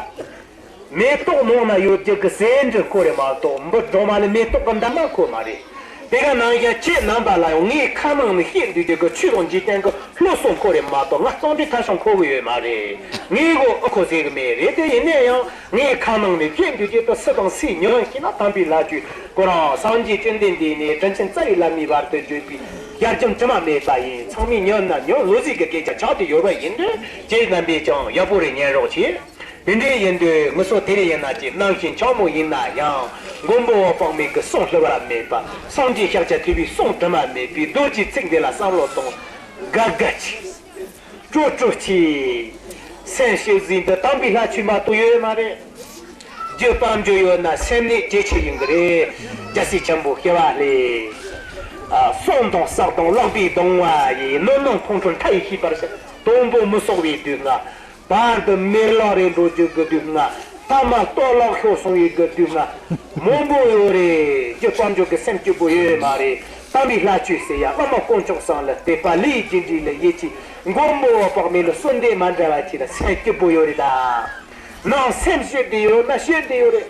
མེ་ཏོག་ནང་ན་ཡོད་རྒྱུ་གི་ཟེའུ་འབྲུ་ཁོ་རེ་མ་གཏོགས་འབུ་སྦྲང་མ་ལ་མེ་ཏོག་གི་འདབ་མ་ཁོ་མ་རེད། དེ་ག་ནང་བཞིན་ཁྱེད་རྣམ་པ་ལ་ཡང་ངའི་ཁ་ནང་ནས་བཤད་འདོད་རྒྱུ་གི་ཆོས་དང་འཇིག་རྟེན་གི་སློབ་གསོ་ཁོ་རེ་མ་གཏོགས་ང་གཙང་སྦྲའི་ཐ་ཤང་ཁོ་གི་ཡོད་མ་རེད། ངའི་གོ་ཨ་ཁོ་ཟེར་གི་མེད་རེད། དེ་ཡིན་ན་ཡང་ངའི་ཁ་ནང་ནས་བཤད་འདོད་རྒྱུ་དེ་སུ་དང་སུས་ཉན་ཤེས་ན་དམ་པའི་ལྷ་ཆོས་ཁོ་རང་སངས་རྒྱས་བཅོམ་ལྡན་འདས་ནས་དྲིན་ཆེན་རྩ་བའི་བླ་མའི་བར་དུ་བརྗོད་པའི་ཡར་རྒྱམ་དྲི་མ་མེད་པ་ཡིན། ཚང་མས་ཉན་ན་ཉན་ལོ་ཟིག་གི་སྐད་ཆ་ཆགས་ཏེ་ཡོད་པ་ཡིན་དུས་ཁྱེད་རྣམ་པས་ཀྱང་ཡག་པོ་རེ་ཉན་རོགས་གྱིས། དེ་འདྲའི་ཡིན་དུས་ངུ་སོ་དེ་རེ་ཡིན་ན་ཅི་ནང་བཞིན་ཆགས་མོ་ཡིན་ན་ཡང་མགོན་པོ་འོད་དཔག་མེད་ཀྱི་གསུང་བསླུ་བ་མེད་པ་སངས་རྒྱས་ཤཱཀྱ་ཐུབ་པའི་གསུང་དྲི་མ་མེད་པའི་རྡོ་རྗེའི་ཚིག་འདི་ལ་བསམ་བློ་གཏོང་། དགའ་དགའ་ཆེ། སྤྲོ་སྤྲོ་ཆེ། སེམས་ཞིབ་ཟིན་དུ་དམ་པའི་ལྷ་ཆོས་མ་གཏོགས་ཡོད་མ་རེད། རྒྱུ་དཔལ་འབྱོར་ཡོད་ན་སེམས་ནི་ཇེ་ཆེ་ཡིན་གི་རེད། རྒྱལ་སྲས་ཆེན་པོ་སྐྱེ་བ་ལེན། གསུང་དང་བསགས་དང་བསླབ་པའི་གདུང་བ་ཡིས་ནོར་སྣང་ཕུང་ཁྲོལ་མཐའ་ཡས་ཤེས་པར་བྱ། དང་པོ་མི་གསོག་པའི་སྡུག་བསྔལ། བར་དུ་མེར་ལོག་རེ་འགྲོ་རྒྱུ་གི་སྡུག་བསྔལ། ཐ་མ་ལྟོ་ལོག་ཤོར་སོང་བའི་གི་སྡུག་བསྔལ། མང་པོ་ཡོད་རེད། རྒྱུ་དཔལ་འབྱོར་གི་སེམས་སྐྱིད་པོ་ཡོད་མ་རེད། དམ་པའི་ལྷ་ཆོས་ཟེར་ཡ་བླ་མ་དཀོན་མཆོག་གསུམ་ལ་དད་པ་ལས་རྒྱུ་འབྲས་ལ་ཡིད་ཆེས། མགོན་པོ་འོད་དཔག་མེད་ལ་གསོལ་འདེབས་མ་འདྲ་བ་ཅིག་ལ་སེམས་སྐྱིད་པོ་ཡོད་རེད་ད། ནང་སེམས་ཞི་བདེ་ཡོད་ན་ཞི་བདེ་ཡོད་རེད།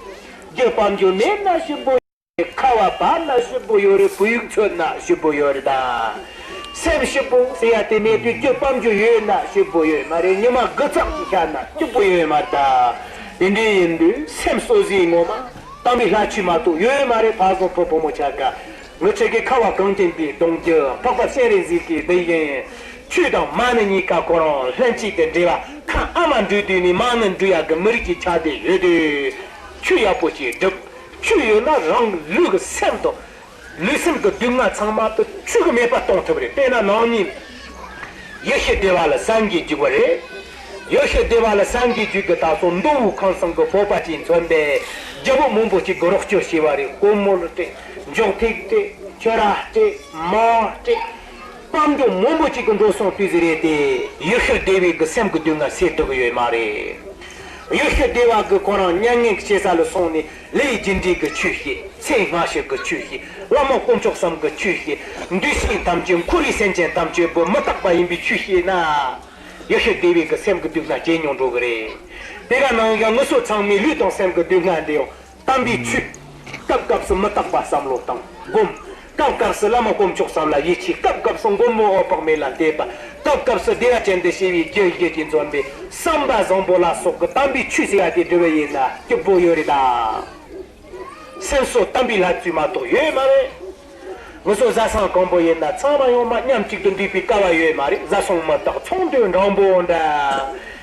རྒྱུ་དཔལ་འབྱོར་མེད་ན་ཞི་པོ། ཁ་བ་བབས་ན་ཞིབ་པོ་ཡོད་རེད། བུ་ཡུག་ཚོད་ན་ཞིབ་པོ་ཡོད་རེད་ད། སེམས་ཞིབ་པོ་ཟེར་ཡ་དེ་མེད་དུས་རྒྱུ་དཔལ་འབྱོར་ཡོད་ན་ཞིབ་པོ་ཡོད་མ་རེད། ཉི་མ་དགུ་ཙམ་ཞིག་ཤར་ན་སྐྱིད་པོ་ཡོད་མ་རེད་ད། དེ་འདྲའི་ཡིན་དུས་སེམས་གསོ་ཟིན་ངོ་མ་དམ་པའི་ལྷ་ཆོས་མ་གཏོགས་ཡོད་མ་རེད། ཕ་བཟང་བུ་བུ་མོ་ཆ་ག་ངུ་ཆེ་གི་ཁ་བ་གངས་ཅན་པའི་གདུང་རྒྱུད། འཕགས་པ་སྤྱན་རས་གཟིགས་ཀྱི་གདུལ་ཞིང་། ཆོས་དང་མ་ཎི་གཉིས་ཀ་ཁོ་རང་ལྷན་ཅིག་ཏུ་འདྲེས་པ། ཁ་ཨ་མ་འགྲོ་དུས་ནས་མ་ཎི་འགྲོ་ཡག་གི་མི་རིགས་ཀྱི་ཆ་དེ་ཡོད་དུས། ཆོས་ཡག་པོ་ཞིག་སྒྲུབ། ཆོས་ཡོད་ན་རང་ལུས་ཀྱི་སེམས་དང་། ལུས་སེམས་ཀྱི་སྡུག་བསྔལ་ཚང་མ་དེ་ཆོས་ཀྱིས་མེད་པ་གཏོང་ཐུབ་རེད། དཔེར་ན་ནང་ཉིད། ཡེ་ཤེས་བདེ་བ་ལ་སངས་རྒྱས་འཇུག་པ་རེད། ཡེ་ཤེས་བདེ་བ་ལ་སངས་རྒྱས་འཇུག་གི་ད་སོ་མདོ་དབུས་ཁམས་གསུམ་གྱི་བོད་པ་ཅིག་མཚོན་པས། རྒྱལ་པོ་མང་པོ་ཅིག་གི་རོགས་སྐྱོར་བྱས་པ་རེད། སྒོར་མོ་ལ་སྤྲད། འཇོག་ཐིག་སྤྲད། ཁྱོད་ར་སྤྲད། མ་སྤྲད། དཔལ་འབྱོར་མང་པོ་ཅིག་གི་འགྲོ་སོང་དུས་ཟིག་རེད་དེ། ཡེ་ཤེས་བདེ་བའི་གི་སེམས་ཀྱི་སྡུག་བསྔལ་སེལ་ཐུབ་ཀྱི་ཡོད་མ་རེད། ཡེ་ཤེས་བདེ་བ་གི་ཁོ་རང་མྱ་ངན་གྱི་ཞེ་ས་ལ་སོང་ནས་ལས་རྒྱུ་འབྲས་ཀྱི་ཆོས་བཤད། ཚེ་སྔ་ཕྱི་གི་ཆོས་བཤད། བླ་མ་དཀོན་མཆོག་གསུམ་གྱི་ཆོས་བཤད། འདུས་བྱས་ཐམས་ཅད་འཁོར་བའི་སེམས་ཅན་ཐམས་ཅད་པོ་མི་རྟག་པ་ཡིན་པའི་ཆོས་བཤད་ན། ཡེ་ཤེས་བདེ་བའི་གི་སེམས་ཀྱི་སྡུག་བསྔལ་ཇེ་ཉུང་འགྲོ་གི་རེད། དེ་ག་ནང་བཞིན་ང་ཚོ་ཚང་མའི་ལུས་དང་སེམས་ཀྱི་སྡུག་བསྔལ་འདི་ཡང་། དམ་པའི་ཆོས། སྐབས་སྐབས་སུ་མི་རྟག་པ་བསམ་བློ་བཏང་སྒོམ། སྐབས་སྐབས་སུ་བླ་མ་དཀོན་མཆོག་གསུམ་ལ་ཡིད་ཆེས། སྐབས་སྐབས་སུ་མགོན་པོ་འོད་དཔག་མེད་ལ་འདུད་པ། སྐབས་སྐབས་སུ་བདེ་བ་ཅན་དུ་ཤེས་པའི་རྒྱུ་ཡིད་ཀྱིས་འཛིན་པའི་བསམ་པ་བཟང་པོ་ལ་སོགས་ཀྱི་དམ་པའི་ཆོས་ཟེར་ཡ་དེ་སྒྲུབ་པ་ཡིན་ན་སྐྱིད་པོ་ཡོད་རེད་ད། སེམས་གསོ་དམ་པའི་ལྷ་བཙུན་མ་གཏོགས་ཡོད་མ་རེད། ང་ཚོ་བཟའ་ཚང་གང་པོ་ཡིན་ན་ཚང་མ་ཡོང་མ་མཉམ་གཅིག་ཏུ་འདུས་པའི་སྐལ་བ་ཡོད་མ་རེད། བཟའ་ཚང་མི་རྟག་ཚོང་འདུས་འགྲོན་པོ་འདྲ།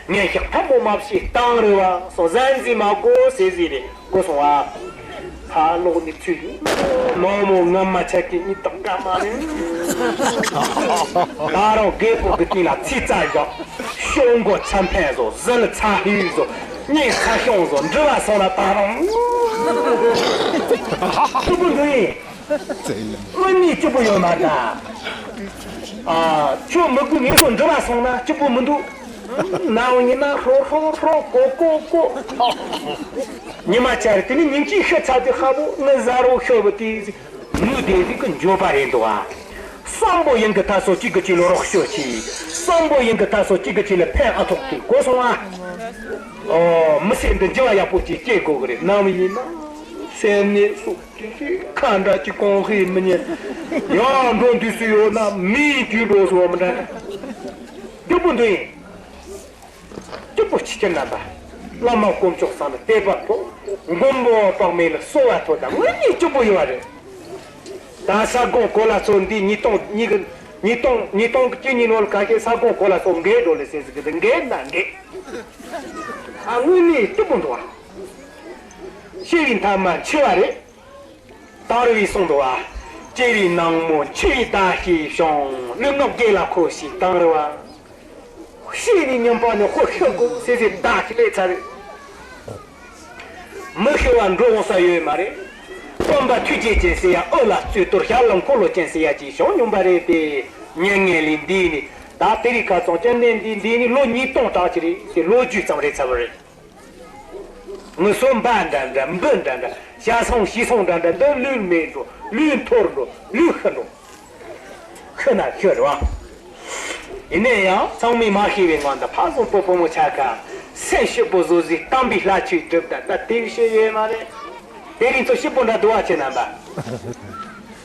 ངན་ཤག་ཐལ་མོ་མ་བྱས་གཏང་རེད་བ། སོང་གཟའ་འཛིན་མ་དགོས་ཟེར་ཟིག་རེད། གོ་སོང་བ། ཕ་ལོག་ནི་ཚུལ་ནོ་མོ་ངམ་མ་ཆ་གི་གཉིད་དང་དགའ་མ་རེད། ད་རུང་རྒད་པོ་གི་སྟེང་ལ་ཚིག་རྩ་བཞག་ཤོག་མགོ་ཚ་འཕེན་བཟོ། ཟི་ལི་ཚ་ཧུས་བཟོ། སྙིང་ཚ་ཤོང་བཟོ། འདྲི་བ་སོང་ལ་ད་རུང་སྐྱིད་པོ་འདུག་ཡིན། དངོས་གནས་སྐྱིད་པོ་ཡོད་མ་རེད་ད། ཨ། ཁྱོད་མི་དགོས། ངས་ཁྱོད་འདྲི་བ་སོང་ན་སྐྱིད་པོ་མི་འདུག་ནའོ་ཡིན་ན་ཧྲོ་ཧྲོ་ཧྲོ་ཀོ་ཀོ་ཀོ། ཉི་མ་ཆར་དེ་ནི་ཉིན་གཅིག་ཤི་ཚར་དུས་ཁ་བོ་ངི་ཟ་རོ་ཤོ་བོ་དེ་ཟིག་ནུས་ལྡན་ཟིག་གི་འགྱོད་པ་རེད་འདུག་ཨ། བསམ་པོ་ཡིན་གི་ད་སོ་གཅིག་གི་གཅིག་ལ་རོགས་སྐྱོར་གྱིས། བསམ་པོ་ཡིན་གི་ད་སོ་གཅིག་གི་གཅིག་ལ་ཕན་ཨ་ཐོགས་ཀྱིས། གོ་སོང་ཨ། ཨོ། མི་ཚེ་འདི་འགྱུར་བ་ཡག་པོ་ཅིག་སྐྱེལ་དགོས་གི་རེད། ནམ་ཡིན་ན་སེམས་ནད་སོགས་ཀྱི་ཁ་འདྲ་ཅིག་གོང་ཧེ་མི་ཉན། ཡང་འགྲོ་འདུག་སུ་ཡོད་ན་མིའི་རྒྱུད་འགྲོ་སོང་མི་འདྲ། སྐྱིད་པོ་འདུག་ཡིན། སྐྱིད་པོ་ཆེ་ཆེར་རྣམ་པ། བླ་མ་དཀོན་མཆོག་གསུམ་ལ་དད་པ་ཐོབ། མགོན་པོ་འོད་དཔག་མེད་ལ་གསོལ་བ་ཐོབ་ད་དངོས་གནས་སྐྱིད་པོ་ཡོད་པ་རེད། ད་ས་གོང་གོ་ལ་ཚོ་འདི་ཉིས་སྟོང་གཉིས་གི་ཉིས་སྟོང་ཉིས་སྟོང་གི་བཅུ་གཉིས་ནང་ལ་ཁ་ཤས་ས་གོང་གོ་ལ་ཚོ་འགས་འགྲོ་ལེ་ཟེར་ཟེར་གི་འདི་འགས་ན་འགས། ཨ་དངོས་གནས་སྐྱིད་པོ་འདུག་བ། ཤེས་རིག་མཐའ་མ་འཆི་བ་རེད། དང་རི་བའི་གསུང་དུ་བ། སྐྱེ་བའི་ནང་མོ་འཆི་བའི་བདག་ཞེས་བྱུང་། ལུས་ངག་དགེ་ལ་མཁོ་ཞིང་དང་རི་བ། ཤེས་ནས་ཉམས་པ་ནི་དཔེ་ཤེས་དགོས་ཟེར་ཟེར་བདག་ཞིག་ལས་ཚར་རེད། མི་ཤི་བ་འགྲོ་འོང་ས་ཡོད་མ་རེད། སྟོན་པ་ཐུགས་རྗེ་ཅན་ཟེར་ཡ་ཨོ་ལ་རྩོད་གཏོར་ཞྭ་ལུང་འཁོར་ལོ་ཅན་ཟེར་ཡ་ཅིག་བྱུང་མྱོང་པ་རེད་དེ། མྱ་ངན་ལས་འདས་ནས་ད་དེ་རིང་ཁ་སང་བཅོམ་ལྡན་འདས་འདས་ནས་ལོ་ཉིས་སྟོང་གྲངས་ཅིག་རེད་ཟེར་ལོ་རྒྱུས་ཙམ་རེད་ཚར་བ་རེད། ངུ་སོ་འབའ་འདྲ་འདྲ་འབུ་འདྲ་འདྲ་ཞ་སོང་ཞི་སོང་འདྲ་འདྲ་འདི་ལུས་མེད་འགྲོ། ལུས་འཐོར་འགྲོ། ལུས་ཤི་འགྲོ། ཤི་ན་ཤི་རེད་བ། ཡིན་ནའི་ཡང་ཚང་མས་མ་ཤེས་པའི་ངང་དུ་ཕ་བཟང་པོ་བུ་མོ་ཆ་ག་སེམས་སྐྱིད་པོ་བཟོ་ཟིག་དམ་པའི་ལྷ་ཆོས་སྒྲུབ་ད་ད་དེ་བཤད་ཡོད་མ་རེད། དེ་རིང་ཚོ་སྐྱིད་པོ་འདྲ་འདུག་བ་ཁྱེད་རྣམ་པ།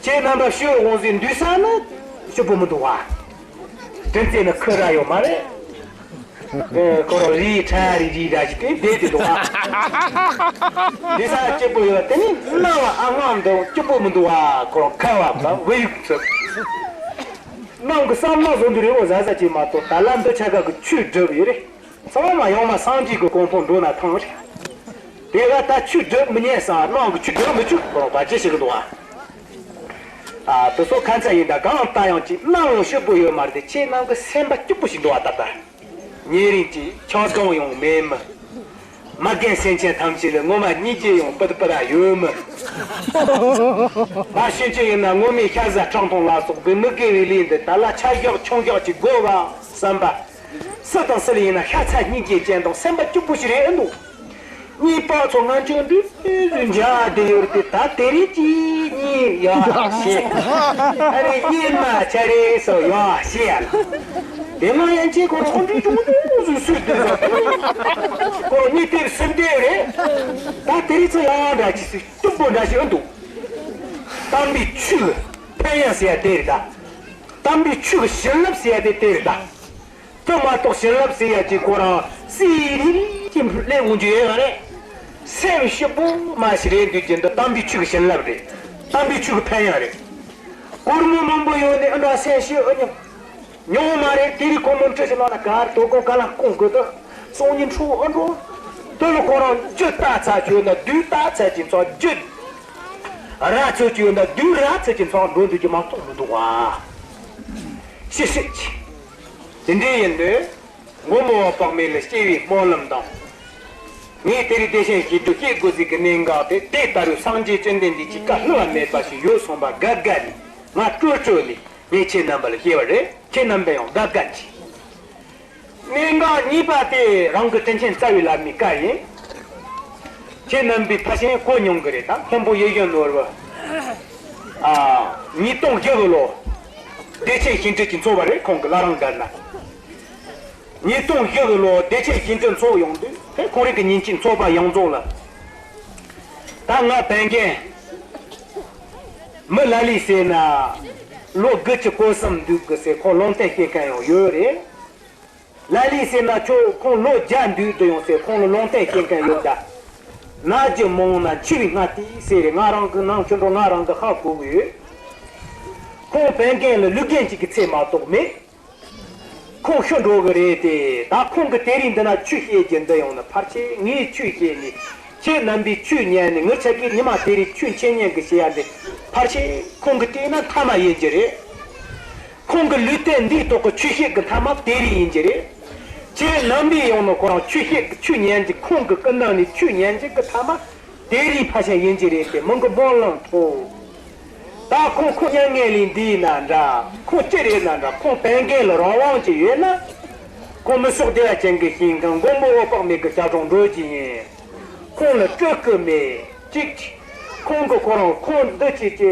ཁྱེད་རྣམ་པ་ཤོད་འོང་ཟིག་འདུག་ས་ནི་སྐྱིད་པོ་མི་འདུག་བ། དྲིན་ཚེ་ནི་ཁུ་ར་ཡོད་མ་རེད། ཨེ། ཁོ་རང་རི་ཁྲ་རི་རི་ར་ཞིག་དེ་བསྡད་དེ་འདུག་ཨ། འདི་ས་སྐྱིད་པོ་ཡོད་དེ་ནི་སྣང་བ་ཨ་ངང་འདུག་སྐྱིད་པོ་མི་འདུག་ཨ། ཁོ་རང་ཁ་བ་བ་བེ་ཡུག་ཚུགས། ནང་གི་བསམ་བློ་བཟོ་འདི་རེ་བོ་ཟ་ཟ་ཅིག་མ་གཏོགས་ད་ལ་འདི་ཆ་ག་གི་ཆོས་སྒྲུབ་ཡོད་རེད། ཚང་མ་ཡོང་མ་སངས་རྒྱས་ཀྱི་གོ་འཕང་འགྲོ་ན་ཐང་རེད། དེ་ག་ད་ཆོས་སྒྲུབ་མི་ཉན་ས་ནང་གི་ཆོས་སྒྲུབ་མི་ཆོག་ཁོ་རང་བ་ཅི་ཞིག་གི་འདུག་ཨ། ཨ། དེ་ཚོ་ཁ་ཚ་ཡིན་ད་གང་ལྟ་ཡང་ཅིག་སྣང་བ་སྐྱིད་པོ་ཡོད་མ་རེད་དེ་ཁྱེད་རྣམས་ཀྱི་སེམས་པ་སྐྱིད་པོ་ཞིག་འདུག་བ་ད་ལྟ། ཉེ་རིང་གི་ཆགས་སྡང་ཡང་མེད་མི། མ་རྒན་སེམས་ཅན་ཐམས་ཅད་ལ་ངོ་མ་སྙིང་རྗེ་ཡང་སྤུ་ཏི་སྤུ་ར་ཡོད་མི། མ་ཤེས་ཅི་ཡིན་ན་ངོ་མའི་ཤ་ཟ་ཁྲག་འཐུང་ལ་སོགས་པའི་མི་དགེ་བའི་ལས་འདི་ད་ལ་ཆ་བཞག་ཆུང་བཞག་ཅིག་དགོས་པ་བསམ་པ། སུ་དང་སུ་ལ་ཡིན་ན་ཤ་ཚ་སྙིང་རྗེ་ཅན་དང་སེམས་པ་སྐྱིད་པོ་ཞིག་རེད་ཨེ་འདུག་གཉིས་པ་ཚོ་ང་ཚོ་འདི་འཇའ་དེ་ཡོད་དེ་ད་དེ་རིང་གི་གཉིས་ཡག་ཤེས། ཨ་རེ་གཉིས་མ་ཆ་རེ་སོ་ཡག་ཤེས་ཡ་ལ། དེ་མ་ཡན་ཆད་ཁོ་རང་ཨོ་འདྲི་ཅུང་ཅུང་ཟུ་སུས་དེ་ཟ། ཁོ་རང་གཉིས་དེབ་སུན་དེ་རེད། ད་དེ་རིང་ཚོ་ཡག་འདྲ་ཅི་སུ་སྐྱིད་པོ་འདྲ་ཞིག་འདུག་དམ་པའི་ཆོས་ཕན་ཡོན་ཟེར་ཡ་དེ་རེད་ད། དམ་པའི་ཆོས་ཀྱི་བྱིན་རླབས་ཟེར་ཡ་དེ་དེ་རེད་ད། དེ་མ་གཏོགས་བྱིན་རླབས་ཟེར་ཡ་ཅིག་ཁོ་རང་སི་རི་རི་ཅིག་སླེབས་འོང་རྒྱུ་ཡོད་མ་རེད། སེམས་སྐྱིད་པོ་མ་ཞིག་རེད་འདུག་རྒྱུ་འདི་དམ་པའི་ཆོས་ཀྱི་བྱིན་རླབས་རེད། དམ་པའི་ཆོས་ཀྱི་ཕན་ཡོན་རེད། སྒོར་མོ་མང་པོ་ཡོད་ནས་ཨ་འདྲ་སེམས་ཤི་ཨ་ཉོ། མྱོང་མ་རེད། དེ་རིང་ཁོ་མོ་འཁྲུལ་ཞིག་ལ་ན་གར་དོ་དགོང་ག་ལ་སྐོང་དགོས་དུ། སང་ཉིན་འཕྲོ་ཨ་འགྲོ། དེ་ལ་ཁོ་རང་རྒྱུ་ལྟ་ཚ་བྱོས་ན་བདུད་ལྟ་ཚ་གྱིན་ཚོགས་རྒྱུ། ར་ཚོད་ཀྱི་ཡོད་ན་བདུད་ར་ཚོད་ཀྱིན་ཚོགས་འགྲོ་འདུག་གི་མ་གཏོགས་མི་འདུག་བ། ཤི་ཤི་ཆི། དེ་འདྲའི་ཡིན་དུས། མགོན་པོ་འོད་དཔག་མེད་ལ་སྐྱེ་བའི་སྨོན་ལམ་དང་། ངས་དེ་རིང་བདེ་ཆེན་ཞིག་ཏུ་སྐྱེ་དགོས་ཟིག་གི་གནད་འགག་དེ་དེ་ལྟ་བུའི་སངས་རྒྱས་བཅོམ་ལྡན་འདས་ཀྱི་བཀའ་བསླུ་བ་མེད་པ་ཞིག་ཡོད་སོང་བ་དགའ་དགའ་ནས་ང་སྤྲོ་སྤྲོ་ནས་ངས་ཁྱེད་རྣམ་པ་ལ་བཤད་པ་རེད། ཁྱེད་རྣམ་པས་ཡང་དགའ་དགའ་གྱིས། གནད་འགག་གཉིས་པ་དེ་རང་གི་དྲིན་ཆེན་རྩ་བའི་བླ་མའི་བཀའ་ཡིན། ཁྱེད་རྣམ་པས་ཕལ་ཆེར་གོ་མྱོང་གི་རེད་ད། མཁན་པོ་ཡེ་ཤེས་ནོར་བུ། ཨ། ཉིས་སྟོང་བཞི་གི་ལོ། བདེ་ཆེན་ཞིང་བྲིས་ཀྱི་འཚོགས་པ་རེད། ཁོང་གི་བླ་རང་སྒར་ན། ཉིས་སྟོང་བཞི་གི་ལོ་བདེ་ཆེན་ཞིང་བྲིས་འཚོགས་ཡོང་དུས་དེ་ཁོང་རང་གི་ཉིན་གཅིག་འཚོགས་པ་ཡོངས་རྫོགས་ལ། ད་ང་བན་རྒན། མི་ལ་ལས་ཟེར་ན། ལོ་དགུ་བཅུ་གོ་གསུམ་འདུག་གི་ཟེར་ཁོང་ལུང་བསྟན་བྱེད་མཁན་ཡང་ཡོད་རེད། ལ་ལས་ཟེར་ན་ཁྱོད་ཁོང་ལོ་བརྒྱ་འདུག་དུ་ཡོང་ཟེར་ཁོང་ལ་ལུང་བསྟན་བྱེད་མཁན་ཡོད་ད། ན་རྒྱུ་མང་ན་འཆི་བའི་སྔ་ལྟས་ཟེར་རེད། ང་རང་གི་ནང་ཆུ་འགྲོ་ང་རང་གི་ཧ་གོ་གི་ཡོད། ཁོང་བན་རྒན་ལ་ལུག་རྒན་གཅིག་གི་ཚད་མ་གཏོགས་མེད། ཁོང་ཤི་འགྲོ་གི་རེད་དེ། ད་ཁོང་གི་དེ་རིང་འདི་ན་ཆོས་བཤད་རྒྱུ་འདི་ཡོང་ན་ཕལ་ཆེར་ངས་ཆོས་བཤད་ནས་ཁྱེད་རྣམ་པས་ཆོས་ཉན་ནས་ངེད་ཆ་གིས་ཉི་མ་དེ་རིང་ཆོས་འཆད་ཉན་གི་བྱེད་ཡ་འདི་ཕལ་ཆེར་ཁོང་གི་བལྟས་ན་མཐའ་མ་ཡིན་རྒྱུ་རེད། ཁོང་གི་ལུས་རྟེན་འདིའི་ཐོག་གི་ཆོས་བཤད་གི་མཐའ་མ་དེ་རིང་ཡིན་རྒྱུ་རེད། ཁྱེད་རྣམ་པས་ཡོང་ན་ཁོ་རང་ཆོས་བཤད་གི་ཆོས་ཉན་རྒྱུ། ཁོང་གི་སྐུ་ནང་ནས་ཆོས་ཉན་རྒྱུ་གི་མཐའ་མ་དེ་རིང་ཕལ་ཆེར་ཡིན་གྱི་རེད་དེ། མི་གི་སྨོན་ལམ་ཐོབ། ད་ཁོང་ཁོ་མྱ་ངན་ལས་འདས་ན་འདྲ། ཁོང་ཅི་རེད་ན་འདྲ། ཁོང་བན་རྒན་ལ་རང་དབང་ཅིག་ཡོད་ན། ཁོང་མི་སོགས་བདེ་བ་ཅན་གྱི་ཞིང་ཁམས་མགོན་པོ་འོད་དཔག་མེད་ཀྱི་ཞབས་དྲུང་འགྲོ་གི་ཡིན། ཁོང་ལ་སྤྲོད་སྐུ་མེད་ཅིག་ཁོང་གི་ཁོ་རང་ཁོང་འདི་ཅིག་གི་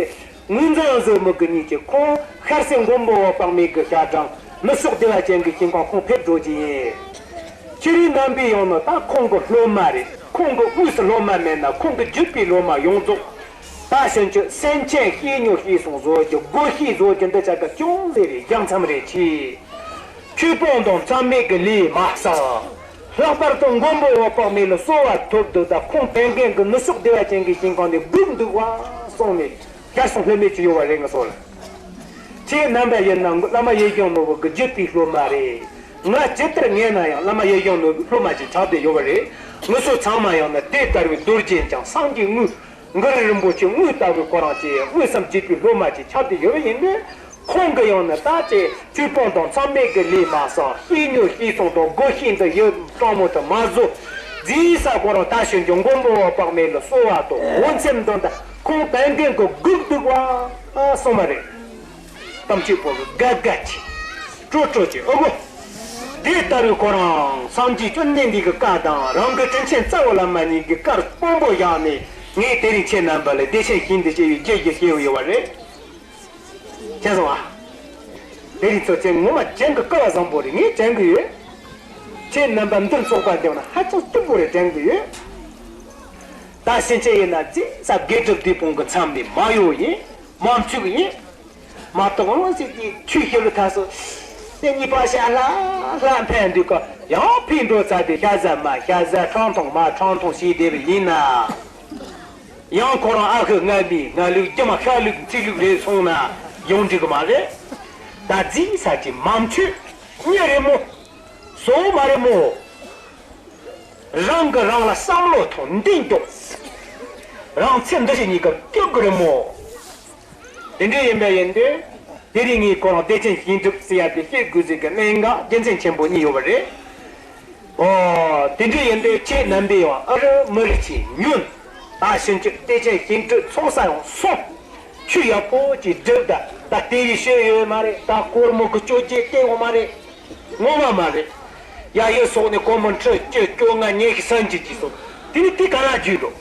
ངོས་འཛིན་བཟོ་མི་གི་ཉིད་ཀྱི་ཁོང་ཤར་སེ་མགོན་པོ་འོད་དཔག་མེད་ཀྱི་ཞབས་དྲུང་མི་སོགས་བདེ་བ་ཅན་གྱི་ཞིང་ཁམས་ཁོང་ཕེབས་འགྲོ་གི་ཡིན། ཁྱེད་རིགས་རྣམ་པས་ཡོང་ན་ད་ཁོང་གི་སློབ་མ་རེད། ཁོང་གི་དབུས་སུ་སློབ་མ་མེད་ན་ཁོང་གི་བརྒྱུད་པའི་སློབ་མ་ཡོངས་རྫོགས། ད་ཕྱིན་ཆད་སེམས་ཅན་བཤེས་གཉེན་བཤེས་གསུམ་བཟོ་རྒྱུ་སྒོ་བཤེས་བཟོ་རྒྱུ་འདི་ཆ་ག་ཅུང་ཟད་རེ་རྒྱག་མཚམས་རེ་ཆེ། ཆོས་སྤོང་དང་མཚམས་མེད་ཀྱི་ལས་མ་བསགས། ལྷག་པར་དུ་མགོན་པོ་འོད་དཔག་མེད་ལ་གསོལ་བ་ཐོབ་འདུག་ད་ཁོང་བན་རྒན་གྱི་ནུབ་ཕྱོགས་བདེ་བ་ཅན་གྱི་ཞིང་ཁམས་ནས་སྒུག་འདུག་བ་གསུངས་ནས་ཞལ་གསུང་ལྷད་མེད་ཅིག་ཡོད་པ་རེད་ང་སོགས་ལ། ཁྱེད་རྣམ་པ་ཡིན་ན་བླ་མ་ཡེ་ཤེས་ནོར་བུ་གི་བརྒྱུད་པའི་སློབ་མ་རེད། ང་ཇི་ལྟར་ངན་ན་ཡང་བླ་མ་ཡེ་ཤེས་ནོར་བུའི་སློབ་མ་ཅིག་ཆགས་བསྡད་ཡོད་པ་རེད། ང་ཚོ་ཚང་མ་ཡང་ན་དེ་ལྟ་བུའི་རྡོ་རྗེ་འཆང་སངས་རྒྱས་དངོས། གུ་རུ་རིན་པོ་ཆེ་དངོས་ལྟ་བུའི་ཁོ་རང་ཅིག་དངོས་སམ་བརྒྱུད་པའི་སློབ་མ་ཅིག་ཆགས་བསྡད་ཡོད་པ་ཡིན་དུས། ཁོང་གི་ཡང་ན་ད་ཅིག་ཆོས་སྤོང་དང་མཚམས་མེད་ཀྱི་ལས་མ་བསགས། བཤེས་གཉེན་བཤེས་གསུམ་དང་སྒོ་བཤེས་འདི་ཡུལ་སྤྲང་མོ་དུ་མ་བཟོ། རྗེས་ས་ཁོ་རང་ད་ཕྱིན་ཆད་མགོན་པོ་འོད་དཔག་མེད་ལ་གསོལ་བ་དང་འོ་འཚེམ་དང་ད་ཁོང་བན་རྒན་གྱི་སྒུག་འདུག་བ་གསུངས་པ་རེད། དམ་ཆོས་པོ་གི་དགའ་དགའ་ཆེ། སྤྲོ་སྤྲོ་ཆེ་ཨོ་གོ། དེ་ལྟ་བུའི་ཁོ་རང་སངས་རྒྱས་བཅོམ་ལྡན་འདས་ཀྱི་བཀའ་དང་རང་གི་དྲིན་ཆེན་རྩ་བའི་བླ་མ་གཉིས་ཀྱི་བཀའ་དཔང་པོ་བཞག་ནས་ངས་དེ་རིང་ཁྱེད་རྣམ་པ་ལ་བདེ་ཆེན་ཞིང་དུ་སྐྱེ་བའི་རྒྱུ་ཞིག་བཤད་ཡོད་པ་རེད། ཁྱེད་སོང་ཨ། དེ་རིང་ཚོ་ཁྱེད་ངོ་མ་དྲན་གི་སྐལ་བ་བཟང་པོ་རེད། ངས་དྲན་གི་ཡོད། ཁྱེད་རྣམ་པ་འདིར་ཚོགས་པ་འདེམས་ན་ཧ་ཅང་སྐྱིད་པོ་རེད་དྲན་གི་ཡོད། ད་ཕྱིན་ཆད་ཡིན་ན་རྗེས་ས་དགེ་སྒྲུབ་སྡིག་སྤོང་གི་མཚམས་ནས་མ་གཡོལ་ཡིན། མ་འཆུག་ཡིན། མ་གཏོགས་འོང་ཟེར་གྱི་ཆོས་བཤད་ལ་ཐ་སོ། དེ་གཉིས་པ་ཤ་ལྷ་ལྷ་འཕེན་འདུག་ག་ཡང་ཕི་འགྲོ་ཚ་དེ་ཤ་ཟ་མ་ཤ་ཟ་ཁྲང་ཐོང་མ་ཁྲང་ཐོང་ཞེས་བསྡད་པ་ཡིན་ན། ཡང་ཁོ་རང་ཨ་ཁུ་ང་མི་ང་ལུག་རྒྱ་མ་ཤ་ལུག་ཚི་ལུག་རེད་སོང་ན་ཡོང་འགྲིག་གི་མ་རེད། ད་རྫིས་ས་ཀྱི་མ་འཆུག་གཉེར་རེད་མོ། སོ་མ་རེད་མོ། རང་གིས་རང་ལ་བསམ་བློ་ཐོངས་འདི་མགྱོགས། རང་ཚེ་འདི་ཕྱི་གཉིས་ཀ་སྐྱོབ་དགོས་རེད་མོ། དེ་འདྲ་ཡིན་པ་ཡིན་དུས། དེ་རིང་ངས་ཁོ་རང་བདེ་ཆེན་ཞིང་སྒྲུབ་ཟེར་ཡ་དེ་བཤད་དགོས་ཟེར་གི་གནད་འགག་རྒྱུ་མཚན་ཆེན་པོ་གཉིས་ཡོད་པ་རེད། ཨོ། དེ་འདྲ་ཡིན་དུས་ཁྱེད་རྣམ་པས་ཡང་ཨ་རི་མི་རིགས་ཆེས་ཉུང་། ད་ཕྱིན་ཆད་བདེ་ཆེན་ཞིང་སྒྲུབ་ཚོགས་ས་ཡང་སོང་། ཆོས་ཡག་པོ་ཅིག་སྒྲུབ་ད། ད་དེ་ཡི་ཤེས་ཡོད་མ་རེད། ད་སྒོར་མོ་གི་སྤྱོད་རྒྱུ་སྟེར་འོང་མ་རེད། ངོ་མ་མ་རེད། ཡ་ཡོད་སོགས་ནས་སྒོར་མོ་ཁྲི་བཅུ་བཅོ་ལྔ་ཉི་ཤུ་སུམ་ཅུ་ཅིག་སོང་། དེ་ནི་དེ་ག་ལ་བརྒྱུད་འགྲོ།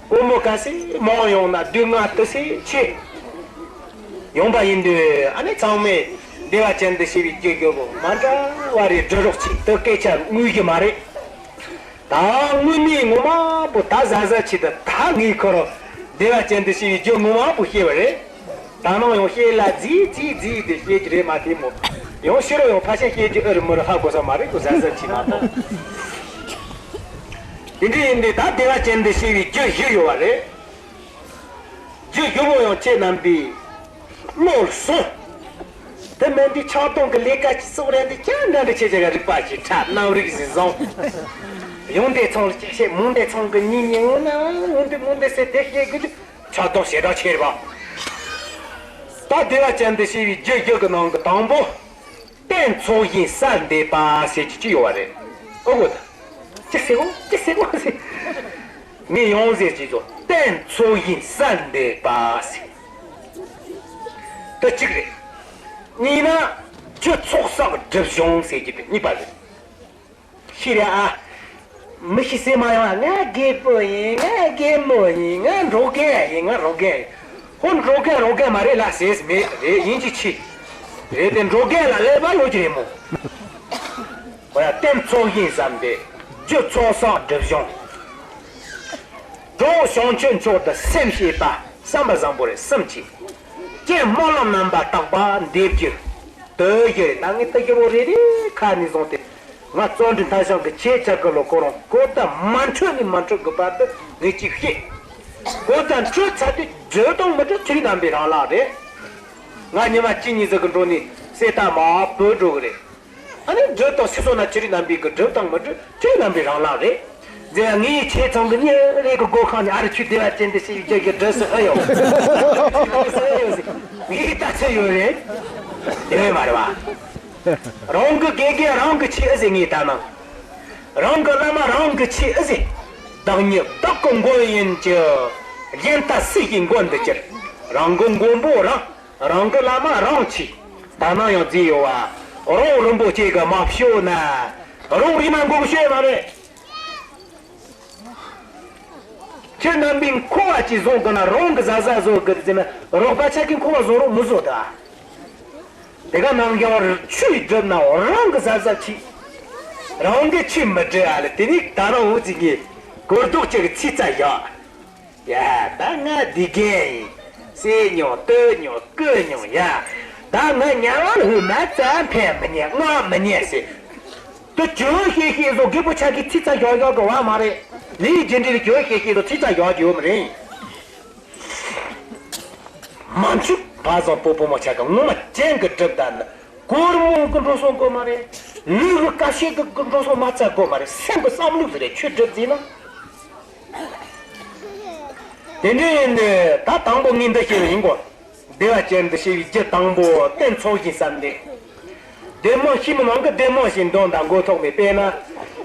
སྒོར་མོ་ག་ཚད་མང་ཡོང་ན་སྡུག་བསྔལ་དེ་ཚད་ཆེ་ཡོང་པ་ཡིན་དུས། ཨ་ནི་ཚང་མས་བདེ་བ་ཅན་དུ་ཤེས་པའི་རྒྱུ་རྒྱུ་བོ་མ་འདྲ་བ་རེ་འབྲི་རོགས་བྱེད། དེ་སྐད་ཆ་དངོས་གཞི་མ་རེད། ད་དངོས་གནས་ངོ་མ་བོ་ད་གཟབ་གཟབ་བྱེད། ད་ད་ངས་ཁོ་རང་བདེ་བ་ཅན་དུ་ཤེས་པའི་རྒྱུ་ངོ་མ་བོ་བཤད་པ་རེད། ད་ནང་ཡང་བཤད་ལ་རྫིས་རྫིས་རྫིས་དེ་བཤད་ཀྱི་རེད་མ་ཐེ་མོ། ཡང་ཕྱི་རུ་ཡང་ཕལ་ཆེར་བཤད་ཀྱི་ཨེ་རེད་མི་རེད་ཧ་གོ་ས་མ་རེད་ཁོ་གཟབ་གཟབ་བྱེད་མ་གཏོགས། དེ་འདྲ་ཡིན་དུས་ད་བདེ་བ་ཅན་དུ་ཤེས་པའི་རྒྱུ་བཞི་ཡོད་པ་རེད། རྒྱུ་བཞི་པོ་ཡང་ཁྱེད་རྣམ་པས་བློར་ཟུངས། དེ་མིན་དུས་ཆགས་སྡང་གི་ལས་ཀ་ཅིག་སོགས་རེད་འདི་ཀྱང་འདྲ་འདྲ་ཆེ་ཆེ་ག་རིག་པ་ཞིག་ཕྲ་རྣམ་རིག་ཞིག་བཟང་། ཡོང་འདི་ཚང་ལ་ཅིག་བཤད་མོང་འདི་ཚང་གི་གཉིས་གཉིས་འོང་ན་འོང་འདི་མོང་འདི་ཟེར་དེ་བཤད་དགོས་དུས་ཆགས་སྡང་ཞེ་དྲག་ཆེ་རེད་པ། ད་བདེ་བ་ཅན་དུ་ཤེས་པའི་རྒྱུ་རྒྱུ་གི་ནང་གི་དང་པོ། རྟེན་ཚོགས་ཞིང་གསལ་འདེབས་པ་ཟེར་གྱི་ཅི་ཡོད་པ་རེད། ཨོ་གོ་ད། ཅི་ཟེར་གོ་ཅི་ཟེར་གོ་ཟེར། ངས་ཡང་ཟེར་གྱི་ཚོ་རྟེན་ཚོགས་ཞིང་གསལ་འདེབས་པ་ཟེར། དེ་གཅིག་རེད། གཉིས་ན་རྒྱུ་ཚོགས་བསགས་སྒྲིབ་སྦྱོང་ཟེར་གྱི་དེ་གཉིས་པ་རེད། ཤེས་རེད་ཨ། མི་ཤེས་སེ་མ་ཡོང་ང་རྒད་པོ་ཡིན་ང་རྒད་མོ་ཡིན་ང་འགྲོ་མཁན་ཡིན་ང་རོགས་མཁན་ཡིན། ཧོ་འགྲོ་མཁན་རོགས་མཁན་མ་རེད་ལ་ཟེར་མེད་རེད་ཡིན་གྱི་ཆི། རེད་དེ་འགྲོ་མཁན་ལ་ཀླད་པ་ཡོད་ཀྱི་རེད་མོ། ཧོ་ཡ་རྟེན་ཚོགས་ཞིང་བསམ་སྟེ་རྒྱུ་ཚོགས་བསགས་སྒྲིབ་སྦྱོང་། གྲོགས་བྱང་ཆུབ་མཆོག་ཏུ་སེམས་བསྐྱེད་པ་བསམ་པ་བཟང་པོ་རེད་གསུམ་གྱིས། རྐྱེན་སྨོན་ལམ་རྣམ་པར་དག་པ་འདེབས་རྒྱུ། དུ་ཞིག་རེད་ད་ངས་དུ་ཞིག་པོ་རེ་རེ་ཁ་ནས་བཟུང་སྟེ། ང་བརྩོན་འགྲུས་མཐའ་བཞག་གི་ཆེད་ཆ་གི་ལོ་ཁོ་རང་གོ་ད་མ་འཕྲོད་ནས་མ་འཕྲོད་གི་བར་དུ་ངས་ཅིག་བཤད། གོ་ད་འཕྲོད་ཚར་དུས་སྒྲུབ་དང་མི་སྒྲུབ་ཆོས་རྣམ་པའི་རང་ལག་རེད། ང་ཉི་མ་གཅིག་གཉིས་ཟིག་གི་འགྲོ་ནས་སེ་ད་མ་བུད་འགྲོ་གི་རེད། ཨ་ནི་སྒྲུབ་དང་ཕྱི་སོ་ན་ཆོས་རྣམ་པའི་གི་སྒྲུབ་དང་མི་སྒྲུབ་ཆོས་རྣམ་པའི་རང་ལག་རེད། ཟེར་ཡ་ངའི་ཆེ་ཚང་གི་གཉེར་རེ་གི་སྒོ་ཁང་ནས་ཨ་རི་ཆོས་བདེ་བ་ཅན་དུ་ཞེས་པའི་རྒྱུ་གི་སྒྲུབ་སུ་ཨེ་ཡོང་། ངའི་ལྟ་ཚུལ་ཡོད་རེད། ཡོད་མ་རེད་བ། རང་གི་དགེ་རྒན་རང་གི་ཆེད་ཨེ་ཟེར་ངའི་ལྟ་ན། རང་གི་བླ་མ་རང་གི་ཆེད་ཨེ་ཟེར། བདག་ཉིད་བདག་གི་མགོན་ཡིན་གྱི། གཞན་ལྟ་སུ་ཡི་མགོན་དུ་གྱུར། རང་གི་མགོན་པོ་རང་། རང་གི་བླ་མ་རང་ཆེད། ད་ནང་ཡང་བརྩིས་ཡོད་བ། རང་རིན་པོ་ཆེ་གི་མ་ཤོད་ན། རང་རིག་མ་འགོག་ཤོད་མ་རེད། ཁྱེད་རྣམ་པས་འཁོར་བ་ཅིག་བཟུང་དགོས་ན་རང་གི་བཟའ་བཟའ་བཟོ་དགོས་ཟེར་ན་རོགས་པ་ཆ་གིས་འཁོར་བ་བཟུང་རོགས་མི་བཟོ་ད། དེ་ག་ནང་ཡང་ཆོས་སྒྲུབ་ན་རང་གི་བཟའ་བཟའ་ཁྲིད། རང་གི་ཆོས་མི་སྒྲུབ་ཨ་ལ་དེ་ནི་ད་རང་འུ་ཅིག་གིས་གོ་རྡོག་ཅིག་གི་ཚིག་རྩ་བཞག་ཡ། ད་ང་འདི་རྒན་ཡིན། ཟས་མྱོང་སྟོད་མྱོང་རྐུ་མྱོང་ཡ། ད་ང་ཉ་བར་ཧུ་མ་རྩ་འཕེན་མི་ཉན་ང་མི་ཉན་ཟེར། དུ་གྱོད་ཤེས་ཤེས་བཟོ་རྒད་པོ་ཆ་གི་ཚིག་རྩ་བཞག་བཞག་གི་བ་མ་རེད། ལས་རྒྱུ་འབྲས་ལ་གྱོད་ཤེས་ཤེས་བཟོ་ཚིག་རྩ་བཞག་རྒྱུ་ཡོད་མ་རེད། མ་འཆུག་བ་བཟང་པོ་བུ་མོ་ཆ་གི་ངོ་མ་ཅན་གི་གྲུབ་ད་ནི། གོར་མོ་གི་འགྲོ་སོང་གོ་མ་རེད། ལུས་གི་ཀ་ཤེད་གི་གི་འགྲོ་སོང་མ་ཚ་གོ་མ་རེད། སེམས་གི་བསམ་ལུགས་ཟེར་རེད་ཆོས་སྒྲུབ་ཟིན་ན། དེ་འདྲའི་ཡིན་ཏེ་ད་དང་པོ་ངས་འདི་ཤེས་པ་ཡིན་གོ། བདེ་བ་ཅན་དུ་ཤེས་པའི་རྒྱུ་དང་པོ་རྟེན་ཚོགས་ཞིང་བསམ་སྟེ། བདེ་མོ་ཤི་མི་ནང་གི་བདེ་མོ་ཞིག་འདོན་དང་མགོ་ཐོག་ནས་དཔེར་ན།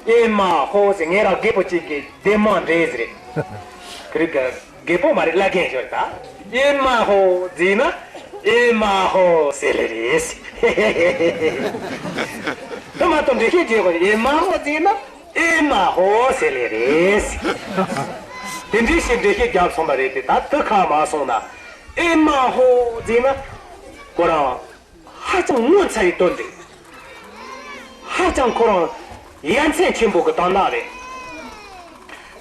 ཨེ་མ་ཧོ་ཟེར་ངས་རང་རྒད་པོ་གཅིག་གིས་བདེ་མོ་འདྲེས་ཟེར། ཁི་རིག་གི་རྒད་པོ་མ་རེད་བླ་རྒན་ཞོར་ད། ཨེ་མ་ཧོ་ཟེར་ན། ཨེ་མ་ཧོ་ཟེར་ལེ་རེད། དེ་མ་གཏོགས་འགྲེལ་བཤད་བྱེད་དགོས་ཨེ་མ་ཧོ་ཟེར་ན། ཨེ་མ་ཧོ་ཟེར་ལེ་རེད། དེ་འདྲའི་ཞིག་འགྲེལ་བཤད་བརྒྱབ་སོང་བ་རེད་དེ་ད་དེ་ཁ་མ་སོང་ན། ཨེ་མ་ཧོ་ཟེར་ན། ཁོ་རང་ཧ་ཅང་ངོ་མཚར་བའི་དོན་རེད། ཧ་ཅང་ཁོ་རང་ཡ་མཚན་ཆེན་པོ་གི་དོན་དག་རེད།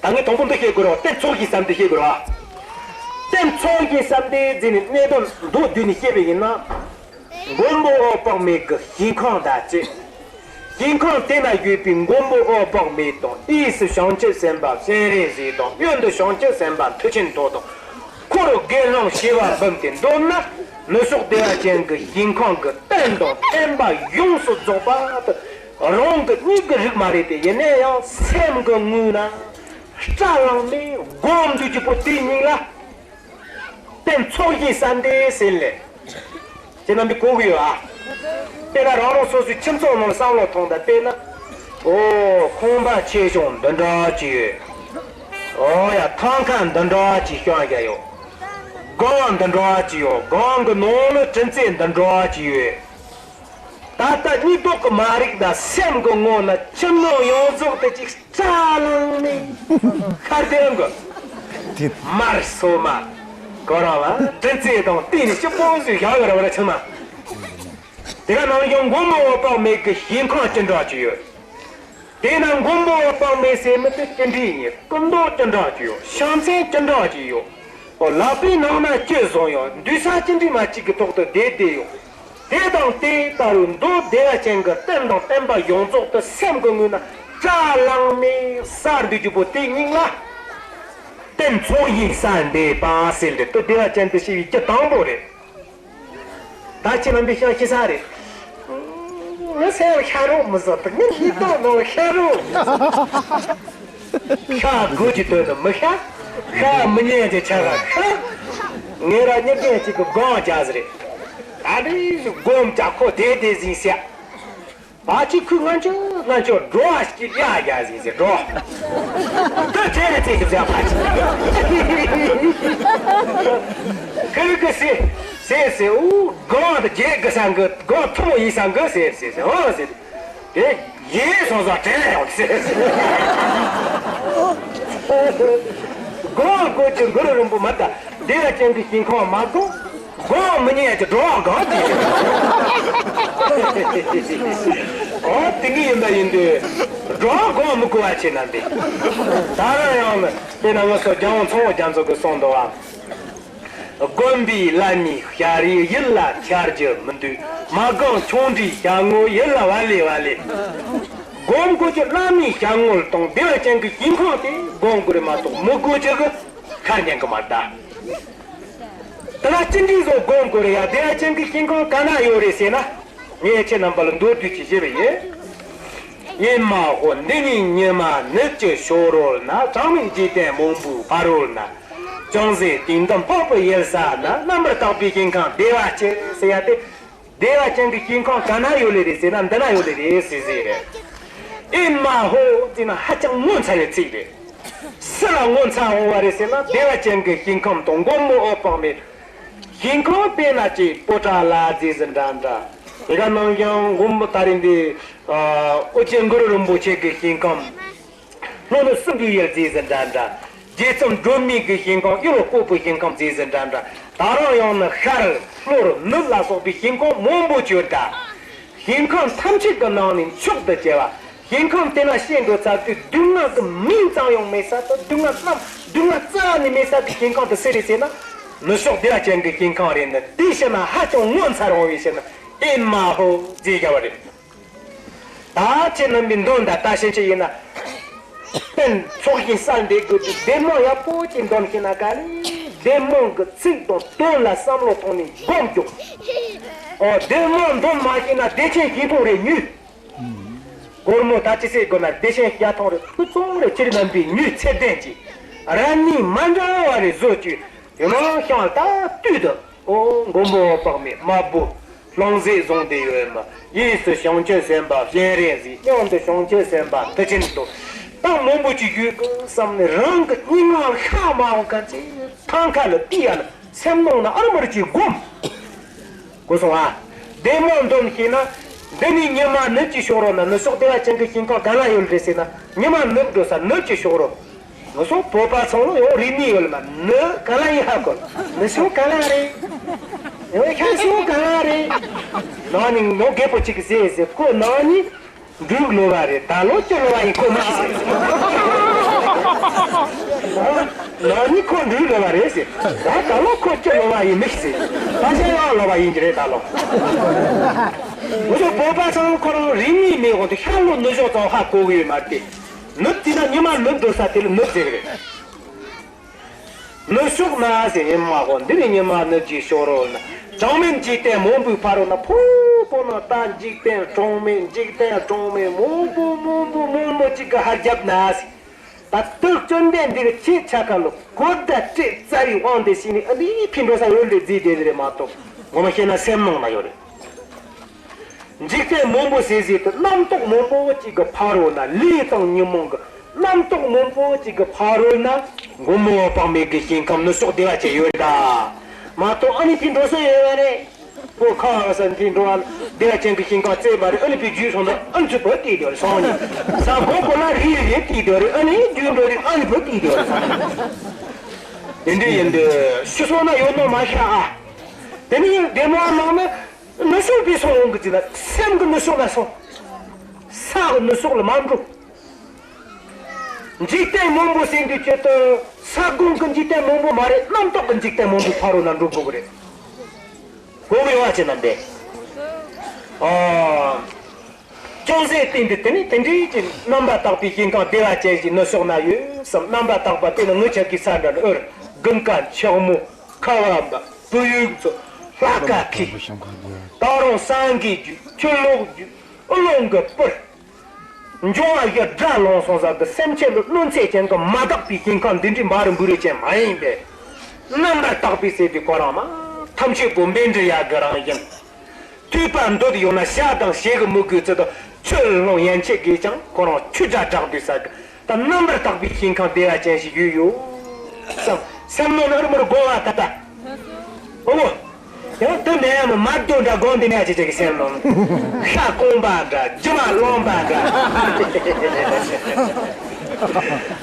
ད་ངས་དང་པོ་འདི་བཤད་དགོས་རེད་བ་རྟེན་ཚོགས་ཞིང་བསམ་སྟེ་བཤད་དགོས་རེད་བ། རྟེན་ཚོགས་ཞིང་བསམ་སྟེ་ཟེར་ནས་གནད་དོན་མདོར་བསྡུས་ནས་བཤད་པ་ཡིན་ན། མགོན་པོ་འོད་དཔག་མེད་ཀྱི་ཞིང་ཁམས་དང་བཅས། ཞིང་ཁམས་དེ་ན་ཡོད་པའི་མགོན་པོ་འོད་དཔག་མེད་དང་གཡས་སུ་བྱང་ཆུབ་སེམས་དཔའ་སྤྱན་རས་གཟིགས་དང་གཡོན་དུ་བྱང་ཆུབ་སེམས་དཔའ་མཐུ་ཆེན་ཐོག་དང་འཁོར་དགེ་སློང་བྱེ་བ་འབུམ་སྟེ་མདོར་ན་ནུབ་ཕྱོགས་བདེ་བ་ཅན་གྱི་ཞིང་ཁམས་ཀྱི་རྟེན་དང་བརྟེན་པ་ཡོངས་སུ་རྫོགས་པ་དེ་རང་གི་མྱིག་གིས་རིག་མ་རེད་དེ་ཡིན་ན་ཡང་སེམས་ཀྱི་ངོས་ན་སྐྲ་ལངས་ནས་སྒོམ་དུས་ཀྱི་པོ་དེའི་མིང་ལ། རྟེན་ཚོགས་ཞིང་བསམ་སྟེ་ཟེར་ལེ། ཁྱེད་རྣམ་པས་གོ་གི་ཡོད་ཨ། དཔེར་ན་རང་རང་སོ་སོའི་ཁྱིམ་ཚང་ནང་བསམ་བློ་ཐོངས་དང་དཔེར་ན། ཨོ་ཁང་པ་ཆེ་ཆུང་འདི་འདྲ་ཅིག་ཡོད། ཨོ་ཡ་ཐང་ཁ་འདི་འདྲ་ཅིག་བཤམས་བཞག་ཡོད། སྒང་འདི་འདྲ་ཅིག་ཡོད་སྒང་གི་ནང་ལ་དྲིན་ཚད་འདི་འདྲ་ཅིག་ཡོད། ད་ལྟ་གཉིད་ལྡོག་གི་མ་རིག་ན་སེམས་ཀྱི་ངོ་ན་ཁྱིམ་ནང་ཡོངས་རྫོགས་དེ་ཅིག་སྐྲ་ལངས་ནས་ཁ་གདངས་གི་མར་སོ་མ་ཁོ་རང་ལ་དྲིན་ཚད་དང་བསྟུན་ནས་སྤྱི་པོ་བཟོས་བཞག་ཡོད་ར་བ་ར་ཆུང་མ། དེ་ག་ནང་བཞིན་མགོན་པོ་འོད་དཔག་མེད་ཀྱི་ཞིང་ཁམས་ཅི་འདྲ་ཅིག་ཡོད། དེས་ན་མགོན་པོ་འོད་དཔག་མེད་ཟེར་མི་དེ་ཅི་འདྲ་ཡིན། སྐུ་མདོག་ཅི་འདྲ་ཅིག་ཡོད། ཕྱག་མཚན་ཅི་འདྲ་ཅིག་ཡོད། ཨོ་ལག་པའི་ནང་ན་ཅི་བཟུང་ཡོད། འདུག་ས་ཅི་འདྲ་མ་ཅིག་གི་ཐོག་ཏུ་བསྡད་བསྡད་ཡོད། དེ་དང་དེ་ལྟ་བུའི་མདོ་སྡེ་པ་ཅན་གྱི་རྟེན་དང་བརྟེན་པ་ཡོངས་རྫོགས་དེ་སེམས་ཀྱི་ངོས་ན་སྐྲ་ལངས་ནས་གསལ་འདུག་རྒྱུ་པོ་དེ་སྙིང་ལ། རྟེན་ཚོགས་ཞིང་གསལ་འདེབས་པ་ཟེར་ཏེ་དེ་སྡེ་པ་ཅན་དུ་ཤེས་པའི་རྒྱུ་དང་པོ་རེད། ད་ཁྱེད་རྣམ་པས་ཤ་ཤི་ས་རེད། ངའི་སེམས་ཤ་རོགས་མི་བཟོ་དུ་ངའི་ཉིས་སྟོང་ནང་ཤ་རོགས། ཤ་དགོས་ཀྱི་དོན་དུ་མི་ཤ། ཤ་མི་ཉན་གྱི་ཆ་ག་ཤ། ངས་ར་གཉིས་ཀྱི་གཅིག་གི་སྒོང་རྒྱག་ཟེར། ད་ནི་སྒོམ་རྒྱག་ཁོ་དེ་དེ་ཟིན་ཟེར། ཨ་ཅེ་ཁོས་ང་ཚོ་ང་ཚོ་འགྲོ་བ་ཞིག་ཡ་ཡ་ཟིན་ཟེར་འགྲོ། ད་དེ་རེད་ཚེ་ཞིག་ཟེར་ཕ་ཅི། ཁོས་ཁོས་ཟེར་ཟེར་ཟེར་ཨུ་སྒོང་དུ་རྒྱལ་གི་སང་གི་སྒོང་ཐུ་མོ་ཡིན་སང་གི་ཟེར་ཟེར་ཟེར་ཨོ་ཟེར། དེ་ཡིན་སོང་སོང་དྲན་ཡོང་ཟེར། སྒོང་བཀོད་ཀྱི་གུ་རུ་རིན་པོ་མ་ད་བདེ་བ་ཅན་གྱི་ཞིང་ཁམས་མ་སྒོམ། སྒོམ་མི་ཉན་གྱི་འགྲོ་བ་གང་དེ། ཨོ་དེ་ནི་ཡིན་པ་ཡིན་དུས་འགྲོ་བ་སྒོམ་མི་དགོས་པ་བྱས་ན་འདི། ད་རང་ཡང་ནི་དེ་ན་ང་ཚོ་རྒྱལ་དབང་ཚངས་པ་རྒྱ་མཚོ་གིས་གསུངས་འདུག་བ། སྒོམ་པའི་ལམ་མིན་ཤ་རུས་ཡིད་ལ་འཆར་རྒྱུ་མི་འདུག་མ་སྒོམ་ཆུང་འདྲིས་ཤ་ངོ་ཡིད་ལ་བ་ལེ་བ་ལེ། སྒོམ་དགོས་ཀྱི་བླ་མའི་ཞལ་ངོ་དང་བདེ་བ་ཅན་གྱི་ཞིང་ཁམས་དེ་སྒོམ་དགོས་རེད་མ་གཏོགས་མི་དགོས་ཀྱི་གི་ཁར་ཉན་གི་མ་རེད་ད། དེ་ལ་ཅི་འདྲའི་བཟོ་སྒོམ་དགོས་རེད་ཡ། བདེ་བ་ཅན་གྱི་ཞིང་ཁམས་ག་ན་ཡོད་རེད་ཟེར་ན། ངས་ཁྱེད་རྣམ་པ་ལ་མདོར་བསྡུས་ཀྱིས་ཞུས་པ་ཡིན། ཨེ་མ་ཧོ། འདི་ནི་ཉི་མ་ནུབ་ཀྱི་ཕྱོགས་རོལ་ན། གྲངས་མེད་འཇིག་རྟེན་མང་པོའི་ཕ་རོལ་ན། ཅུང་ཟད་དུས་འདོམས་འཕགས་པའི་ཡུལ་ས་ན། རྣམ་པར་དག་པའི་ཞིང་ཁམས་བདེ་བ་སྐྱེ་ཟེར་ཡ་དེ། བདེ་བ་ཅན་གྱི་ཞིང་ཁམས་ག་ན་ཡོད་ལེ་རེད་ཟེར་ན་འདི་ན་ཡོད་ལེ་རེད་ཟེར་ཟེར་རེད། ཨེ་མ་ཧོ་ཟེར་ན་ཧ་ཅང་ངོ་མཚར་བའི་ཚིག་རེད། སུ་ལ་ངོ་མཚར་འོང་བ་རེད་ཟེར་ན་བདེ་བ་ཅན་གྱི་ཞིང་ཁམས་དང་མགོན་པོ་འོད་དཔག་མེད། ཞིང་ཁམས་དཔེར་ན་ཅིག་པོ་ཏ་ལ་ཟེར་ཟིན་འདྲ་འདྲ། དེ་ག་ནང་བཞིན་མགོན་པོ་ད་རིང་འདི་ཨོ་རྒྱན་གུ་རུ་རིན་པོ་ཆེ་གི་ཞིང་ཁམས། ལྷོ་ནུབ་སྲིན་པོའི་ཡུལ་ཟེར་ཟིན་འདྲ་འདྲ། རྗེ་བཙུན་སྒྲོལ་མའི་གི་ཞིང་ཁམས་གཡུ་ལོ་ཀོ་པོའི་ཞིང་ཁམས་ཟེར་ཟིན་འདྲ་འདྲ། ད་རུང་ཡང་ན་ཤར་ལྷོར་ནུབ་ལ་སོགས་པའི་ཞིང་ཁམས་མང་པོ་ཡོད་ད། ཞིང་ཁམས་ཐམས་ཅད་ཀྱི་ནང་ནས་མཆོག་ཏུ་གྱུར་པ། ཞིང་ཁམས་དེ་ན་བཤད་འགྲོ་ཚར་དུས་སྡུག་བསྔལ་གྱི་མིང་ཙམ་ཡང་མེད་ས་དང་སྡུག་བསྔལ་རྣམས་སྡུག་བསྔལ་རྩ་བ་ནས་མེད་ས་དེ་ཞིང་ཁམས་དེ་སུ་རེད་ཟེར་ན། ནུབ་ཕྱོགས་བདེ་བ་ཅན་གྱི་ཞིང་ཁམས་རེད་ནི་དེ་ཕྱིར་ན་ཧ་ཅང་ངོ་མཚར་འོང་བའི་ཕྱིར་ན་ཨེ་མ་ཧོ་ཟེར་བྱ་བ་རེད། ད་ཁྱེད་རྣམ་པའི་འདོན་ད་ལྟ་ཕྱིན་ཆད་ཡིན་ན། རྟེན་ཚོགས་ཞིང་གསལ་འདེབས་དགོས་དུས་བདེ་སྨོན་ཡག་པོ་ཅིག་འདོན་ཤེས་ན་ག་ལེ། བདེ་སྨོན་གྱི་ཚིག་དང་དོན་ལ་བསམ་བློ་གཏོང་ནས་སྒོམ་རྒྱུ། ཨོ་བདེ་སྨོན་འདོན་མ་ཤེས་ན་བདེ་ཆེན་ཞིང་ཐོང་རེ་ཉུལ། སྒོར་མོ་ད་ཅི་སེ་དགོས་ན་བདེ་ཆེན་ཞིང་ཐོང་རེ་ཕུ་ཚོང་རེ་ཁྱེད་རྣམ་པའི་ཉུལ་ཚད་ལྡན་གྱི་རང་ཉིད་མ་འདྲ་བ་རེ་བཟོ་བཅུག་ཡོད་ན་ཤང་ལྟ་དུས་དུ། ཨོ་མགོན་པོ་འོད་དཔག་མེད་དམར་པོ་ལྷུང་བཟེད་བཟུང་སྟེ་ཡོད་མ། གཡས་སུ་བྱང་ཆུབ་སེམས་དཔའ་སྤྱན་རས་གཟིགས། གཡོན་དུ་བྱང་ཆུབ་སེམས་དཔའ་མཐུ་ཆེན་དུ། ད་མང་པོ་ཅིག་ཡོད་ཀི་བསམ་ནས་རང་གི་སྙན་ངག་ཤ་མ་འོང་ག་ཚེ་ཐང་ཁ་ལ་བལྟས་ཡ་ན་སེམས་ནང་ན་ཨ་མར་གྱི་སྒོམ། གོ་སོང་ཨ། བདེ་སྨོན་འདོན་ཤེས་ན། འདི་ནི་ཉི་མ་ནུབ་ཀྱི་ཕྱོགས་རོལ་ན་ནུབ་ཕྱོགས་བདེ་བ་ཅན་གྱི་ཞིང་ཁམས་ག་ན་ཡོད་རེད་ཟེར་ན་ཉི་མ་ནུབ་འགྲོ་ས་ནུབ་ཀྱི་ཕྱོགས་རོལ། ང་ཚོ་བོད་པ་ཚང་ལ་ཡང་རིག་གནས་ཡོད་ལ་མ་ནི་ག་ལ་ཡིན་ཧ་གོ། ནི་ཤོ་ག་ལ་རེད། ཡང་ཤ་ཤོ་ག་ལ་རེད། ནང་ནི་ནོ་རྒད་པོ་གཅིག་གིས་ཟེར་ཟེར་ཁོ་ནང་ནི་འབྲུག་ལོ་བ་རེད་ད་ལོ་སྐྱོ་ལོ་བ་ཡིན་ཁོ་མི་ཤེས་ཟེར། ནང་ནི་ཁོ་འབྲུག་ལོ་བ་རེད་ཟེར། ད་ད་ལོ་ཁོ་སྐྱོ་ལོ་བ་ཡིན་མི་ཤེས་ཟེར། ད་ཤ་ཡང་ལོ་བ་ཡིན་གྱི་རེད་ད་ལོ། ང་ཚོ་བོད་པ་ཚང་ཁོ་རང་རིག་གནས་མེད་འོང་དུ་ཤ་ལོ་ནི་ཤོ་ཙང་ཧ་གོ་གི་ཡོད་མ་རེད་དེ། ནུབ་དེ་ན་ཉི་མ་ནུབ་འགྲོ་ས་དེ་ལ་ནུབ་ཟེར་གི་རེད། ནུབ་ཕྱོགས་ན་ཟེར་ཉི་མ་གོ་འདི་ནི་ཉི་མ་ནུབ་ཀྱི་ཕྱོགས་རོལ་ན། གྲངས་མེད་འཇིག་རྟེན་མང་པོའི་ཕ་རོལ་ན་ཕོ་པོ་ན་ད་འཇིག་རྟེན་གྲངས་མེད་འཇིག་རྟེན་གྲངས་མེད་མང་པོ་མང་པོ་མང་པོ་ཅིག་གི་ཧར་རྒྱབ་ན་ཟེར། ད་དུག་བཅོམ་ལྡན་འདས་ཀྱི་ཆེས་ཆ་ཁ་ལོ་གོ་བརྡ་སྤྲད་རྩ་བའི་དབང་དུ་བྱས་ནས་ཨ་ནི་ཕི་འགྲོ་ས་ཡོད་ལས་རྫིས་བསྡད་རེད་མ་གཏོགས་ངོ་མ་བཤད་ན་སེམས་ནང་ན་ཡོད་རེད། འཇིག་རྟེན་མང་པོ་ཟེར་ཟེར་དུ་རྣམ་རྟོག་མང་པོ་གཅིག་གི་ཕ་རོལ་ན་ལས་དང་ཉོན་མོངས་ཀྱི་རྣམ་རྟོག་མང་པོ་གཅིག་གི་ཕ་རོལ་ན་མགོན་པོ་འོད་དཔག་མེད་ཀྱི་ཞིང་ཁམས་ནུབ་ཕྱོགས་བདེ་བ་ཅན་ཡོད་རེད་ད། མ་གཏོགས་ཨ་ནི་དེ་འགྲོ་ས་ཡོད་པ་རེད། པོ་ཁ་ཨ་ས་འཐེན་འགྲོ་བ་བདེ་བ་ཅན་གྱི་ཞིང་ཁམས་བཙལ་བ་རེད། ཨ་ནི་པའི་རྒྱུད་སོང་ན་ཨ་ནི་ཚོ་བུ་དེ་དེ་བ་རེད་སོང་ནི་ས་གོ་གོ་ན་རིལ་རེད་དེ་དེ་བ་རེད། ཨ་ནི་རྒྱུད་འགྲོ་རེད། ཨ་ནི་བུ་དེ་དེ་བ་རེད་སོང་ནི། དེ་འདྲ་ཡིན་དུས་ཤི་སོང་ན་ཡོད་ནོ་མ་ཤ་ཨ། དེ་ནི་བདེ་མོ་མང་ན་ནུབ་ཕྱོགས་པའི་སོང་འོང་གི་ཅི་ན་སེམས་ཀྱི་ནུབ་ཕྱོགས་ལ་སོང་། ས་གི་ནུབ་ཕྱོགས་ལ་མ་འགྲོ། འཇིག་རྟེན་མང་པོ་ཟིན་དུས་ཆེད་དུ་ས་སྒོམ་གྱི་འཇིག་རྟེན་མང་པོ་མ་རེད། རྣམ་རྟོག་གི་འཇིག་རྟེན་མང་པོའི་ཕ་རོལ་ན་འགྲོ་དགོས་ཀྱི་རེད། གོ་གི་ཡོད་བ་ཅེ་ན་འདི། ཨ། ཅུང་ཟད་བསྟན་ཏེ་དེ་ནི་དེ་འདྲའི་ཅིག་རྣམ་པར་དག་པའི་ཞིང་ཁམས་བདེ་བ་ཅན་ཞིག་ནུབ་ཕྱོགས་ན་ཡོད་བསམ། རྣམ་པར་དག་པ་དེ་ནི་ངུ་ཆ་གི་ས་འདྲ་ནི་ཨོར་དགུན་ཁ་འཁྱག་མོ་ཁ་བ་འབབ་བུ་ཡུག་ཚོ། ལྷ་ཁ་ཁྱི། ད་རུང་སངས་རྒྱས་རྒྱུད། ཆུ་ལོག་རྒྱུད། ཨུ་ལོང་གི་སྤུར། འབྱུང་བ་བཞི་དགྲ་ལོང་སོང་ཟབ་ཏུ་སེམས་ཅན་ལ་གནོད་འཚེ་ཅན་གྱི་མ་དག་པའི་སྐྱེ་ཁམས་འདི་འདྲའི་འབའ་རུ་འབུ་རུ་ཅན་མ་ཡིན་པས། རྣམ་པར་དག་པའི་ཟེར་དུས་ཁོ་རང་མ་ཐམས་ཅད་པོ་འབེན་འདྲི་ཡག་གི་རང་བཞིན། ཐོས་པ་འདོད་ཡོད་ན་ཞྭ་དང་ཞེ་གི་མི་དགོས་ཚུལ་དུ་ཆུ་ལྷུང་ཡན་ཆད་དགོས་ཀྱང་ཁོ་རང་ཆུ་སྒྲ་གྲགས་འདུག་ས་གི། ད་རྣམ་པར་དག་པའི་ཞིང་ཁམས་བདེ་བ་ཅན་ཞིག་ཡོད་ཡོད་བསམ་སེམས་ནང་ནས་རི་མོར་དགོངས་པ་ད་ལྟ། ཨོ་ཡང་དུ་མེད་ཡང་མ་དོ་འདྲ་དགོངས་འདི་ནས་ཅི་ཅིག་གི་སེམས་ནང་ཤ་སྐོང་པ་འདྲ་རྒྱུ་མ་སློང་པ་འདྲ།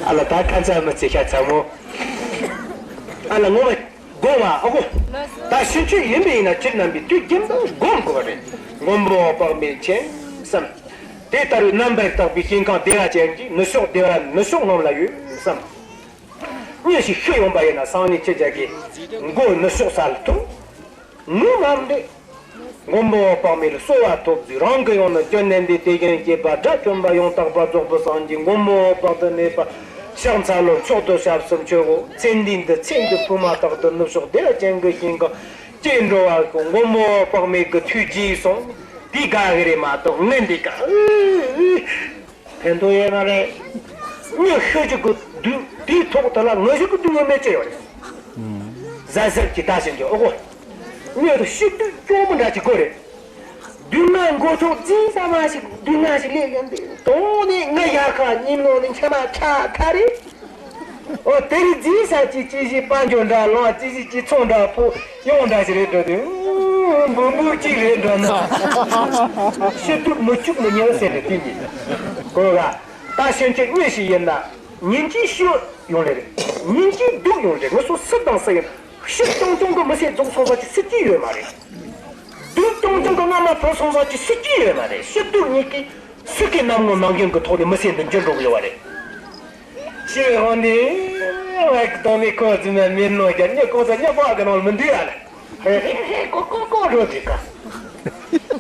ཨ་ལ་ད་ཁ་ཚ་མི་ཚེ་ཤ་ཚ་མོ། ཨ་ལ་ངོ་མ་དགོངས་པ་ཨ་གོ། ད་ཕྱིན་ཆད་ཡིན་པ་ཡིན་ན་ཕྱིར་རྣམ་པའི་དུས་རྒྱུན་དུ་སྒོམ་དགོས་པ་རེད། མགོན་པོ་འོད་དཔག་མེད་མཁྱེན་བསམ། དེ་ལྟར་རྣམ་པར་དག་པའི་ཞིང་ཁམས་བདེ་བ་ཅན་གྱི་ནུབ་ཕྱོགས་བདེ་བ་ནུབ་ཕྱོགས་ངམ་ལ་ཡོད་བསམ། མྱི་ཞིག་ཤི་ཡོང་པ་ཡིན་ན་སང་ཉིན་ཁྱེད་ཅག་གི་མགོ་ནུབ་ཕྱོགས་ས་ལ་ཐུག་ངུ་མ་འདྲེ། མགོན་པོ་འོད་དཔག་མེད་ལ་གསོལ་བ་ཐོབ་རྫུས་རང་གི་ཡང་ན་སྐྱོན་ནན་ཏན་དེ་བཞིན་གཤེགས་པ་དགྲ་བཅོམ་པ་ཡང་དག་པར་རྫོགས་པའི་སངས་རྒྱས་མགོན་པོ་འོད་དཔག་ཏུ་མེད་པ་ཕྱག་འཚལ་ལོ། མཆོག་ཏུ་ཞབས་སུ་མཆིའོ། ཚེ་འདི་འདི་ཚེ་འདི་ཕུགས་མ་ཐག་ཏུ་ནུབ་ཕྱོགས་བདེ་བ་ཅན་གྱི་ཞིང་ཁམས་སྐྱེ་འགྲོ་བ་ཀུན་མགོན་པོ་འོད་དཔག་མེད་ཀྱི་ཐུགས་རྗེས་སོང་དེ་དགའ་གི་རེད་མ་གཏོགས་ངན་འདི་ག་ཕན་ཐོགས་ཡོད་མ་རེད། མྱི་ཤི་རྒྱུ་གི་དུས་དེའི་ཐོག་དེ་ལ་ངུ་རྒྱུ་གི་དུས་ཡོད་མེད་ཅི་ཡོད་རེད། གཟབ་གཟབ་ཀྱིས་ལྟ་ཞིག་འཇོག་ཨོ་གོ། མྱི་རུ་ཤི་དུས་སྐྱོ་མོ་འདྲ་ཅིག་དགོས་རེད། སྡུག་བསྔལ་མགོ་ཐོག་རྫིས་ས་མ་ཞིག་སྡུག་བསྔལ་ཞིག་སླེབས་ཡོང་དུས་དོང་ནས་ང་ཡར་ཁ་ཉིན་ནོ་ནས་འཆི་མ་ཁྲ་ཁ་རེད། ཨོ་དེ་རིང་རྫིས་ས་ཅིག་ཅི་ཞིག་དཔལ་འབྱོར་འདྲ་ལོངས་ཅི་ཞིག་ཅི་ཚོང་འདྲ་ཕུ་ཡོང་འདྲ་ཞིག་རེད་འགྲོ་དུས་འབུ་འབུ་ཅིག་རེད་འགྲོ་ན། ཤི་དུས་མི་བཅུག་མི་ཉལ་ཟེར་ནས་དེ་ཉིད་གོ་ག་ད་ཤན་ཆེ་མྱི་ཞིག་ཡིན་ན་ཉིན་གཅིག་ཤི་ཡོང་ལེ་རེད། ཉིན་གཅིག་སྡུག་ཡོང་ལེ་ངུ་སོ་སི་དང་སི་ཡིན་ཤི་ཅུང་ཅུང་གི་མི་ཚེ་རྫོགས་སོང་ས་ཅིག་སྲིད་ཀྱི་ཡོད་མ་རེད། སྡུག་ཅུང་ཅུང་གི་རྔ་མ་ཕོ་སོང་ས་ཅིག་སྲིད་ཀྱི་ཡོད་མ་རེད། ཤི་དུས་ཉིད་ཀྱི་སྲིད་ཀྱི་གནམ་ངོ་ནམ་རྒྱུན་གྱི་ཐོག་ནས་མི་ཚེ་འདི་འགྱུར་འགྲོ་གི་ཡོད་པ་རེད། ཤི་བའི་དབང་འདི་བས་ཀྱི་དོན་ནི་ཁོ་རྫུན་མ་མིན་ནོ་རྒྱ་མྱི་ཀོ་ས་མྱི་པགས་ཀྱི་ནང་ལ་མི་འདུས་ཨ་ལ། ཧེ་ཧེ་ཧེ་ཀོ་ཀོ་ཀོ་འགྲོ་དེ་ཀ་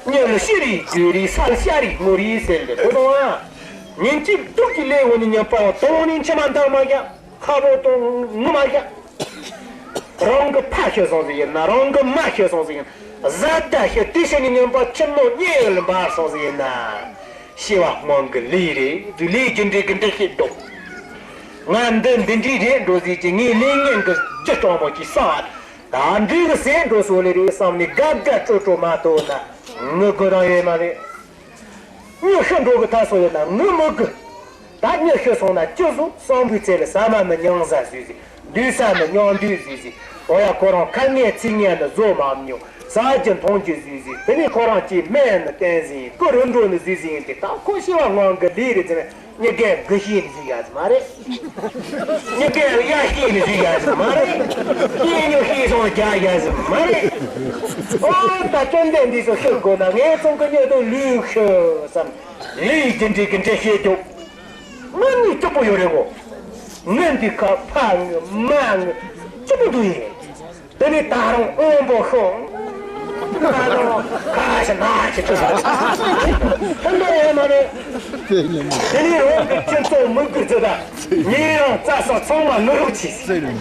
མྱི་ལ་ཤི་རི་རྒྱུ་རི་ས་ལ་ཤ་རི་ངོ་རི་ཟེར་ལེ་བུ་དང་ཨ། ཉིན་གཅིག་སྡུག་གི་ལས་འོ་ནི་ཉམས་པའོ་དོང་ནི་མཆི་མ་འདར་མ་རྒྱ་ཁ་རོ་དང་ངུ་མ་རྒྱ། རང་གི་ཕ་ཤི་སོང་ཟིག་ཡིན་ན་རང་གི་མ་ཤི་སོང་ཟིག་ཡིན། བཟའ་ཟླ་ཤི་དེ་ཤི་ནི་ཉམས་པ་ཁྱིམ་ནོ་གཉེན་ལ་འབར་སོང་ཟིག་ཡིན་ན། ཤི་བ་སྔོན་གྱི་ལས་རེད། དུས་ལས་རྒྱུ་འབྲས་ཀྱི་འདྲེ་ཤེས་འདུག་ང་འདི་འདི་འདྲའི་རེད་འགྲོ་ཟིག་ཅིག་ངའི་ལས་ངན་གྱི་རྒྱུ་སྤྲང་མོ་ཅིག་བསགས་ད་འདྲའི་གི་ཟས་འགྲོ་སོ་ལེ་རེད་བསམ་ནས་དགའ་དགའ་སྤྲོ་སྤྲོ་མ་གཏོགས་ན་ངུ་དགོས་རང་ཡོད་མ་རེད། མྱི་ཤི་འགྲོ་གི་ཐ་སོ་ཡོད་ན་ངུ་མི་དགོས། ད་མྱི་ཤི་སོང་ན་ཅི་བཟོ་གསང་པའི་ཚེ་ལ་ཟ་མ་ནི་མྱང་ཟ་ཟོས་ཟིག་འདུས་ས་ནི་མྱང་འདུས་ཟོས་ཟིག་འོ་ཡ་ཁོ་རང་ཁ་ངན་ཚིག་ངན་ནི་བཟོ་མ་མྱོང་ཟ་རྒྱུ་འཐུང་རྒྱུ་ཟོས་ཟིག་དེ་ནས་ཁོ་རང་གཅིག་སྨན་ནི་བསྟེན་ཟིག་ཀུ་རུ་འགྲོ་ནི་ཟོས་ཟིག་ཡིན་ཏེ་ད་ཁོ་ཤི་བ་སྔོན་གི་ལས་རེད་ཟེར་ན། མྱི་རྒན་དགུ་ཤེས་ནི་ཟིག་ཡ་ཟི་མ་རེད། མྱི་རྒན་གཡའ་ཤེས་ནི་ཟིག་ཡ་ཟི་མ་རེད། སྐྱེས་ཉོ་ཤེས་སོང་རྒྱ་ཡ་ཟི་མ་རེད། ཨོ་ད་བཅོམ་ལྡན་འདས་སུ་ཤི་དགོས་ན་ངས་ཚོང་གི་མྱི་དུ་ལུས་ཤི་བསམ། ལུས་ཀྱི་འདྲེ་གི་འདྲེ་ཤེས་རྒྱུ། ང་ནི་སྐྱིད་པོ་ཡོད་རེད་གོ། ངན་འདི་ཁ་ཕ་ངི་མ་ངི་སྐྱིད་པོ་འདུག་ཡིན། དེ་ནས་ད་རུང་དབོན་པོ་ཤོག་ད་རུང་ཁ་ཤ་ན་ཤ་ཐུ་ས་ཐུ་འདོད་ཡོད་མ་རེད། དེ་ནས་རང་གི་ཁྱིམ་ཚང་མི་དགོས་ཚོད་ད་ཉེ་རང་རྩ་ས་ཚང་མ་ནུ་རོགས་བྱས།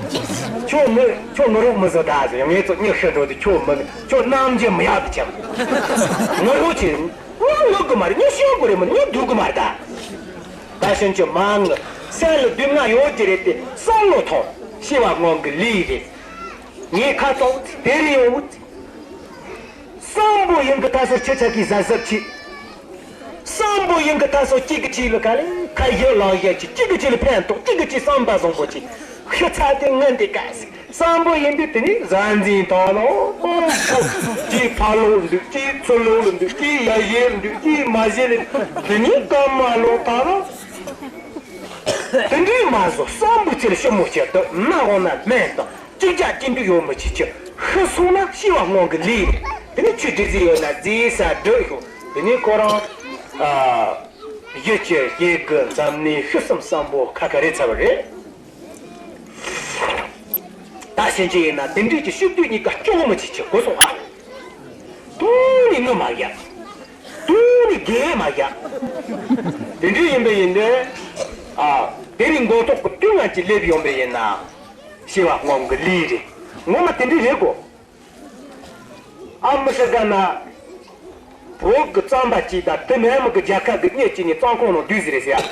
ཁྱོད་ནུ་ཁྱོད་ནུ་རོགས་མི་བཟོ་ད་ཟེར་ངས་ཚོ་མྱི་ཤི་འགྲོ་དུས་ཁྱོད་མི་ཁྱོད་རྣམ་འགྱུར་མི་ཡག་ཏུ་ཆགས། ནུ་རོགས་བྱས། ང་ངུ་དགོས་མ་རེད། ངས་ཤི་དགོས་རེད་མ་ངས་སྡུག་གི་མ་རེད་ད། ད་ཕྱིན་ཆད་མ་ངུ། སེམས་ལ་སྡུག་བསྔལ་ཡོད་ཀྱི་རེད་དེ་བསམ་བློ་ཐོངས། ཤི་བ་སྔོན་གྱི་ལས་རེད། ངས་ཁ་ཏོག་དེ་རིང་ཡོང་བུ། བསམ་པོ་ཡིན་གི་ད་སོ་ཁྱེད་ཅག་གིས་གཟབ་གཟབ་བྱེད། བསམ་པོ་ཡིན་གི་ད་སོ་གཅིག་གི་གཅིག་ལ་ག་ལེ་ཁ་ཡོད་ལག་ཡོད་ཀྱི་གཅིག་གི་གཅིག་ལ་ཕན་ཐོགས་གཅིག་གི་གཅིག་བསམ་པ་བཟང་པོ་བྱེད། ཤི་ཚར་དེ་ངན་དེ་ག་ཟིག་བསམ་པོ་ཡིན་དུས་དེ་ནི་གཟའ་འཛིན་དང་ལོ། གཅིག་ཕ་ལོག་འདུག་གཅིག་ཚུར་ལོག་ལ་འདུག་གཅིག་ཡ་ཡེ་ལ་འདུག་གཅིག་མ་ཡེ་ལ་འདུག་དེ་ནི་སྐར་མ་ལོག་ད་ལོ། དེ་འདྲའི་མ་བཟོ་བསམ་པོ་ཚེ་ལ་ཞིབ་མོ་བྱས་ཏེ་ན་འོང་ན་སྨན་དང་གཅིག་ཅག་གཅིག་འདུག་ཡོད་མི་བྱེད་ཀྱི་ཤི་སོང་ན་ཤི་བ་སྔོན་གྱི་ལས་རེད། དེ་ནི་ཆུ་འདྲི་ཟི་ཡོད་ན་རྫིས་ས་འགྲོ་ཤོག་དེ་ནི་ཁོ་རང་ཨ་གཞི་ཆེ་ཡེ་གི་འཛམ་གླིང་ཤི་གསོན་བསམ་པོ་ཁ་ཁ་རེད་ཚར་བ་རེད། ད་ཕྱིན་ཆད་ཡིན་ན་དེ་འདྲས་ཀྱི་ཤུགས་དུས་གཉིས་ཀ་སྐྱོ་བོ་མི་བྱེད་ཆེ་གོ་སོང་ཨ། དུང་ནི་ངུ་མ་རྒྱག་དུང་ནི་རྒྱལ་མ་རྒྱག་དེ་འདྲས་ཡིན་པ་ཡིན་དུས་ཨ་དེ་རིང་མགོ་ཐོག་གི་དུས་ང་ཅི་སླེབས་ཡོང་པ་ཡིན་ན་ཤི་བ་སྔོན་གྱི་ལས་རེད། ངོ་མ་དེ་འདྲས་རེད་གོ། ཨ་མི་ཧྲི་ག་ན། བོད་ཀྱི་རྩམ་པ་གཅིག་དང་དེ་མིན་མི་གི་རྒྱལ་ཁབ་ཀྱི་གཉེར་གཅིག་ནས་རྩམ་ཁང་ནང་བསྡུས་ཟེར་རེད་ཟེར་ཡ།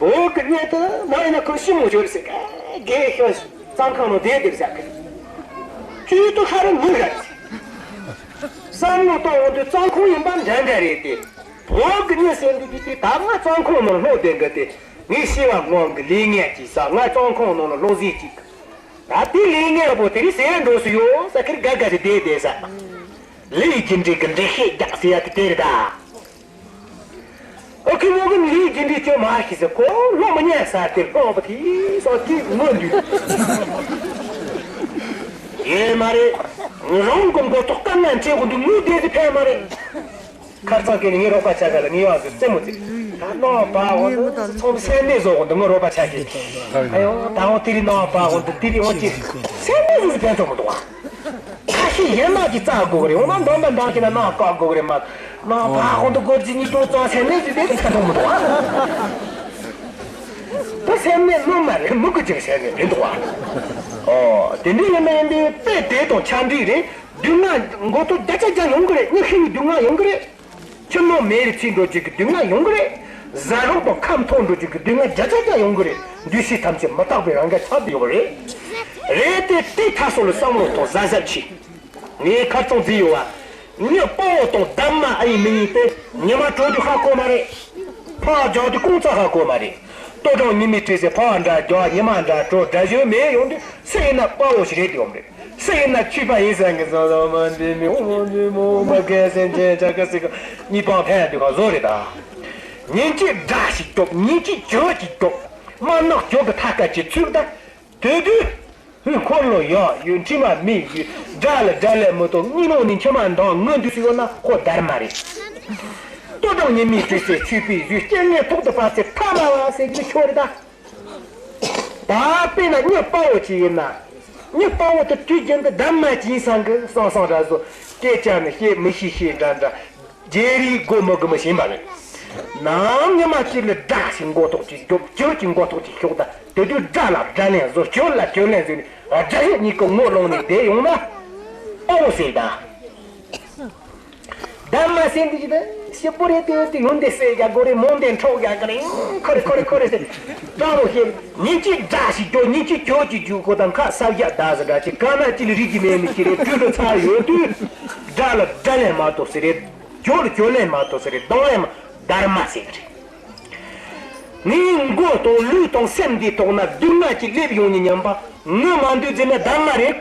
བོད་ཀྱི་གཉེར་དུ་ན་ཡིན་ན་ཁོ་ཞིམ་མོ་ཞོར་ཟེར་ག་རྒས་ཤོས་རྩམ་ཁང་ནང་བསྡད་བསྡད་ཟེར་གི། ཅུས་དུ་ཁ་རུ་མི་ཧ་ཟེར། བསམ་བློ་གཏོང་འོང་དུས་རྩམ་ཁང་ཡིན་པ་འདྲ་འདྲ་རེད་དེ། བོད་ཀྱི་གཉེར་ཟེར་འདི་དུས་དུས་ད་ང་རྩམ་ཁང་ནང་ལྷོད་བསྡད་གི་དེ། ངས་ཤེས་པ་སྔོན་གྱི་ལས་ངན་གྱིས་ས་ང་རྩམ་ཁང་ནང་ལ་ལོག་ཟིག་ཅིག་ད་དེ་ལས་ངན་པོ་དེ་རིང་ཟེར་འགྲོ་སུ་ཡོད་ས་ཁིར་དགའ་དགའ་ཞིག་བསྡད་བསྡད་ས། ལས་རྒྱུ་འབྲས་ཀྱི་འགྲེལ་བཤད་རྒྱག་ཟེར་ཡ་དེ་དེ་རེད་ད། ཨོ་ཁི་མོ་གི་ལས་རྒྱུ་འབྲས་ཁྱོད་མ་ཤེས་ཟེར་ཁོ་ལོ་མ་ཉན་ས་དེ་ལྷོང་བ་དེ་སོགས་ཀྱིས་ངོ་འདུས། ཡེ་མ་རེད། རང་གི་མགོ་ཐོག་དཀའ་ངལ་འཕྲད་དགོས་འདུག་ངུ་བསྡད་ཟེར་ཕན་མ་རེད། ཁར་ཚང་གི་ནི་ངའི་རོགས་པ་ཆ་ག་ལ་ངའི་བ་ཟི་རྩེ་མོ་ཚེ། ད་ནང་པ་འོ་འདི་ཚོང་སེམས་ནས་བཟོ་འོ་འདི་ངའི་རོགས་པ་ཆ་གི། ཨ་ཡོ་ད་འོ་དེ་རི་ནང་པ་འོ་འདི་དེ་རི་འོ་ཅི། སེམས་ནས་བཟོ་ཟི་ཕན་ཐོགས་མི་འདུག་བ། ཁ་ཤས་ཡན་ལག་གི་རྩ་དགོས་རེད་འོ་ན་འདོན་པ་འདང་གི་ན་ནང་བཀག་དགོས་རེད་མ། ནང་པ་འོ་འདི་སྒོར་གྱི་གཉིས་སྟོང་རྩ་སེམས་ནས་བཟོ་དེ་ཕན་ཐོགས་མི་འདུག་བ། ད་སེམས་ནས་ནོར་མ་རེད་མི་དགོས་ཅིག་སེམས་ནས་ཕན་འདུག་བ། ཨོ་དེ་འདྲ་ཡིན་ན་ཡིན་པའི་དཔེ་དེ་དང་ཆ་འདྲིས་རེད། སྡུག་བསྔལ་མགོ་ཐོག་བརྒྱ་ཆ་བརྒྱ་ཡོང་གི་རེད། མྱི་ཤི་བའི་སྡུག་བསྔལ་ཡོང་གི་རེད། ཁྱིམ་ནང་མེ་རི་ཚིག་འགྲོ་རྒྱུ་གི་སྡུག་བསྔལ་ཡོང་གི་རེད། ཟ་རོགས་དང་ཁམས་ཐོག་འགྲོ་རྒྱུ་གི་སྡུག་བསྔལ་བརྒྱ་ཆ་བརྒྱ་ཡོང་གི་རེད། འདུ་ཤེས་ཐམས་ཅད་མི་རྟག་པའི་རང་འགན་ཆགས་བསྡད་ཡོད་རེད། རེད་དེ་དེའི་མཐའ་སོགས་ལ་བསམ་བློ་གཏོང་གཟབ་གཟབ་བྱེད། ངས་ཁ་རྩང་བརྩིས་ཡོད་བ། མྱི་དཔའ་བོ་དང་གདམས་ངག་ཨ་ཡི་མི་ཡིན་ཏེ་ཉི་མ་དྲོ་དུས་ཧ་གོ་མ་རེད། ཕར་རྒྱག་དུས་རྐང་ཚ་ཧ་གོ་མ་རེད། ལྟོ་གྲང་ཉི་མའི་དྲོད་ཟེར་ཕར་འདྲ་རྒྱག་ཉི་མ་འདྲ་དྲོ་དགྲ་གཞོན་མེད་ཡོང་དུས་སུ་ཡིན་ན་དཔའ་བོ་ཞིག་རེད་དེ་འོང་རེད། སུ་ཡིན་ན་ཆོས་པ་ཡིན་ཟེར་གི་བཟོ་བཟོ་མ་འདི་མི་འོང་འདི་མོ་མ་གལ་སེམས་ཅན་ཆ་ག་སི་ག་གཉིས་པང་ཕན་དུས་ག་བཟོ་རེད་ད། ཉིན་གཅིག་དགྲ་ཞིག་སྐྱོབ་ཉིན་གཅིག་གྱོད་ཅིག་སྐྱོབ། དམར་ནག་གྱོད་ཀྱི་ཐ་ཀ་ཅིག་ཚུགས་ད། དེ་དུས། ཧུ་འཁོར་ལོ་ཡག་ཡོད་དྲི་མ་མེད་ཡོད་དགྲ་ལ་དགྲ་ལས་མི་ཐོག་གཉིད་ལོག་ནས་མཆི་མ་འདང་ངུ་འདུག་སུ་ཡོད་ན་ཁོ་སྡར་མ་རེད། ལྟོ་གྲང་ཉི་མའི་དྲོད་ཟེར་ཆོས་པའི་གཟུགས་སྐྱེ་ངན་ཐོག་ཏུ་བབས་ཚེ་ཐ་མ་བ་ཟེར་གྱི་ཆོག་རེད་ད། ད་དཔེར་ན་མྱི་དཔའ་བོ་ཅིག་ཡིན་ན། མྱི་དཔའ་བོ་དེ་དུས་རྒྱུན་དུ་སྡར་མ་ཅིག་ཡིན་སང་གི་སང་སང་ར་བཟོ་སྐད་ཆ་ནི་བཤད་མི་ཤེས་ཤེས་འདྲ་འདྲ། རྗེས་རིག་སྒོ་མི་དགོས་མི་ཤེས་པ་རེད། ནམ་ཉི་མ་གཅིག་ལ་དགྲ་ཞིག་མགོ་ཐོག་ཅིག་རྒྱོབ་གྱོད་ཀྱི་མགོ་ཐོག་ཅིག་ཤོག་ད་དེ་དུས་དགྲ་ལ་དགྲ་ལན་བཟོ་གྱོད་ལ་གྱོད་ལན་བཟོས་ནས་དགྲ་ཡོད་གཉིས་ཀྱི་ངོ་ལོང་ནས་བསྡད་ཡོང་ན། ཨོ་ཟེར་ད། སྡར་མ་ཟེར་འདི་ཅི་ད་ཞིབ་པོ་རེད་དེ་དེ་ཡོང་དེ་ཟེར་རྒྱག་དགོས་རེད་མོང་དེ་འཕྲོག་རྒྱག་གི་རེད་ཁོ་རེ་ཁོ་རེ་ཁོ་རེ་ཟེར། སྤྲང་མོ་ཤེས་ཉིན་གཅིག་དགྲ་ཞིག་གྱོད་ཉིན་གཅིག་གྱོད་ཀྱི་རྒྱུག་ཁོ་དང་ཁ་ས་བཞག་ད་ཟེར་འདྲ་ཅིག་ག་ན་ཅི་ལ་རིག་གི་མེད་མི་ཅི་རེད་དུས་ལ་ཚར་ཡོད་དུས། དགྲ་ལ་དགྲ་ལན་མ་ཐོབ་ཟེར་རེད། གྱོད་ལ་གྱོད་ལན་མ་ཐོབ་ཟེར་རེད་སྡང་ལན་མ་སྡར་མ་ཟེར་གི་རེད། ངའི་མགོ་དང་ལུས་དང་སེམས་འདིའི་ཐོག་ན་སྡུག་བསྔལ་གྱིས་སླེབས་ཡོང་ནི་ཉམས་པ་ངུ་མ་འདོད་ཟེར་ན་སྡར་མ་རེད།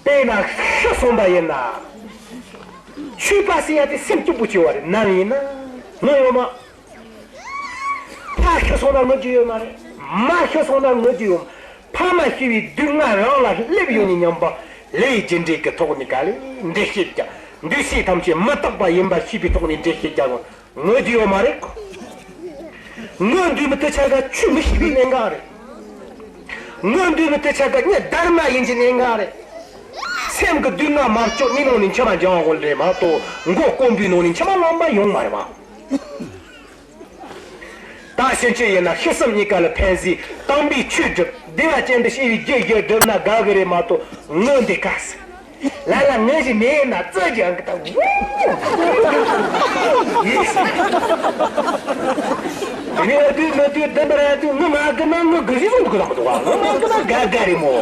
དཔེར་ན་ཤི་སོང་པ་ཡིན་ན། ཆོས་པ་ཟེར་ཡ་དེ་སེམས་སྐྱིད་པོ་བྱེད་བ་རེད་ནམ་ཡིན་ན་ངུ་ཡོད་མ། ཕ་ཤི་སོང་ན་ངུ་རྒྱུ་ཡོད་མ་རེད། མ་ཤི་སོང་ན་ངུ་རྒྱུ་ཡོད་མ། ཕ་མ་ཤི་བའི་སྡུག་བསྔལ་རང་ལ་སླེབས་ཡོང་ནི་ཉམས་པ། ལས་རྒྱུ་འབྲས་ཀྱི་ཐོག་ནས་ག་ལས་འགྲེལ་བཤད་རྒྱག་འདུས་བྱས་ཐམས་ཅད་མི་རྟག་པ་ཡིན་པ་ཤེས་པའི་ཐོག་ནས་འགྲེལ་བཤད་རྒྱག་ངོ་། ངུ་རྒྱུ་ཡོད་མ་རེད། ངུ་འདུག་མི་དེ་ཆ་ག་ཆོས་མི་ཤེས་པའི་གནད་འགག་རེད། ངུ་འདུག་མི་དེ་ཆ་ག་མྱི་སྡར་མ་ཡིན་གྱི་གནད་འགག་རེད། སེམས་ཀྱི་སྡུག་བསྔལ་མ་བཅོས་མི་ནང་ནས་མཆི་མ་འཇང་བ་རེད་མ་གཏོགས་མགོ་སྐོམ་པའི་ནང་ནས་མཆི་མ་ལངས་པ་ཡོང་མ་རེད་བ། ད་ཕྱིན་ཆད་ཡིན་ན་ཤི་གསོན་གཉིས་ཀ་ལ་ཕན་ཟེར་དམ་པའི་ཆོས་སྒྲུབ་བདེ་བ་ཅན་དུ་སྐྱེ་བའི་རྒྱུ་ཞིག་སྒྲུབ་ན་དགའ་གི་རེད་མ་གཏོགས་ངུ་འདི་དཀའ་ཟེར། ལ་ལ་ངུ་ཞིག་མེད་ན་ཙི་ཅི་ཨང་གི་ད་ཝུ། ཡིས། དེ་ནས་ཨ་དུས་མ་དུས་བདེན་པར་ཨ་དུས་ངུ་མ་གི་ན་ངུ་གི་ཞིག་ཟུང་གི་དང་འདུག་བ་ངུ་མ་གི་ན་དགའ་དགའ་རེད་མོ།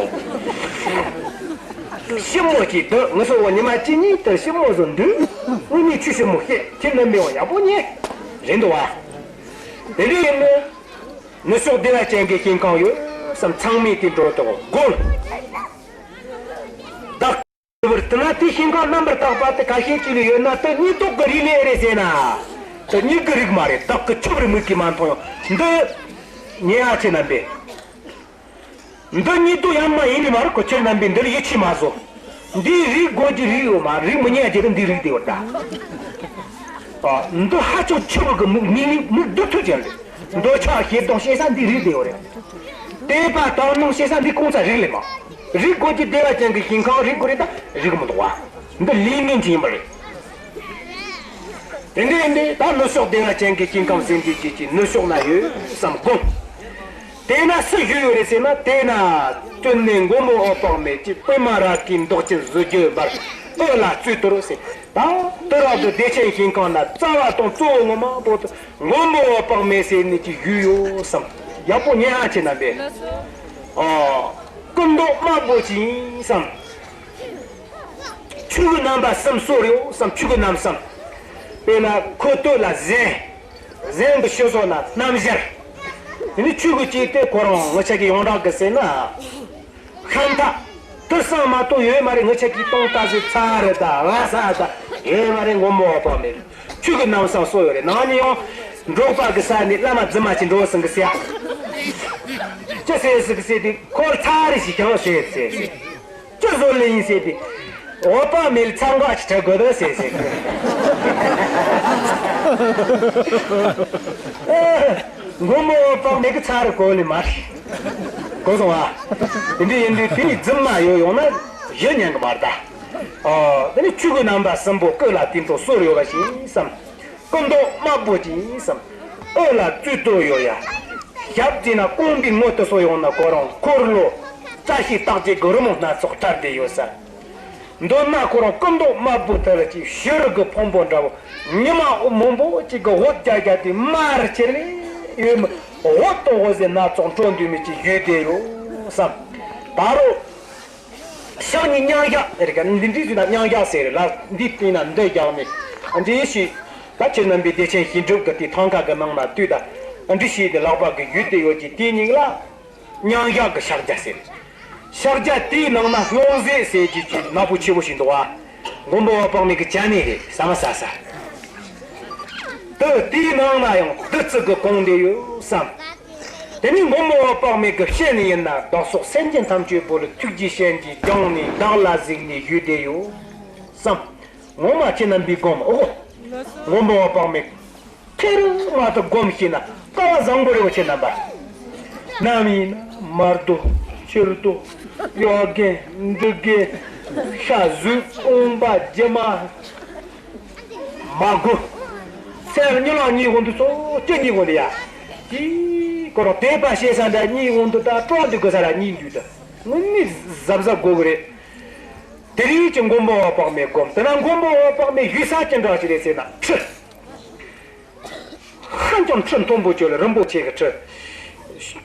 ཞིབ་མོ་གཅིག་འདུག་ངུ་སོ་བ་ཉི་མ་གཅིག་གཉིས་དུ་ཞིབ་མོ་བཟོ་འདུག་ངུ་གཉིས་ཆུ་ཞིབ་མོ་བཤད་ཁྱེད་རྣམ་པའི་བ་ཡག་པོ་ཉེ་རེད་འདུག་བ། དེ་འདྲ་ཡིན་ནོ། ནུབ་ཕྱོགས་བདེ་བ་ཅན་གྱི་ཞིང་ཁམས་ཡོད་བསམ་ཚང་མས་དེ་འགྲོ་དོགས་དགོངས། བདག་བར་དུ་ན་དེ་ཞིང་ཁམས་རྣམ་པར་དག་པ་དེ་ཁ་ཤས་ཅིག་ལ་ཡོད་ན་དེ་སྙིགས་དུས་ཀྱི་རིགས་ལས་རེད་ཟེར་ན། དེ་སྙིགས་ཀྱི་རིགས་མ་རེད་བདག་གི་ཆུ་བུར་མིག་གིས་མ་མཐོང་ཡང་འདི། ཉེ་ཨ་ཆེ་རྣམ་པས། འདི་སྙིགས་དུས་ཡང་མ་ཡིན་ནི་མ་རེད་ཁོ་ཁྱེད་རྣམ་པས་འདི་ལ་ཡིད་ཆེས་མ་བཟོ། འདིའི་རིགས་དགོས་ཀྱི་རིགས་ཡོད་མ་རིགས་མི་ཉན་རྒྱུ་དེ་འདི་རིགས་དེ་ཡོད་ད། ཨ། འདི་ཧ་ཅང་ཆེ་བ་གི་མིག་མིག་མིག་མིག་སྡུག་ཐུག་ཅན་རེད། འདོད་ཆགས་ཞེ་སྡང་ཞེ་ས་འདི་རིགས་དེ་ཡོད་རེད། དད་པ་དག་སྣང་ཞེ་ས་འདི་ཁོང་ཚ་རིགས་ལས་མ། རིགས་དགོས་ཀྱི་བདེ་བ་ཅན་གྱི་ཞིང་ཁམས་རིགས་དགོས་རེད་ད་རིགས་མི་འདུག་བ། འདི་ལས་ངན་ཅིག་ཡིན་པ་རེད། དེ་འདྲ་ཡིན་དུས་ད་ནུབ་ཕྱོགས་བདེ་བ་ཅན་གྱི་ཞིང་ཁམས་ཟེར་འདི་ཅིག་ཅིག་ནུབ་ཕྱོགས་ན་ཡོད་བསམ་དགོངས། དེས་ན་སུ་ཞུས་ཡོད་རེད་ཟེར་ན། དེས་ན་སྟོན་ནས་མགོན་པོ་འོད་དཔག་མེད་ཀྱིས། པདྨ་རཱ་གའི་མདོག་ཅན་གཟི་བརྗིད་འབར། འོད་ལ་སྩོལ་དོ་ཟེར། ད་དུས་རབས་དུ་བདེ་ཆེན་ཞིང་ཁམས་ན། རྩ་བ་དང་གཙོ་བོ་ངོ་མ་བོ་དུ་མགོན་པོ་འོད་དཔག་མེད་ཟེར་ནས་ཀྱི་ཞུས་ཡོད་བསམ། ཡག་པོ་ཉན་ཨ་ཁྱེད་རྣམ་པས། ཨོ། སྐུ་མདོག་དམར་པོ་ཅན་བསམ། ཆོས་གོས་རྣམ་པ་གསུམ་གསོལ་ཡོད་བསམ། ཆོས་གོས་རྣམ་གསུམ། དཔེར་ན་ཁོ་སྟོད་ལ་གཟན། གཟན་གྱི་ཕྱི་སོ་ན་སྣམ་སྦྱར། དེ་ནི་ཆོས་གོས་གཅིག་དེ་ཁོ་རང་ངི་ཆ་གི་ཡོངས་གྲགས་ཀྱི་ཟེར་ན། ཤམ་ཐབས། དེ་གསུམ་མ་གཏོགས་ཡོད་མ་རེད། ངི་ཆ་གི་དུང་རྟ་ཟེར་ཚ་རེད་ད་ང་ས་ད་ཡོད་མ་རེད། མགོན་པོ་འོད་དཔག་མེད། ཆོས་གོས་རྣམ་གསུམ་གསོལ་ཡོད་རེད། ནང་ནས་ཡང་འབྲོག་པ་གི་ས་ནས་བླ་མ་རྫུན་མ་ཅིག་འགྲོ་སོང་གི་ཟེར། ཅི་ཟེར་ཟེར་གི་ཟེར་དུས་ཁོ་ཚ་རེ་ཞིག་ཀྱང་ཟེར་ཟེར། ཅི་བཟོ་ལེ་ཡིན་ཟེར་དུས། འོད་དཔག་མེད་ལ་ཚ་འགོག་ཅིག་འཕྲད་དགོས་དོ་ཟེར་ཟེར། མགོན་པོ་འོད་དཔག་མེད་ཀྱི་ཚ་རུ་གོ་ལེ་མ་རེད། གོ་སོང་ཨ། དེ་འདྲ་ཡིན་དུས་དེ་ནི་རྫུན་མ་ཡོད་ཡོང་ན་ཞུ་ཉན་གི་མ་རེད་ད། ཨོ། དེ་ནི་ཆོས་གོས་རྣམ་པ་གསུམ་པོ་སྐུ་ལ་དེ་འདྲ་གསོལ་ཡོད་པ་ཞིག་བསམ། སྐུ་མདོག་དམར་པོ་ཅན་བསམ། འོད་ལ་སྩོལ་དོ་ཡོད་ཡ། ཞབས་ཀྱི་ན་རྐང་པའི་ངོས་དེ་སོ་ཡོང་ན་ཁོ་རང་འཁོར་ལོ་བཀྲ་ཤིས་རྟགས་བརྒྱད་ཀྱི་རི་མོ་སྣ་ཚོགས་བཀྲ་བསྡད་ཡོད་ས། མདུན་ན་ཁོ་རང་སྐུ་མདོག་དམར་པོ་དེ་ལ་ཅིག་བྱུ་རུ་གི་ཕུང་པོ་འདྲ་བོ། ཉི་མ་འོད་མང་པོ་ཅིག་གི་འོད་རྒྱག་རྒྱག་དེ་དམར་ཁྱེར་ལེ་ཡོད་མི། འོད་དང་འོད་ཟེར་སྣ་ཚོགས་འཕྲོ་འདུས་མི་ཅིག་བཞུགས་བསྡད་ཡོད་བསམ། ད་རུང་ཕྱག་གཉིས་མཉམ་བཞག་རེད་ཀ། འདི་འདྲའི་ཚུལ་ན་མཉམ་བཞག་ཟེར་ལ། འདི་སྟེང་ན་འདི་བཞག་ནས་འདི་ཞིག་ད་ཁྱེད་རྣམ་པའི་བདེ་ཆེན་ཞིང་སྒྲུབ་ཀྱི་དེ་ཐང་ཀ་གི་ནང་ན་དུས་ད་འདི་ཞིག་དེ་ལག་པ་གི་ཡུལ་དེ་ཡོད་ཀྱི་དེའི་མིང་ལ་མཉམ་བཞག་གི་ཕྱག་རྒྱ་ཟེར། ཕྱག་རྒྱ་དེའི་ནང་ན་རླུང་ཟེར་ཟེར་གྱི་ཅིག་ནག་པོ་ཆེ་བོ་ཞིག་འདུག་བ། མགོན་པོ་འོད་དཔག་མེད་ཀྱི་ཅ་ནེ་རེད། ཟ་མ་ཟ་ས། དེ་དེའི་ནང་ན་ཡང་བདུད་རྩི་གི་གོང་དེ་ཡོད་བསམ། དེ་ནས་མགོན་པོ་འོད་དཔག་མེད་ཀྱི་ཞལ་ནས་ཡིན་ན། བདག་སོགས་སེམས་ཅན་ཐམས་ཅད་པོ་ལ། ཐུགས་རྗེའི་སྤྱན་གྱིས་བསྐྱངས་ནས་བདག་ལ་གཟིགས་ནས་བཞུགས་བསྡད་ཡོད་བསམ། ངོ་མ་ཁྱེད་རྣམ་པའི་སྒོམ་འོ། མགོན་པོ་འོད་དཔག་མེད་ཁེར་མ་ཐུབ་སྒོམ་ཤེས་ན་དཀའ་བ་བཟང་པོ་རེད་བ། ཁྱེད་རྣམ་པ་ནམ་ཡིན་ན་མར་རྡོ་ཕྱིར་རྡོ་གཡོ་རྒན་འདུག་རྒན་ཤ་ཟུག་རྐང་པ་རྗེས་མ། མ་གོ། སེམས་གཉིད་ལམ་གཉིད་འོང་དུས་ཚོ་ཅི་གཉིད་འོང་དེ་ཡ། དེ་ཁོ་རང་དད་པ་བྱེད་ས་འདྲ་གཉིད་འོང་དུས་ད་སྤྲོ་འདུག་གི་ས་ར་གཉིད་འདུག་ད་དངོས་གནས་གཟབ་གཟབ་དགོས་གི་རེད། དེ་རིང་གི་མགོན་པོ་འོད་དཔག་མེད་སྒོམ་དེ་ན་མགོན་པོ་འོད་དཔག་མེད་ཡུལ་ས་ཅི་འདྲ་ཞིག་རེད་ཟེར་ན་ཁྲི། ཧ་ཅང་ཁྲི་མཐོན་པོ་ཅོ་ལ་རིན་པོ་ཆེ་གི་ཁྲི།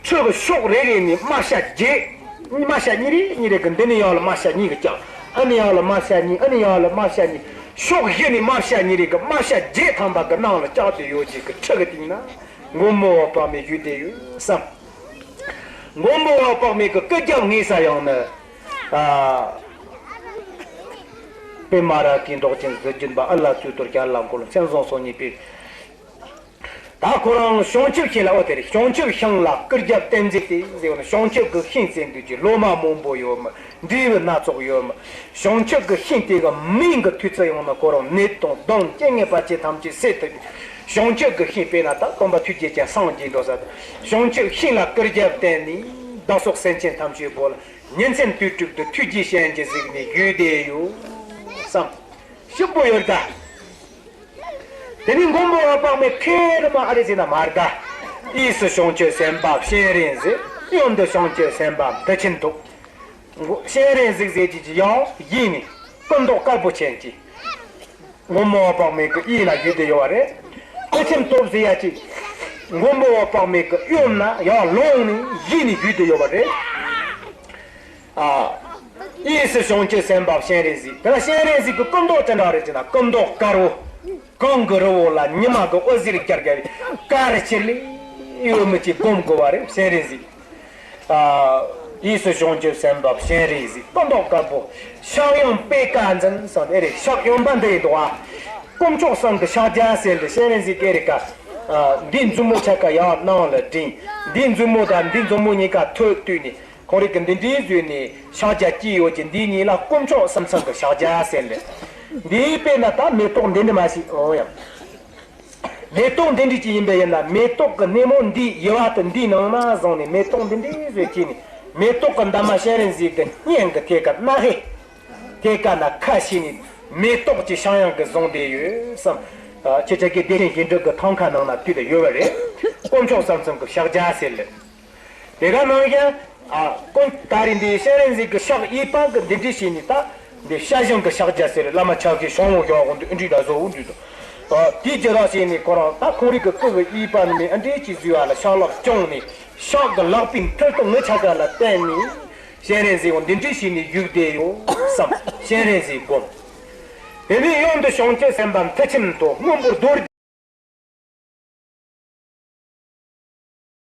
ཁྲི་གི་ཕྱོགས་རེ་རེ་ནས་དམར་ཤ་བརྒྱད། དམར་ཤ་གཉིས་རེ་གཉིས་རེ་གི་འདི་ནས་ཡར་ལ་དམར་ཤ་གཉིས་གི་ལྕགས། ཨ་ནི་ཡར་ལ་དམར་ཤ་གཉིས། ཨ་ནི་ཡར་ལ་དམར་ཤ་གཉིས། ཕྱོགས་བཞི་ནས་དམར་ཤ་གཉིས་རེ་གི་དམར་ཤ་བརྒྱད་ཐམ་པ་གི་ནང་ལ་བཅག་སྟེ་ཡོད་ཅིག་གི་ཁྲི་གི་སྟེང་ན་མགོན་པོ་འོད་དཔག་མེད་བཞུགས་བསྡད་ཡོད་བསམ། མགོན་པོ་འོད་དཔག་མེད་ཀྱི་སྐུ་རྒྱབ་ངེས་ས་ཡང་ནི། ཨ། པདྨ་རཱ་གའི་མདོག་ཅན་གཟི་བརྗིད་འབར། འོད་ལ་སྩོལ་དོ་རྒྱ་ལ་འཁོར་ལོ། མཚན་བཟང་སོ་གཉིས་པའི། ད་ཁོ་རང་བྱང་ཆུབ་ཤིང་ལ་འོ་དེ་རེད། བྱང་ཆུབ་ཤིང་ལ་སྐུ་རྒྱབ་བརྟེན་མཛད་དེ་ཟེར་བ་ནི་བྱང་ཆུབ་ཀྱི་ཤིང་ཟེར་འདུག་ཅེས་ལོ་མ་མང་པོ་ཡོད་མི། འབྲས་བུ་སྣ་ཚོགས་ཡོད་མི། བྱང་ཆུབ་ཀྱི་ཤིང་དེ་གི་མིང་གི་ཐོས་ཚུལ་ཡང་ན་ཁོ་རང་ནད་དང་གདོན་རྐྱེན་ངན་པ་ཅན་ཐམས་ཅད་སེལ་ཐུབ་པའི་བྱང་ཆུབ་ཀྱི་ཤིང་དཔེར་ན་ད་སྟོན་པ་ཐུགས་རྗེ་ཅན་སངས་རྒྱས་འགྲོ་ས་དང་། བྱང་ཆུབ་ཤིང་ལ་སྐུ་རྒྱབ་བརྟེན་ནས་བདག་སོགས་སེམས་ཅན་ཐམས་ཅད་པོ་ལ་ཉིན་མཚན་དུས་དྲུག་ཏུ་ཐུགས་རྗེའི་སྤྱན་གྱིས་གཟིགས་ནས་བཞུགས་བསྡད་ཡོད་བསམ། ཞིབ་པོ་ཡོད་ད། དེ་ནི་མགོན་པོ་འོད་དཔག་མེད་ཁེར་མ་ཨ་རེ་ཟེར་ན་མ་རེད་ད། གཡས་སུ་བྱང་ཆུབ་སེམས་དཔའ་སྤྱན་རས་གཟིགས། གཡོན་དུ་བྱང་ཆུབ་སེམས་དཔའ་མཐུ་ཆེན་ཐུབ། སྤྱན་རས་གཟིགས་ཟེར་གྱི་ཅི་ཡང་གཡས་ནས་སྐུ་མདོག་དཀར་པོ་ཅན་གྱི་མགོན་པོ་འོད་དཔག་མེད་ཀྱི་གཡས་ལ་བཞུགས་ཏེ་ཡོད་པ་རེད། མཐུ་ཆེན་ཐུབ་ཟེར་ཡ་ཅིག་མགོན་པོ་འོད་དཔག་མེད་ཀྱི་གཡོན་ན་ཡར་ལོང་ནས་གཡས་ནས་བཞུགས་ཏེ་ཡོད་པ་རེད། ཨ། གཡས་སུ་བྱང་ཆུབ་སེམས་དཔའ་སྤྱན་རས་གཟིགས། དེ་ལ་སྤྱན་རས་གཟིགས་ཀྱི་སྐུ་མདོག་ཅི་འདྲ་རེད་ཅེ་ན་སྐུ་མདོག་དཀར་བོ། གངས་ཀྱི་རི་བོ་ལ་ཉི་མ་གི་འོད་ཟེར་རྒྱ་རྒྱ་བའི་དཀར་ཆེ་ལེ་ཡོད་མི་ཅིག་སྒོམ་དགོས་པ་རེད་སྤྱན་རས་གཟིགས། ཨ། གཡས་སུ་བྱང་ཆུབ་སེམས་དཔའ་སྤྱན་རས་གཟིགས། སྐུ་མདོག་དཀར་པོ། ཕྱག་གཡོན་པད་དཀར་འཛིན་གསུངས་ཏེ་རེད། ཕྱག་གཡོན་པ་འདི་ཡིན་འདུག་ཨ། དཀོན་མཆོག་གསུམ་གྱི་ཕྱག་རྒྱ་ཟེར་འདི་སྤྱན་རས་གཟིགས་ཀྱི་རེད་ཀ། ཨ། འདིའི་མཛུབ་མོ་ཆ་ཀ་ཡར་ནང་ལ་བསྒྲེངས། འདིའི་མཛུབ་མོ་དང་འདིའི་མཛུབ་མོ་གཉིས་ཀ་ཐོད་བཏུད་ནས། ཁོང་རིགས་ཀྱི་འདི་འདྲའི་བཟོས་ནས་ཕྱག་རྒྱ་བསྐྱེད་ཡོད་ཀྱི་འདིའི་གཉིས་ལ་དཀོན་མཆོག་གསུམ་ཚང་གི་ཕྱག་རྒྱ་ཟེར་ལེ། འདིའི་དཔེར་ན་ད་མེ་ཏོག་འདི་འདྲ་མ་ཞིག་འོ་ཡང་། མེ་ཏོག་འདི་འདྲ་ཅིག་ཡིན་པས་ཡིན་ན་མེ་ཏོག་གི་སྣེ་མོ་འདི་ཡི་བ་དུ་འདིའི་ནང་ན་བཟུང་ནས་མེ་ཏོག་འདི་འདྲའི་བཟོས་བྱས་ནས་མེ་ཏོག་གི་འདབ་མ་སྤྱན་རས་གཟིགས་ཀྱི་སྙན་གྱི་ཐད་ཀར་སྣ་ཧེ། ཐད་ཀར་ན་ཁ་ཕྱེ་ནས་མེ་ཏོག་གི་ཕྱྭ་གཡང་གི་བཟུང་བསྡད་ཡོད་བསམ། ཁྱེད་ཅག་གི་བདེ་ཆེན་ཞིང་སྒྲུབ་ཀྱི་ཐང་ཁ་ནང་ན་དུས་དེ་ཡོད་པ་རེད། དཀོན་མཆོག་གསུམ་ཚང་གི་ཕྱག་རྒྱ་ཟེར་ལེ། དེ་ག་ནང་བཞིན། ཨ། ཀུན་ད་རེས་འདི་སྤྱན་རས་གཟིགས་ཀྱི་ཕྱག་གཡས་པ་གི་འདི་འདྲ་བྱས་ནས། ད་འདི་ཤ་ཞང་གི་ཕྱག་རྒྱ་ཟེར། བླ་མ་ཕྱག་གི་ཞང་བོ་ཞང་བོ་འདི་འདྲ་བཟོ་བོ་འདི་དང་། ཨ། དེའི་རྗེས་ལ་བྱས་ནས་ཁོ་རང་ད་ཁོང་རང་གི་སྐུ་གི་གཡས་པ་ནས་ཨ་འདྲ་ཅིག་བཟོས་པ་ལ་ཕྱག་ལག་བརྐྱངས་ནས། ཕྱག་གི་ལག་པའི་མཐིལ་དུ་ངུ་ཆ་ག་ལ་བསྟན་ནས། སྤྱན་རས་གཟིགས་འདི་འདྲ་བྱས་ནས་བཞུགས་བསྡད་ཡོད་བསམ། སྤྱན་རས་གཟིགས་བསྒོམ། དེ་ནས་ཡང་འདི་བྱང་ཆུབ་སེམས་དཔའ་མཐུ་ཆེན་ཏོ། སྔོན་པོ་རྡོ་རྗེ།